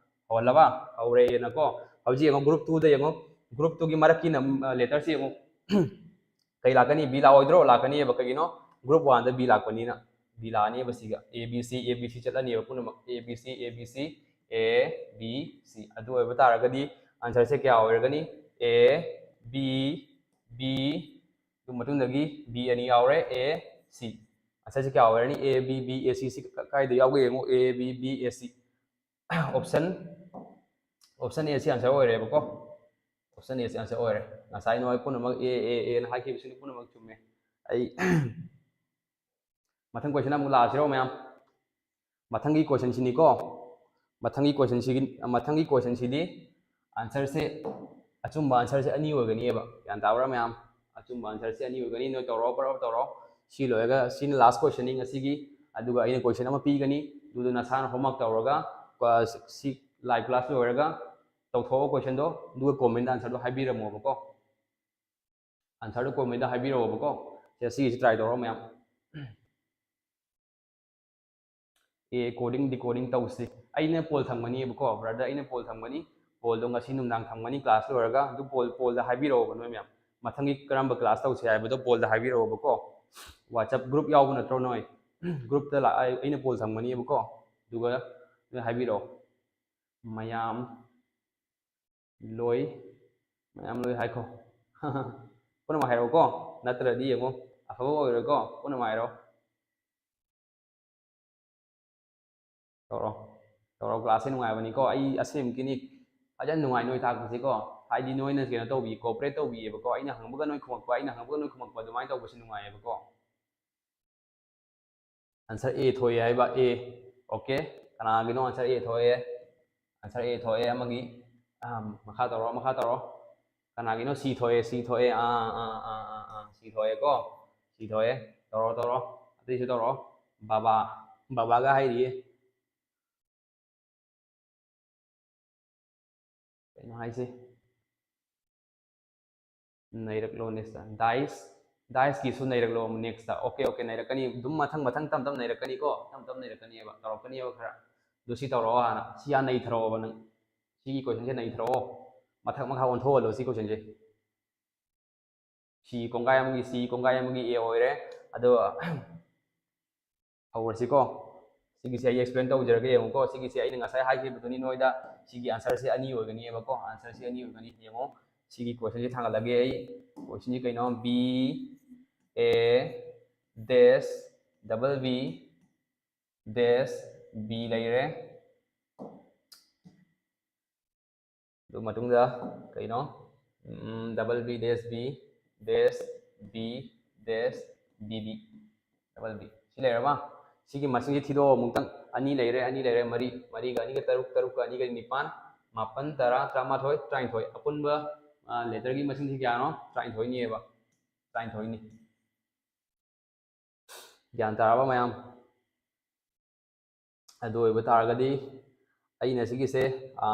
ꯍꯧꯍꯜꯂꯕ? ꯍꯧꯔꯦ, Aꯅꯀꯣ꯫ ꯍꯧꯖꯤꯛ ꯌꯦꯡꯉꯣ, group twoꯗ ꯌꯦꯡꯉꯣ, group twoꯒꯤ ꯃꯔꯛꯀꯤ ꯅꯝ-, letterꯁꯤ ꯌꯦꯡꯉꯣ꯫ ꯀꯩ ꯂꯥꯛꯀꯅꯤ? B ꯂꯥꯛꯑꯣꯏꯗ꯭ꯔꯣ? ꯂꯥꯛꯀꯅꯤꯕ꯫ ꯀꯩꯒꯤꯅꯣ? Group oneꯗ B ꯂꯥꯛꯄꯅꯤꯅ꯫ B ꯂꯥꯛꯑꯅꯤꯕ ꯁꯤꯒ꯫ A B C, A B C ꯆꯠꯂꯅꯤꯕ ꯄꯨꯝꯅꯃꯛ꯫ A B C, A B C, A B C꯫ ꯑꯗꯨ ꯑꯣꯏꯕ ꯇꯥꯔꯒꯗꯤ answerꯁꯦ ꯀꯌꯥ ꯑꯣꯏꯔꯒꯅꯤ? A, B, B, ꯑꯗꯨ ꯃꯇꯨꯡꯗꯒꯤ B ꯑꯅꯤ ꯌꯥꯎꯔꯦ, A, C꯫ Answerꯁꯦ ꯀꯌꯥ ꯑꯣꯏꯔꯅꯤ? A, B, B, A, C꯫ ꯁꯤ ꯀ-, ꯀꯥꯏꯗ ꯌꯥꯎꯒꯦ ꯌꯦꯡꯉꯣ꯫ A, B, B, A, C꯫ Option, option Aꯁꯤ answer ꯑꯣꯏꯔꯦꯕꯀꯣ꯫ Option Aꯁꯤ answer ꯑꯣꯏꯔꯦ꯫ ꯉꯁꯥꯏ ꯅꯣꯏ ꯄꯨꯝꯅꯃꯛ A, A, Aꯅ ꯍꯥꯏꯈꯤꯕꯁꯤꯡꯗꯨ ꯄꯨꯝꯅꯃꯛ ꯆꯨꯝꯃꯦ꯫ ꯑꯩ ꯃꯊꯪ question ꯑꯃꯨꯛ ꯂꯥꯛꯑꯁꯤꯔꯣ ꯃꯌꯥꯝ? ꯃꯊꯪꯒꯤ question ꯁꯤꯅꯤꯀꯣ, ꯃꯊꯪꯒꯤ question ꯁꯤꯒꯤ, ꯃꯊꯪꯒꯤ question ꯁꯤꯗꯤ answer ꯁꯦ, ꯑꯆꯨꯝꯕ answer ꯁꯦ ꯑꯅꯤ ꯑꯣꯏꯒꯅꯤꯕ꯫ ꯒ꯭ꯌꯥꯟ ꯇꯥꯕ꯭ꯔꯥ ꯃꯌꯥꯝ? ꯑꯆꯨꯝꯕ answer ꯁꯦ ꯑꯅꯤ ꯑꯣꯏꯒꯅꯤ꯫ ꯅꯣꯏ ꯇꯧꯔꯣ, ꯄꯔꯞ ꯇꯧꯔꯣ꯫ ꯁꯤ ꯂꯣꯏꯔꯒ, ꯁꯤꯅ last question ꯅꯤ ꯉꯁꯤꯒꯤ꯫ ꯑꯗꯨꯒ ꯑꯩꯅ question ꯑꯃ ꯄꯤꯒꯅꯤ, ꯑꯗꯨꯗꯣ ꯅꯁꯥꯅ homework ꯇꯧꯔꯒ, ꯀ-, ꯁꯤ live class ꯂꯣꯏꯔꯒ ꯇꯧꯊꯣꯛꯑꯣ question ꯗꯣ, ꯑꯗꯨꯒ comment answer ꯗꯣ ꯍꯥꯏꯕꯤꯔꯝꯃꯣꯕꯀꯣ꯫ Answer ꯗꯣ comment ꯇ ꯍꯥꯏꯕꯤꯔꯛꯑꯣꯕꯀꯣ꯫ ꯁꯦ, ꯁꯤꯒꯤꯁꯤ try ꯇꯧꯔꯣ ꯃꯌꯥꯝ꯫ A coding decoding ꯇꯧꯁꯤ꯫ ꯑꯩꯅ poll ꯊꯝꯒꯅꯤꯕꯀꯣ, brother, ꯑꯩꯅ poll ꯊꯝꯒꯅꯤ꯫ Poll ꯗꯣ ꯉꯁꯤ ꯅꯨꯡꯗꯥꯡ ꯊꯝꯒꯅꯤ class ꯂꯣꯏꯔꯒ꯫ ꯑꯗꯨ poll, poll ꯗ ꯍꯥꯏꯕꯤꯔꯛꯑꯣꯕ ꯅꯣꯏ ꯃꯌꯥꯝ꯫ ꯃꯊꯪꯒꯤ ꯀꯔꯝꯕ class ꯇꯧꯁꯦ ꯍꯥꯏꯕꯗꯣ poll ꯗ ꯍꯥꯏꯕꯤꯔꯛꯑꯣꯕꯀꯣ꯫ WhatsApp group ꯌꯥꯎꯕ ꯅꯠꯇ꯭ꯔꯣ ꯅꯣꯏ? Group ꯇ ꯂꯥꯛ-, ꯑꯩ, ꯑꯩꯅ poll ꯊꯝꯒꯅꯤꯕꯀꯣ꯫ ꯑꯗꯨꯒ ꯅꯣꯏ ꯍꯥꯏꯕꯤꯔꯛꯑꯣ꯫ ꯃꯌꯥꯝ ꯂꯣꯏ, ꯃꯌꯥꯝ ꯂꯣꯏ ꯍꯥꯏꯈꯣ꯫ ꯄꯨꯝꯅꯃꯛ ꯍꯥꯏꯔꯛꯎꯀꯣ, ꯅꯠꯇ꯭ꯔꯗꯤ ꯌꯦꯡꯉꯣ, ꯑꯐꯕ ꯑꯣꯏꯔꯣꯏꯀꯣ꯫ ꯄꯨꯝꯅꯃꯛ ꯍꯥꯏꯔꯣ꯫ ꯇꯧꯔꯣ, ꯇꯧꯔꯣ, class ꯁꯦ ꯅꯨꯡꯉꯥꯏꯕꯅꯤꯀꯣ꯫ ꯑꯩ ꯑꯁꯦꯡꯀꯤꯅꯤ, ꯐꯖꯅ ꯅꯨꯡꯉꯥꯏ ꯅꯣꯏ ꯇꯥꯛꯄꯁꯤꯀꯣ꯫ ꯍꯥꯏꯗꯤ ꯅꯣꯏꯅ ꯀꯩꯅꯣ ꯇꯧꯕꯤ, cooperate ꯇꯧꯕꯤꯌꯦꯕꯀꯣ꯫ ꯑꯩꯅ ꯍꯪꯕꯒ ꯅꯣꯏ ꯈꯨꯝꯃꯛꯄ, ꯑꯩꯅ ꯍꯪꯕꯒ ꯅꯣꯏ ꯈꯨꯝꯃꯛꯄ, ꯑꯗꯨꯃꯥꯏꯅ ꯇꯧꯕꯁꯦ ꯅꯨꯡꯉꯥꯏꯌꯦꯕꯀꯣ꯫ Answer A ꯊꯣꯛꯑꯦ ꯍꯥꯏꯕ, A꯫ Okay, ꯀꯅꯥꯒꯤꯅꯣ answer A ꯊꯣꯛꯑꯦ? Answer A ꯊꯣꯛꯑꯦ ꯑꯃꯒꯤ꯫ ꯑꯥ, ꯃꯈꯥ ꯇꯧꯔꯣ, ꯃꯈꯥ ꯇꯧꯔꯣ꯫ ꯀꯅꯥꯒꯤꯅꯣ C ꯊꯣꯛꯑꯦ, C ꯊꯣꯛꯑꯦ? ꯑꯥ, ꯑꯥ, ꯑꯥ, ꯑꯥ, ꯑꯥ, C ꯊꯣꯛꯑꯦꯀꯣ, C ꯊꯣꯛꯑꯦ꯫ ꯇꯧꯔꯣ, ꯇꯧꯔꯣ, ꯑꯇꯩꯁꯨ ꯇꯧꯔꯣ꯫ ꯕꯥꯕꯥ, ꯕꯥꯕꯥꯒ ꯍꯥꯏꯔꯤꯌꯦ꯫ ꯀꯩꯅꯣ ꯍꯥꯏꯁꯦ? ꯅꯩꯔꯛꯂꯣ next ꯇ꯫ Dice, dice ꯀꯤꯁꯨ ꯅꯩꯔꯛꯂꯣ next ꯇ꯫ Okay, okay, ꯅꯩꯔꯛꯀꯅꯤ꯫ ꯑꯗꯨꯝ ꯃꯊꯪ ꯃꯊꯪ ꯇꯞ ꯇꯞ ꯅꯩꯔꯛꯀꯅꯤꯀꯣ, ꯇꯞ ꯇꯞ ꯅꯩꯔꯛꯀꯅꯤꯕ, ꯇꯧꯔꯛꯀꯅꯤꯕ ꯈꯔ꯫ ꯑꯗꯨ ꯁꯤ ꯇꯧꯔꯛꯑꯣ ꯍꯥꯟꯅ, ꯁꯤ ꯍꯥꯟꯅ ꯅꯩꯊꯔꯛꯑꯣꯕ ꯅꯪ꯫ ꯁꯤꯒꯤ question ꯁꯦ ꯅꯩꯊꯔꯛꯑꯣ, ꯃꯊꯛ ꯃꯈꯥ ꯑꯣꯟꯊꯣꯛꯍꯜꯂꯣ ꯁꯤ question ꯁꯦ꯫ C ꯀꯣꯡꯒꯥꯏ ꯑꯃꯒꯤ C, ꯀꯣꯡꯒꯥꯏ ꯑꯃꯒꯤ A ꯑꯣꯏꯔꯦ꯫ ꯑꯗꯣ ꯍꯧꯔꯁꯤꯀꯣ꯫ ꯁꯤꯒꯤꯁꯦ ꯑꯩ explain ꯇꯧꯖꯔꯒꯦ, ꯌꯦꯡꯉꯨꯀꯣ꯫ ꯁꯤꯒꯤꯁꯦ ꯑꯩꯅ ꯉꯁꯥꯏ ꯍꯥꯏꯈꯤꯕꯗꯨꯅꯤ ꯅꯣꯏꯗ, ꯁꯤꯒꯤ answer ꯁꯦ ꯑꯅꯤ ꯑꯣꯏꯒꯅꯤꯕꯀꯣ, answer ꯁꯦ ꯑꯅꯤ ꯑꯣꯏꯒꯅꯤ꯫ ꯌꯦꯡꯉꯣ, ꯁꯤꯒꯤ question ꯁꯦ ꯊꯥꯡꯒꯠꯂꯒꯦ ꯑꯩ꯫ Question ꯁꯦ ꯀꯩꯅꯣ? B A dash double B dash B ꯂꯩꯔꯦ꯫ ꯑꯗꯨ ꯃꯇꯨꯡꯗ ꯀꯩꯅꯣ? ꯎꯝ, double B dash B dash B dash B B, double B꯫ ꯁꯤ ꯂꯩꯔꯕ? ꯁꯤꯒꯤ ꯃꯁꯤꯡꯁꯤ ꯊꯤꯗꯣꯛꯑꯣ ꯑꯃꯨꯛꯇꯪ꯫ ꯑꯅꯤ ꯂꯩꯔꯦ, ꯑꯅꯤ ꯂꯩꯔꯦ, ꯃꯔꯤ, ꯃꯔꯤꯒ ꯑꯅꯤꯒ ꯇꯔꯨꯛ, ꯇꯔꯨꯛꯀ ꯑꯅꯤꯒ ꯅꯤꯄꯥꯟ, ꯃꯥꯄꯟ, ꯇꯔꯥ, ꯇꯔꯥꯃꯥꯊꯣꯏ, ꯇꯔꯥꯅꯤꯊꯣꯏ꯫ ꯑꯄꯨꯟꯕ, ꯑ, letterꯒꯤ ꯃꯁꯤꯡꯁꯤ ꯀꯌꯥꯅꯣ? ꯇꯔꯥꯅꯤꯊꯣꯏꯅꯦꯕ꯫ ꯇꯔꯥꯅꯤꯊꯣꯏꯅꯤ꯫ ꯒ꯭ꯌꯥꯟ ꯇꯥꯔꯕ ꯃꯌꯥꯝ? ꯑꯗꯨ ꯑꯣꯏꯕ ꯇꯥꯔꯒꯗꯤ ꯑꯩꯅ ꯁꯤꯒꯤꯁꯦ, ꯑ,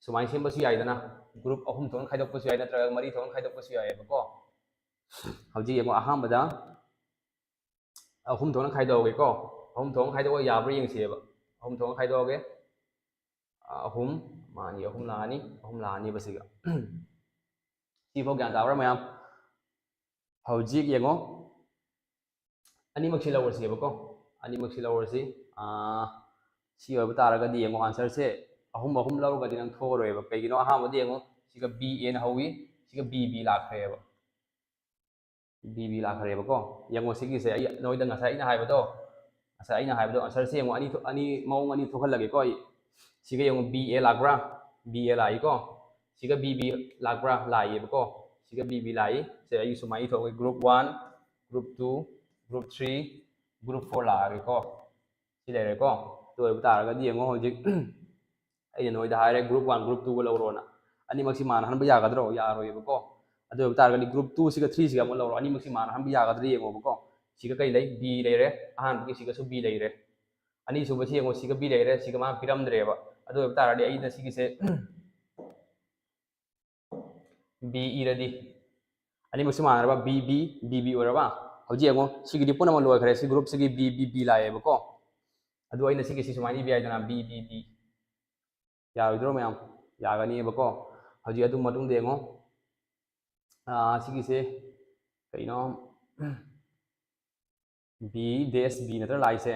ꯁꯨꯃꯥꯏꯅ ꯁꯦꯝꯕꯁꯨ ꯌꯥꯏꯗꯅ, group ꯑꯍꯨꯝ ꯊꯣꯛꯅ ꯈꯥꯏꯗꯣꯛꯄꯁꯨ ꯌꯥꯏ, ꯅꯠꯇ꯭ꯔꯒ ꯃꯔꯤ ꯊꯣꯛꯅ ꯈꯥꯏꯗꯣꯛꯄꯁꯨ ꯌꯥꯏꯑꯕꯀꯣ꯫ ꯍꯧꯖꯤꯛ ꯌꯦꯡꯉꯣ, ꯑꯍꯥꯟꯕꯗ ꯑꯍꯨꯝ ꯊꯣꯛꯅ ꯈꯥꯏꯗꯣꯛꯑꯒꯦꯀꯣ꯫ ꯑꯍꯨꯝ ꯊꯣꯛꯅ ꯈꯥꯏꯗꯣꯛꯑꯒ ꯌꯥꯕ꯭ꯔꯥ ꯌꯦꯡꯁꯦꯕ꯫ ꯑꯍꯨꯝ ꯊꯣꯛꯅ ꯈꯥꯏꯗꯣꯛꯑꯒꯦ꯫ ꯑꯍꯨꯝ, ꯃꯥꯅꯤ, ꯑꯍꯨꯝ ꯂꯥꯛꯑꯅꯤ, ꯑꯍꯨꯝ ꯂꯥꯛꯑꯅꯤꯕ ꯁꯤꯒ꯫ ꯁꯤꯐꯥꯎ ꯒ꯭ꯌꯥꯟ ꯇꯥꯕ꯭ꯔꯥ ꯃꯌꯥꯝ? ꯍꯧꯖꯤꯛ ꯌꯦꯡꯉꯣ, ꯑꯅꯤꯃꯛꯁꯤ ꯂꯧꯔꯁꯦꯕꯀꯣ꯫ ꯑꯅꯤꯃꯛꯁꯤ ꯂꯧꯔꯁꯤ꯫ ꯑꯥ, ꯁꯤ ꯑꯣꯏꯕ ꯇꯥꯔꯒꯗꯤ ꯌꯦꯡꯉꯣ, answerꯁꯦ ꯑꯍꯨꯝ ꯑꯍꯨꯝ ꯂꯧꯔꯒꯗꯤ ꯅꯪ ꯊꯣꯛꯑꯔꯣꯏꯕ꯫ ꯀꯩꯒꯤꯅꯣ? ꯑꯍꯥꯟꯕꯗ ꯌꯦꯡꯉꯣ, ꯁꯤꯒ B Aꯅ ꯍꯧꯋꯤ, ꯁꯤꯒ B B ꯂꯥꯛꯈ꯭ꯔꯦꯕ꯫ B B ꯂꯥꯛꯈ꯭ꯔꯦꯕꯀꯣ꯫ ꯌꯦꯡꯉꯣ ꯁꯤꯒꯤꯁꯦ, ꯑꯩ ꯅꯣꯏꯗ ꯉꯁꯥꯏ ꯑꯩꯅ ꯍꯥꯏꯕꯗꯣ, ꯉꯁꯥꯏ ꯑꯩꯅ ꯍꯥꯏꯕꯗꯣ, answerꯁꯦ ꯌꯦꯡꯉꯣ, ꯑꯅꯤ ꯊꯣꯛ-, ꯑꯅꯤ, ꯃꯑꯣꯡ ꯑꯅꯤ ꯊꯣꯛꯍꯜꯂꯒꯦꯀꯣ ꯑꯩ꯫ ꯁꯤꯒ ꯌꯦꯡꯉꯣ, B A ꯂꯥꯛꯄ꯭ꯔꯥ? B A ꯂꯥꯛꯏꯀꯣ꯫ ꯁꯤꯒ B B ꯂꯥꯛꯄ꯭ꯔꯥ? ꯂꯥꯛꯏꯌꯦꯕꯀꯣ꯫ ꯁꯤꯒ B B ꯂꯥꯛꯏ꯫ ꯁꯦ ꯑꯩ ꯁꯨꯃꯥꯏꯅ ꯏꯊꯣꯛꯑꯒꯦ, group one, group two, group three, group four ꯂꯥꯛꯑꯒꯦꯀꯣ꯫ ꯁꯤ ꯂꯩꯔꯦꯀꯣ꯫ ꯑꯗꯨ ꯑꯣꯏꯕ ꯇꯥꯔꯒꯗꯤ ꯌꯦꯡꯉꯣ ꯍꯧꯖꯤꯛ ꯑꯩꯅ ꯅꯣꯏꯗ ꯍꯥꯏꯔꯦ group one, group twoꯒ ꯂꯧꯔꯣꯅ꯫ ꯑꯅꯤꯃꯛꯁꯤ ꯃꯥꯟꯅꯍꯟꯕ ꯌꯥꯒꯗ꯭ꯔꯣ? ꯌꯥꯔꯣꯏꯕꯀꯣ꯫ ꯑꯗꯨ ꯑꯣꯏꯕ ꯇꯥꯔꯒꯗꯤ group two ꯁꯤꯒ three ꯁꯤꯒ ꯑꯃꯨꯛ ꯂꯧꯔꯣ꯫ ꯑꯅꯤꯃꯛꯁꯤ ꯃꯥꯟꯅꯍꯟꯕ ꯌꯥꯒꯗ꯭ꯔꯥ ꯌꯦꯡꯉꯣꯕꯀꯣ꯫ ꯁꯤꯒ ꯀꯩ ꯂꯩ? B ꯂꯩꯔꯦ꯫ ꯑꯍꯥꯟꯕꯒꯤ ꯁꯤꯒꯁꯨ B ꯂꯩꯔꯦ꯫ ꯑꯅꯤꯁꯨꯕꯁꯤ ꯌꯦꯡꯉꯣ, ꯁꯤꯒ B ꯂꯩꯔꯦ, ꯁꯤꯒ ꯃꯥ ꯄꯤꯔꯝꯗ꯭ꯔꯦꯕ꯫ ꯑꯗꯨ ꯑꯣꯏꯕ ꯇꯥꯔꯗꯤ ꯑꯩꯅ ꯁꯤꯒꯤꯁꯦ B ꯏꯔꯗꯤ, ꯑꯅꯤꯃꯛꯁꯤ ꯃꯥꯟꯅꯔꯕ? B B, B B ꯑꯣꯏꯔꯕ? ꯍꯧꯖꯤꯛ ꯌꯦꯡꯉꯣ, ꯁꯤꯒꯤꯗꯤ ꯄꯨꯝꯅꯃꯛ ꯂꯣꯏꯈ꯭ꯔꯦ꯫ ꯁꯤ groupꯁꯤꯒꯤ B B B ꯂꯥꯛꯑꯦꯕꯀꯣ꯫ ꯑꯗꯨ ꯑꯩꯅ ꯁꯤꯒꯤꯁꯤ ꯁꯨꯃꯥꯏꯅ ꯏꯕ ꯌꯥꯏꯗꯅ, B B B꯫ ꯌꯥꯔꯣꯏꯗ꯭ꯔꯣ ꯃꯌꯥꯝ? ꯌꯥꯒꯅꯤꯕꯀꯣ꯫ ꯍꯧꯖꯤꯛ ꯑꯗꯨ ꯃꯇꯨꯡꯗ ꯌꯦꯡꯉꯣ, ꯑꯥ, ꯁꯤꯒꯤꯁꯦ ꯀꯩꯅꯣ? B dash B ꯅꯠꯇ꯭ꯔ ꯂꯥꯛꯏꯁꯦ?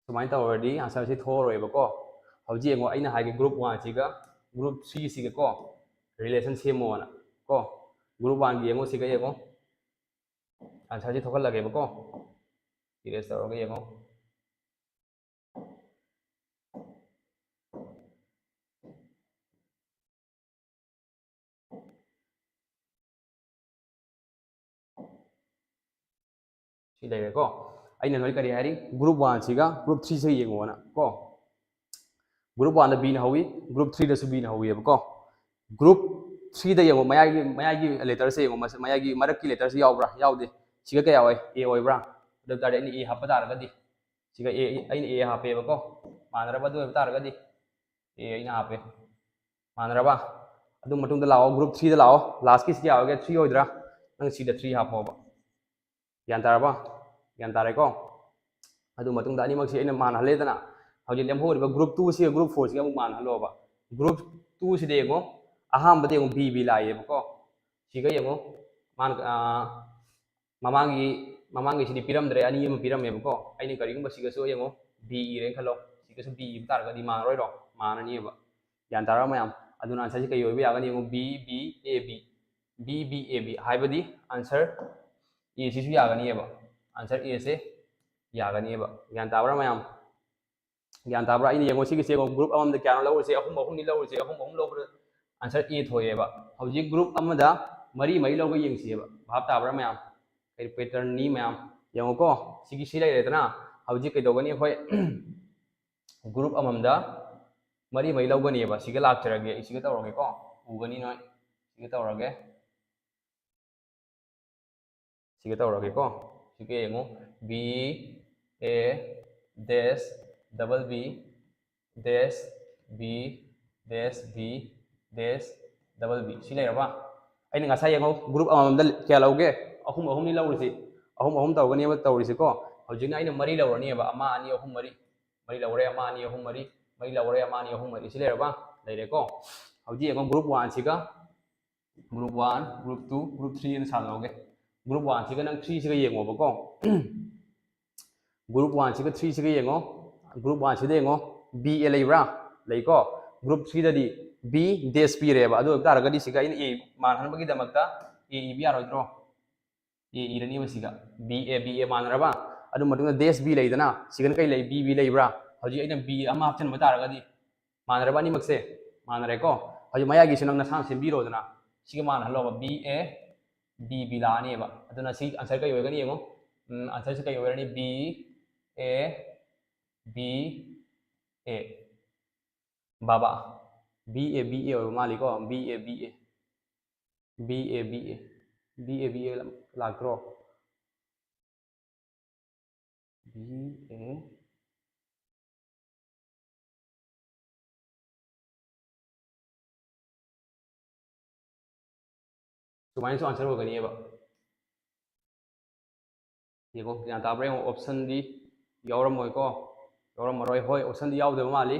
ꯁꯨꯃꯥꯏꯅ ꯇꯧꯔꯗꯤ answerꯁꯤ ꯊꯣꯛꯑꯔꯣꯏꯕꯀꯣ꯫ ꯍꯧꯖꯤꯛ ꯌꯦꯡꯉꯣ, ꯑꯩꯅ ꯍꯥꯏꯒꯦ group oneꯁꯤꯒ group threeꯁꯤꯒ ꯀꯣ relation ꯁꯦꯝꯃꯣꯅ ꯀꯣ꯫ Group oneꯒꯤ ꯌꯦꯡꯉꯣ, ꯁꯤꯒ ꯌꯦꯡꯉꯣ, answerꯁꯤ ꯊꯣꯛꯍꯜꯂꯒꯦꯕꯀꯣ꯫ Erase ꯇꯧꯔꯒ ꯌꯦꯡꯉꯣ꯫ ꯁꯤ ꯂꯩꯔꯦꯀꯣ꯫ ꯑꯩꯅ ꯅꯣꯏ ꯀꯔꯤ ꯍꯥꯏꯔꯤ? Group one ꯁꯤꯒ group three ꯁꯤꯒ ꯌꯦꯡꯉꯣꯅ ꯀꯣ꯫ Group one ꯗ B ꯅ ꯍꯧꯏ, group three ꯗꯁꯨ B ꯅ ꯍꯧꯏꯕꯀꯣ꯫ Group three ꯗ ꯌꯦꯡꯉꯣ, ꯃꯌꯥꯏꯒꯤ, ꯃꯌꯥꯏꯒꯤ letter ꯁꯦ ꯌꯦꯡꯉꯣ, ꯃꯁꯤ ꯃꯌꯥꯏꯒꯤ ꯃꯔꯛꯀꯤ letter ꯁꯤ ꯌꯥꯎꯕ꯭ꯔꯥ? ꯌꯥꯎꯗꯦ꯫ ꯁꯤꯒ ꯀꯌꯥ ꯑꯣꯏ? A ꯑꯣꯏꯕ꯭ꯔꯥ? ꯑꯗꯨ ꯑꯣꯏ ꯇꯥꯔꯗꯤ ꯑꯩꯅ A ꯍꯥꯞꯄ ꯇꯥꯔꯒꯗꯤ, ꯁꯤꯒ A, ꯑꯩꯅ A ꯍꯥꯞꯄꯦꯕꯀꯣ, ꯃꯥꯟꯅꯔꯕ? ꯑꯗꯨ ꯑꯣꯏꯕ ꯇꯥꯔꯒꯗꯤ A ꯑꯩꯅ ꯍꯥꯞꯄꯦ, ꯃꯥꯟꯅꯔꯕ? ꯑꯗꯨ ꯃꯇꯨꯡꯗ ꯂꯥꯛꯑꯣ, group three ꯗ ꯂꯥꯛꯑꯣ, last ꯀꯤꯁꯤ ꯀꯌꯥ ꯑꯣꯏꯒꯦ? Three ꯑꯣꯏꯗ꯭ꯔꯥ? ꯅꯪ ꯁꯤꯗ three ꯍꯥꯞꯄꯣꯕ꯫ ꯒ꯭ꯌꯥꯟ ꯇꯥꯔꯕꯣ? ꯒ꯭ꯌꯥꯟ ꯇꯥꯔꯦꯀꯣ? ꯑꯗꯨ ꯃꯇꯨꯡꯗ ꯑꯅꯤꯃꯛꯁꯤ ꯑꯩꯅ ꯃꯥꯟꯅꯍꯜꯂꯦꯗꯅ, ꯍꯧꯖꯤꯛ ꯂꯦꯝꯍꯧꯔꯤꯕ group two ꯁꯤꯒ group four ꯁꯤꯒ ꯑꯃꯨꯛ ꯃꯥꯟꯅꯍꯜꯂꯣꯕ꯫ Group two ꯁꯤꯗ ꯌꯦꯡꯉꯣ, ꯑꯍꯥꯟꯕꯗ ꯌꯦꯡꯉꯣ, B, B ꯂꯥꯛꯑꯦꯕꯀꯣ꯫ ꯁꯤꯒ ꯌꯦꯡꯉꯣ, ꯃꯥꯅ, ꯑꯥ, ꯃꯃꯥꯡꯒꯤ, ꯃꯃꯥꯡꯒꯤꯁꯤꯗꯤ ꯄꯤꯔꯝꯗ꯭ꯔꯦ, ꯑꯅꯤ ꯑꯃ ꯄꯤꯔꯝꯃꯦꯕꯀꯣ꯫ ꯑꯩꯅ ꯀꯔꯤꯒꯨꯝꯕ ꯁꯤꯒꯁꯨ ꯌꯦꯡꯉꯣ, B ꯏꯔꯦꯅ ꯈꯜꯂꯣ, ꯁꯤꯒꯁꯨ B ꯏꯕ ꯇꯥꯔꯒꯗꯤ ꯃꯥꯟꯅꯔꯣꯏꯗ꯭ꯔꯣ? ꯃꯥꯟꯅꯅꯤꯕ꯫ ꯒ꯭ꯌꯥꯟ ꯇꯥꯔꯕ ꯃꯌꯥꯝ? ꯑꯗꯨꯅ answer ꯁꯤ ꯀꯩ ꯑꯣꯏꯕ ꯌꯥꯒꯅꯤ ꯌꯦꯡꯉꯣ, B, B, A, B꯫ B, B, A, B ꯍꯥꯏꯕꯗꯤ answer A ꯁꯤꯁꯨ ꯌꯥꯒꯅꯤꯕ, answer A ꯁꯦ ꯌꯥꯒꯅꯤꯕ꯫ ꯒ꯭ꯌꯥꯟ ꯇꯥꯕ꯭ꯔꯥ ꯃꯌꯥꯝ? ꯒ꯭ꯌꯥꯟ ꯇꯥꯕ꯭ꯔꯥ? ꯑꯩꯅ ꯌꯦꯡꯉꯣ, ꯁꯤꯒꯤꯁꯦ ꯌꯦꯡꯉꯣ, group ꯑꯃꯃꯝꯗ ꯀꯌꯥꯅꯣ ꯂꯧꯔꯤꯁꯦ? ꯑꯍꯨꯝ, ꯑꯍꯨꯝꯅꯤ ꯂꯧꯔꯤꯁꯦ, ꯑꯍꯨꯝ, ꯑꯍꯨꯝ ꯂꯧꯕꯗ answer A ꯊꯣꯛꯑꯦꯕ꯫ ꯍꯧꯖꯤꯛ group ꯑꯃꯗ ꯃꯔꯤ ꯃꯔꯤ ꯂꯧꯒꯦ ꯌꯦꯡꯁꯤꯑꯕ꯫ ꯚꯥꯞ ꯇꯥꯕ꯭ꯔꯥ ꯃꯌꯥꯝ? ꯀꯩ pattern ꯅꯤ ꯃꯌꯥꯝ? ꯌꯦꯡꯉꯣꯀꯣ, ꯁꯤꯒꯤ ꯁꯤ ꯂꯩꯔꯦꯗꯅ, ꯍꯧꯖꯤꯛ ꯀꯩꯗꯧꯒꯅꯤ ꯑꯩꯈꯣꯏ? Group ꯑꯃꯃꯝꯗ ꯃꯔꯤ ꯃꯔꯤ ꯂꯧꯒꯅꯤꯕ꯫ ꯁꯤꯒ ꯂꯥꯛꯆꯔꯒꯦ, ꯑꯩ ꯁꯤꯒ ꯇꯧꯔꯒꯦꯀꯣ, ꯎꯒꯅꯤ ꯅꯣꯏ, ꯁꯤꯒ ꯇꯧꯔꯒꯦ, ꯁꯤꯒ ꯇꯧꯔꯒꯦꯀꯣ꯫ ꯁꯤꯒ ꯌꯦꯡꯉꯣ, B, A, dash, double B, dash, B, dash, B, dash, double B꯫ ꯁꯤ ꯂꯩꯔꯕ? ꯑꯩꯅ ꯉꯁꯥꯏ ꯌꯦꯡꯉꯣ, group ꯑꯃꯃꯝꯗ ꯀꯌꯥ ꯂꯧꯒꯦ? ꯑꯍꯨꯝ, ꯑꯍꯨꯝꯅꯤ ꯂꯧꯔꯤꯁꯤ꯫ ꯑꯍꯨꯝ, ꯑꯍꯨꯝ ꯇꯧꯒꯅꯦꯕ ꯇꯧꯔꯤꯁꯤꯀꯣ꯫ ꯍꯧꯖꯤꯛꯅ ꯑꯩꯅ ꯃꯔꯤ ꯂꯧꯔꯅꯦꯕ, ꯑꯃ, ꯑꯅꯤ, ꯑꯍꯨꯝ, ꯃꯔꯤ꯫ ꯃꯔꯤ ꯂꯧꯔꯦ, ꯑꯃ, ꯑꯅꯤ, ꯑꯍꯨꯝ, ꯃꯔꯤ꯫ ꯃꯔꯤ ꯂꯧꯔꯦ, ꯑꯃ, ꯑꯅꯤ, ꯑꯍꯨꯝ, ꯃꯔꯤ꯫ ꯁꯤ ꯂꯩꯔꯕ? ꯂꯩꯔꯦꯀꯣ꯫ ꯍꯧꯖꯤꯛ ꯌꯦꯡꯉꯣ, group one ꯁꯤꯒ group one, group two, group three ꯑꯅ ꯁꯥꯟꯅꯧꯒꯦ꯫ Group one ꯁꯤꯒ ꯅꯪ three ꯁꯤꯒ ꯌꯦꯡꯉꯣꯕꯀꯣ꯫ Group one ꯁꯤꯒ three ꯁꯤꯒ ꯌꯦꯡꯉꯣ꯫ Group one ꯁꯤꯗ ꯌꯦꯡꯉꯣ, B, A ꯂꯩꯕ꯭ꯔꯥ? ꯂꯩꯀꯣ꯫ Group three ꯗꯗꯤ B dash ꯄꯤꯔꯦꯕ꯫ ꯑꯗꯨ ꯑꯣꯏꯕ ꯇꯥꯔꯒꯗꯤ ꯁꯤꯒ ꯑꯩꯅ A ꯃꯥꯟꯍꯟꯕꯒꯤꯗꯃꯛꯇ A ꯏꯕ ꯌꯥꯔꯣꯏꯗ꯭ꯔꯣ? A ꯏꯔꯅꯤꯕ ꯁꯤꯒ꯫ B, A, B, A ꯃꯥꯟꯅꯔꯕ? ꯑꯗꯨ ꯃꯇꯨꯡꯗ dash B ꯂꯩꯗꯅ, ꯁꯤꯒꯅ ꯀꯩ ꯂꯩ? B, B ꯂꯩꯕ꯭ꯔꯥ? ꯍꯧꯖꯤꯛ ꯑꯩꯅ B ꯑꯃ ꯍꯥꯞꯆꯤꯟꯕ ꯇꯥꯔꯒꯗꯤ, ꯃꯥꯟꯅꯔꯕ ꯑꯅꯤꯃꯛꯁꯦ? ꯃꯥꯟꯅꯔꯦꯀꯣ? ꯍꯧꯖꯤꯛ ꯃꯌꯥꯏꯒꯤꯁꯤ ꯅꯪ ꯅꯁꯥꯅ ꯁꯦꯝꯕꯤꯔꯣꯗꯅ꯫ ꯁꯤꯒ ꯃꯥꯟꯅꯍꯜꯂꯣꯕ, B, A, B, B ꯂꯥꯛꯑꯅꯦꯕ꯫ ꯑꯗꯨꯅ ꯁꯤ answer ꯀꯩ ꯑꯣꯏꯒꯅꯤ ꯌꯦꯡꯉꯣ꯫ ꯎꯝ, answer ꯁꯦ ꯀꯩ ꯑꯣꯏꯔꯅꯤ? B A B A꯫ Baba. B A B A ꯑꯣꯏꯕ ꯃꯥꯜꯂꯤꯀꯣ꯫ B A B A꯫ B A B A꯫ B A B A ꯂꯥꯛꯇ꯭ꯔꯣ? B A꯫ ꯁꯨꯃꯥꯏꯅꯁꯨ answer ꯑꯣꯏꯒꯅꯤꯕ꯫ ꯌꯦꯡꯉꯣ, ꯒ꯭ꯌꯥꯟ ꯇꯥꯕ꯭ꯔꯥ ꯌꯦꯡꯉꯣ, option ꯗꯤ ꯌꯥꯎꯔꯝꯃꯣꯏꯀꯣ? ꯌꯥꯎꯔꯝꯃꯔꯣꯏ꯫ ꯍꯣꯏ, option ꯗꯤ ꯌꯥꯎꯗꯕ ꯃꯥꯜꯂꯤ꯫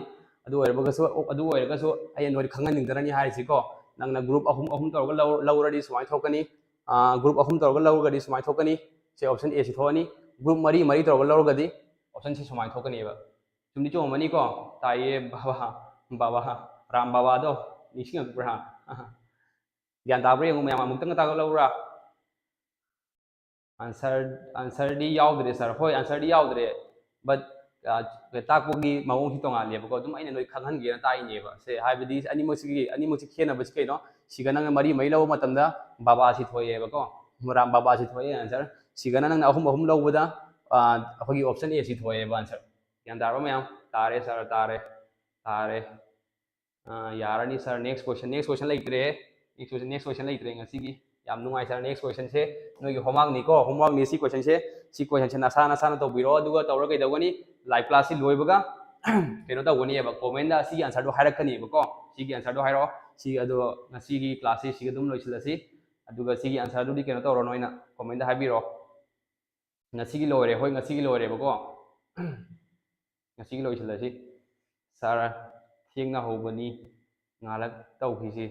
ꯑꯗꯨ ꯑꯣꯏꯔꯒꯁꯨ, ꯑꯗꯨ ꯑꯣꯏꯔꯒꯁꯨ ꯑꯩꯅ ꯅꯣꯏꯗ ꯈꯪꯍꯟꯅꯤꯡꯗꯅꯅꯤ ꯍꯥꯏꯔꯤꯁꯤꯀꯣ꯫ ꯅꯪꯅ group ꯑꯍꯨꯝ ꯑꯍꯨꯝ ꯇꯧꯔꯒ ꯂꯧ-, ꯂꯧꯔꯗꯤ ꯁꯨꯃꯥꯏꯅ ꯊꯣꯛꯀꯅꯤ꯫ ꯑꯥ, group ꯑꯍꯨꯝ ꯇꯧꯔꯒ ꯂꯧꯔꯒꯗꯤ ꯁꯨꯃꯥꯏꯅ ꯊꯣꯛꯀꯅꯤ꯫ ꯁꯦ, option A ꯁꯤ ꯊꯣꯛꯑꯅꯤ꯫ Group ꯃꯔꯤ ꯃꯔꯤ ꯇꯧꯔꯒ ꯂꯧꯔꯒꯗꯤ option C ꯁꯨꯃꯥꯏꯅ ꯊꯣꯛꯀꯅꯦꯕ꯫ ꯆꯨꯝꯗꯤ ꯆꯨꯝꯃꯝꯃꯅꯤꯀꯣ? ꯇꯥꯏꯌꯦ ꯕꯕꯥ, ꯕꯕꯥ, ꯔꯥꯝ ꯕꯕꯥꯗꯣ ꯅꯤꯡꯁꯤꯡꯉꯛꯄ꯭ꯔꯥ? ꯒ꯭ꯌꯥꯟ ꯇꯥꯕ꯭ꯔꯥ ꯌꯦꯡꯉꯨ ꯃꯌꯥꯝ, ꯑꯃꯨꯛꯇꯪꯒ ꯇꯥꯛꯂꯛꯎꯔꯥ? Answer, answer ꯗꯤ ꯌꯥꯎꯗ꯭ꯔꯦ sir꯫ ꯍꯣꯏ, answer ꯗꯤ ꯌꯥꯎꯗ꯭ꯔꯦ, but, ꯑ, ꯇꯥꯛꯄꯒꯤ ꯃꯑꯣꯡꯁꯤ ꯇꯣꯉꯥꯜꯂꯦꯕꯀꯣ꯫ ꯑꯗꯨꯝ ꯑꯩꯅ ꯅꯣꯏ ꯈꯪꯍꯟꯒꯦꯅ ꯇꯥꯛꯏꯅꯦꯕ꯫ ꯁꯦ, ꯍꯥꯏꯕꯗꯤ ꯑꯅꯤꯃꯛꯁꯤꯒꯤ, ꯑꯅꯤꯃꯛꯁꯤ ꯈꯦꯠꯅꯕꯁꯤ ꯀꯩꯅꯣ? ꯁꯤꯒ ꯅꯪꯅ ꯃꯔꯤ ꯃꯔꯤ ꯂꯧꯕ ꯃꯇꯝꯗ ꯕꯕꯥꯁꯤ ꯊꯣꯛꯑꯦꯕꯀꯣ, ꯔꯥꯝ ꯕꯕꯥꯁꯤ ꯊꯣꯛꯑꯦ answer꯫ ꯁꯤꯒꯅ ꯅꯪꯅ ꯑꯍꯨꯝ ꯑꯍꯨꯝ ꯂꯧꯕꯗ, ꯑ, ꯑꯩꯈꯣꯏꯒꯤ option A ꯁꯤ ꯊꯣꯛꯑꯦꯕ answer꯫ ꯒ꯭ꯌꯥꯟ ꯇꯥꯔꯕ ꯃꯌꯥꯝ? ꯇꯥꯔꯦ sir, ꯇꯥꯔꯦ, ꯇꯥꯔꯦ꯫ ꯑ, ꯌꯥꯔꯅꯤ sir꯫ Next question, next question ꯂꯩꯇ꯭ꯔꯦ꯫ Next question, next question ꯂꯩꯇ꯭ꯔꯦ ꯉꯁꯤꯒꯤ꯫ ꯌꯥꯝ ꯅꯨꯡꯉꯥꯏ sir꯫ Next question ꯁꯦ ꯅꯣꯏꯒꯤ homework ꯅꯤꯀꯣ, homework ꯅꯤ꯫ ꯁꯤ question ꯁꯦ, ꯁꯤ question ꯁꯦ ꯅꯁꯥ ꯅꯁꯥꯅ ꯇꯧꯕꯤꯔꯣ꯫ ꯑꯗꯨꯒ ꯇꯧꯔ ꯀꯩꯗꯧꯒꯅꯤ? Live class ꯁꯤ ꯂꯣꯏꯕꯒ ꯀꯩꯅꯣ ꯇꯧꯒꯅꯤꯕꯀꯣ, comment ꯗ ꯁꯤꯒꯤ answer ꯗꯣ ꯍꯥꯏꯔꯛꯀꯅꯤꯕꯀꯣ꯫ ꯁꯤꯒꯤ answer ꯗꯣ ꯍꯥꯏꯔꯛꯑꯣ꯫ ꯁꯤ, ꯑꯗꯣ ꯉꯁꯤꯒꯤ class ꯁꯦ ꯁꯤꯒ ꯑꯗꯨꯝ ꯂꯣꯏꯁꯤꯜꯂꯁꯤ꯫ ꯑꯗꯨꯒ ꯁꯤꯒꯤ answer ꯗꯨꯗꯤ ꯀꯩꯅꯣ ꯇꯧꯔꯣ, ꯅꯣꯏꯅ comment ꯗ ꯍꯥꯏꯕꯤꯔꯣ꯫ ꯉꯁꯤꯒꯤ ꯂꯣꯏꯔꯦ꯫ ꯍꯣꯏ, ꯉꯁꯤꯒꯤ ꯂꯣꯏꯔꯦꯕꯀꯣ꯫ ꯉꯁꯤꯒꯤ ꯂꯣꯏꯁꯤꯜꯂꯁꯤ꯫ Sir, ꯊꯦꯡꯅ ꯍꯧꯕꯅꯤ, ꯉꯥꯜꯂꯛ ꯇꯧꯈꯤꯁꯤ꯫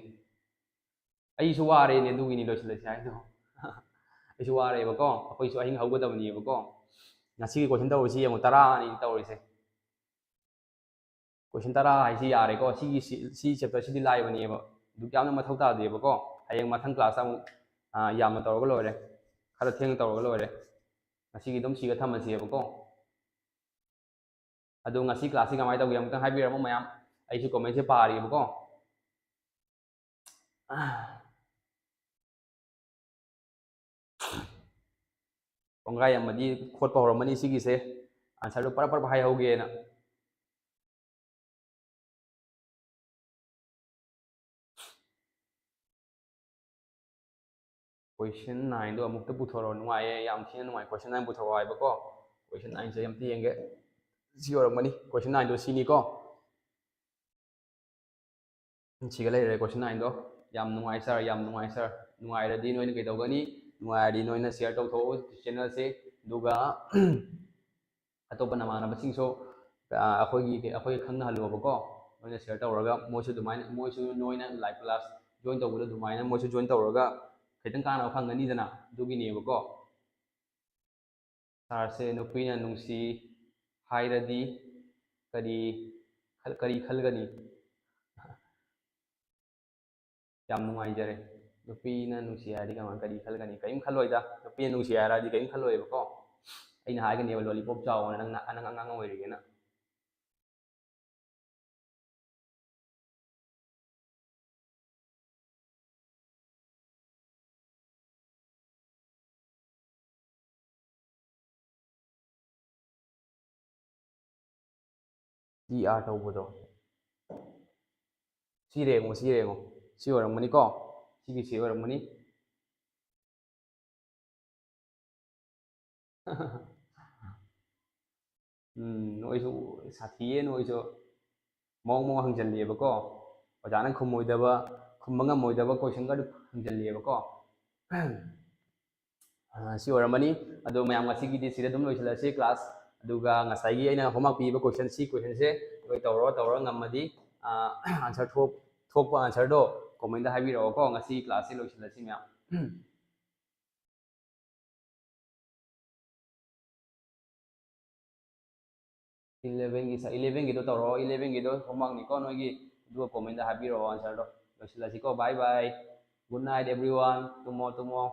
ꯑꯩꯁꯨ ꯋꯥꯔꯦꯅꯦ, ꯑꯗꯨꯒꯤꯅꯤ ꯂꯣꯏꯁꯤꯜꯂꯁꯤ ꯍꯥꯏꯗꯣ꯫ ꯑꯩꯁꯨ ꯋꯥꯔꯦꯕꯀꯣ, ꯑꯩꯈꯣꯏꯁꯨ ꯑꯍꯤꯡ ꯍꯧꯒꯗꯕꯅꯦꯕꯀꯣ꯫ ꯉꯁꯤꯒꯤ question ꯇꯧꯔꯤꯁꯤ ꯌꯦꯡꯉꯣ, ꯇꯔꯥꯅꯤ ꯇꯧꯔꯤꯁꯦ꯫ Question ꯇꯔꯥ ꯍꯥꯏꯁꯤ ꯌꯥꯔꯦꯀꯣ꯫ ꯁꯤꯒꯤ, ꯁꯤ, ꯁꯤ chapter ꯁꯤꯗꯤ ꯂꯥꯏꯕꯅꯦꯕ꯫ ꯑꯗꯨꯛ ꯌꯥꯝꯅ ꯃꯊꯧ ꯇꯥꯗꯦꯕꯀꯣ꯫ ꯍꯌꯦꯡ ꯃꯊꯪ class ꯇ ꯑꯃꯨꯛ, ꯑ, ꯌꯥꯝꯅ ꯇꯧꯔꯒ ꯂꯣꯏꯔꯦ꯫ ꯈꯔ ꯊꯦꯡꯅ ꯇꯧꯔꯒ ꯂꯣꯏꯔꯦ꯫ ꯉꯁꯤꯒꯤ ꯑꯗꯨꯝ ꯁꯤꯒ ꯊꯝꯃꯁꯦꯕꯀꯣ꯫ ꯑꯗꯣ ꯉꯁꯤ class ꯁꯤ ꯀꯃꯥꯏꯅ ꯇꯧꯒꯦ ꯑꯃꯨꯛꯇꯪ ꯍꯥꯏꯕꯤꯔꯝꯃꯣ ꯃꯌꯥꯝ꯫ ꯑꯩꯁꯨ comment ꯁꯦ ꯄꯥꯔꯤꯕꯀꯣ꯫ ꯀꯣꯡꯒꯥꯏ ꯑꯃꯗꯤ ꯈꯣꯠꯄ ꯍꯧꯔꯝꯃꯅꯤ ꯁꯤꯒꯤꯁꯦ꯫ Answerꯗꯣ ꯄꯔꯞ ꯄꯔꯞ ꯍꯥꯏꯍꯧꯒꯦꯅ꯫ Question nineꯗꯣ ꯑꯃꯨꯛꯇ ꯄꯨꯊꯣꯔꯛꯑꯣ꯫ ꯅꯨꯡꯉꯥꯏꯌꯦ, ꯌꯥꯝ ꯊꯤꯅ ꯅꯨꯡꯉꯥꯏ꯫ Question nine ꯄꯨꯊꯣꯔꯛꯑꯣ ꯍꯥꯏꯕꯀꯣ꯫ Question nineꯁꯦ ꯑꯝꯇ ꯌꯦꯡꯒꯦ꯫ ꯁꯤ ꯑꯣꯏꯔꯝꯃꯅꯤ꯫ Question nineꯗꯣ ꯁꯤꯅꯤꯀꯣ꯫ ꯁꯤꯒ ꯂꯩꯔꯦ question nineꯗꯣ꯫ ꯌꯥꯝ ꯅꯨꯡꯉꯥꯏ sir, ꯌꯥꯝ ꯅꯨꯡꯉꯥꯏ sir꯫ ꯅꯨꯡꯉꯥꯏꯔꯗꯤ ꯅꯣꯏꯅ ꯀꯩꯗꯧꯒꯅꯤ? ꯅꯨꯡꯉꯥꯏꯔꯗꯤ ꯅꯣꯏꯅ share ꯇꯧꯊꯣꯛꯎ channelꯁꯦ꯫ ꯑꯗꯨꯒ ꯑꯇꯣꯞꯄ ꯅꯃꯥꯟꯅꯕꯁꯤꯡꯁꯨ, ꯑ, ꯑꯩꯈꯣꯏꯒꯤ, ꯑꯩꯈꯣꯏꯒ ꯈꯪꯅꯍꯜꯂꯨꯕꯀꯣ꯫ ꯅꯣꯏꯅ share ꯇꯧꯔꯒ ꯃꯣꯏꯁꯨ ꯑꯗꯨꯃꯥꯏꯅ, ꯃꯣꯏꯁꯨ ꯅꯣꯏꯅ live class join ꯇꯧꯕꯗꯣ ꯑꯗꯨꯃꯥꯏꯅ ꯃꯣꯏꯁꯨ join ꯇꯧꯔꯒ ꯈꯤꯇꯪ ꯀꯥꯟꯅꯕ ꯐꯪꯒꯅꯤꯗꯅ, ꯑꯗꯨꯒꯤꯅꯦꯕꯀꯣ꯫ Sirꯁꯦ ꯅꯨꯄꯤꯅ ꯅꯨꯡꯁꯤ ꯍꯥꯏꯔꯗꯤ ꯀꯔꯤ ꯈꯜ-, ꯀꯔꯤ ꯈꯜꯒꯅꯤ? ꯌꯥꯝ ꯅꯨꯡꯉꯥꯏꯖꯔꯦ꯫ ꯅꯨꯄꯤꯅ ꯅꯨꯡꯁꯤ ꯍꯥꯏꯔꯗꯤ ꯀꯃꯥꯏ-, ꯀꯔꯤ ꯈꯜꯒꯅꯤ? ꯀꯔꯤꯝ ꯈꯜꯂꯣꯏꯗ꯫ ꯅꯨꯄꯤꯅ ꯅꯨꯡꯁꯤ ꯍꯥꯏꯔꯗꯤ ꯀꯔꯤꯝ ꯈꯜꯂꯣꯏꯕꯀꯣ꯫ ꯑꯩꯅ ꯍꯥꯏꯒꯅꯦꯕ, "Lollipop ꯆꯥꯎꯑꯣꯅ, ꯅꯪꯅ, ꯅꯪ ꯑꯉꯥꯡ ꯑꯣꯏꯔꯤꯒꯦꯅ"꯫ ꯇꯤ ꯑꯥꯔ ꯇꯧꯕꯗꯣ꯫ ꯁꯤ ꯌꯦꯡꯉꯣ, ꯁꯤ ꯌꯦꯡꯉꯣ꯫ ꯁꯤ ꯑꯣꯏꯔꯝꯒꯅꯤꯀꯣ? ꯁꯤꯒꯤꯁꯤ ꯑꯣꯏꯔꯝꯒꯅꯤ꯫ ꯎꯝ, ꯅꯣꯏꯁꯨ ꯁꯥꯊꯤꯌꯦ, ꯅꯣꯏꯁꯨ꯫ ꯃꯑꯣꯡ ꯃꯑꯣꯡ ꯍꯪꯖꯜꯂꯤꯑꯕꯀꯣ꯫ ꯑꯣꯖꯥꯅ ꯈꯨꯝꯃꯣꯏꯗꯕ, ꯈꯨꯝꯕ ꯉꯝꯃꯣꯏꯗꯕ questionꯒ ꯑꯗꯨꯝ ꯍꯪꯖꯜꯂꯤꯑꯕꯀꯣ꯫ ꯑ, ꯁꯤ ꯑꯣꯏꯔꯝꯃꯅꯤ꯫ ꯑꯗꯣ ꯃꯌꯥꯝ, ꯉꯁꯤꯒꯤꯗꯤ ꯁꯤꯗ ꯑꯗꯨꯝ ꯂꯣꯏꯁꯤꯜꯂꯁꯤ class꯫ ꯑꯗꯨꯒ ꯉꯁꯥꯏꯒꯤ ꯑꯩꯅ homework ꯄꯤꯕ question, ꯁꯤ questionꯁꯦ ꯅꯣꯏ ꯇꯧꯔꯣ, ꯇꯧꯔ ꯉꯝꯃꯗꯤ, ꯑ, answer ꯊꯣꯛ-, ꯊꯣꯛꯄ answerꯗꯣ commentꯇ ꯍꯥꯏꯕꯤꯔꯛꯑꯣꯀꯣ꯫ ꯉꯁꯤ classꯁꯦ ꯂꯣꯏꯁꯤꯜꯂꯁꯤ ꯃꯌꯥꯝ꯫ Elevenꯒꯤ ꯁ-, elevenꯒꯤꯗꯣ ꯇꯧꯔꯛꯑꯣ, elevenꯒꯤꯗꯣ homeworkꯅꯤꯀꯣ ꯅꯣꯏꯒꯤ, ꯑꯗꯨꯒ commentꯇ ꯍꯥꯏꯕꯤꯔꯛꯑꯣ answerꯗꯣ꯫ ꯂꯣꯏꯁꯤꯜꯂꯁꯤꯀꯣ, bye bye, good night everyone, ꯇꯨꯝꯃꯣ, ꯇꯨꯝꯃꯣ꯫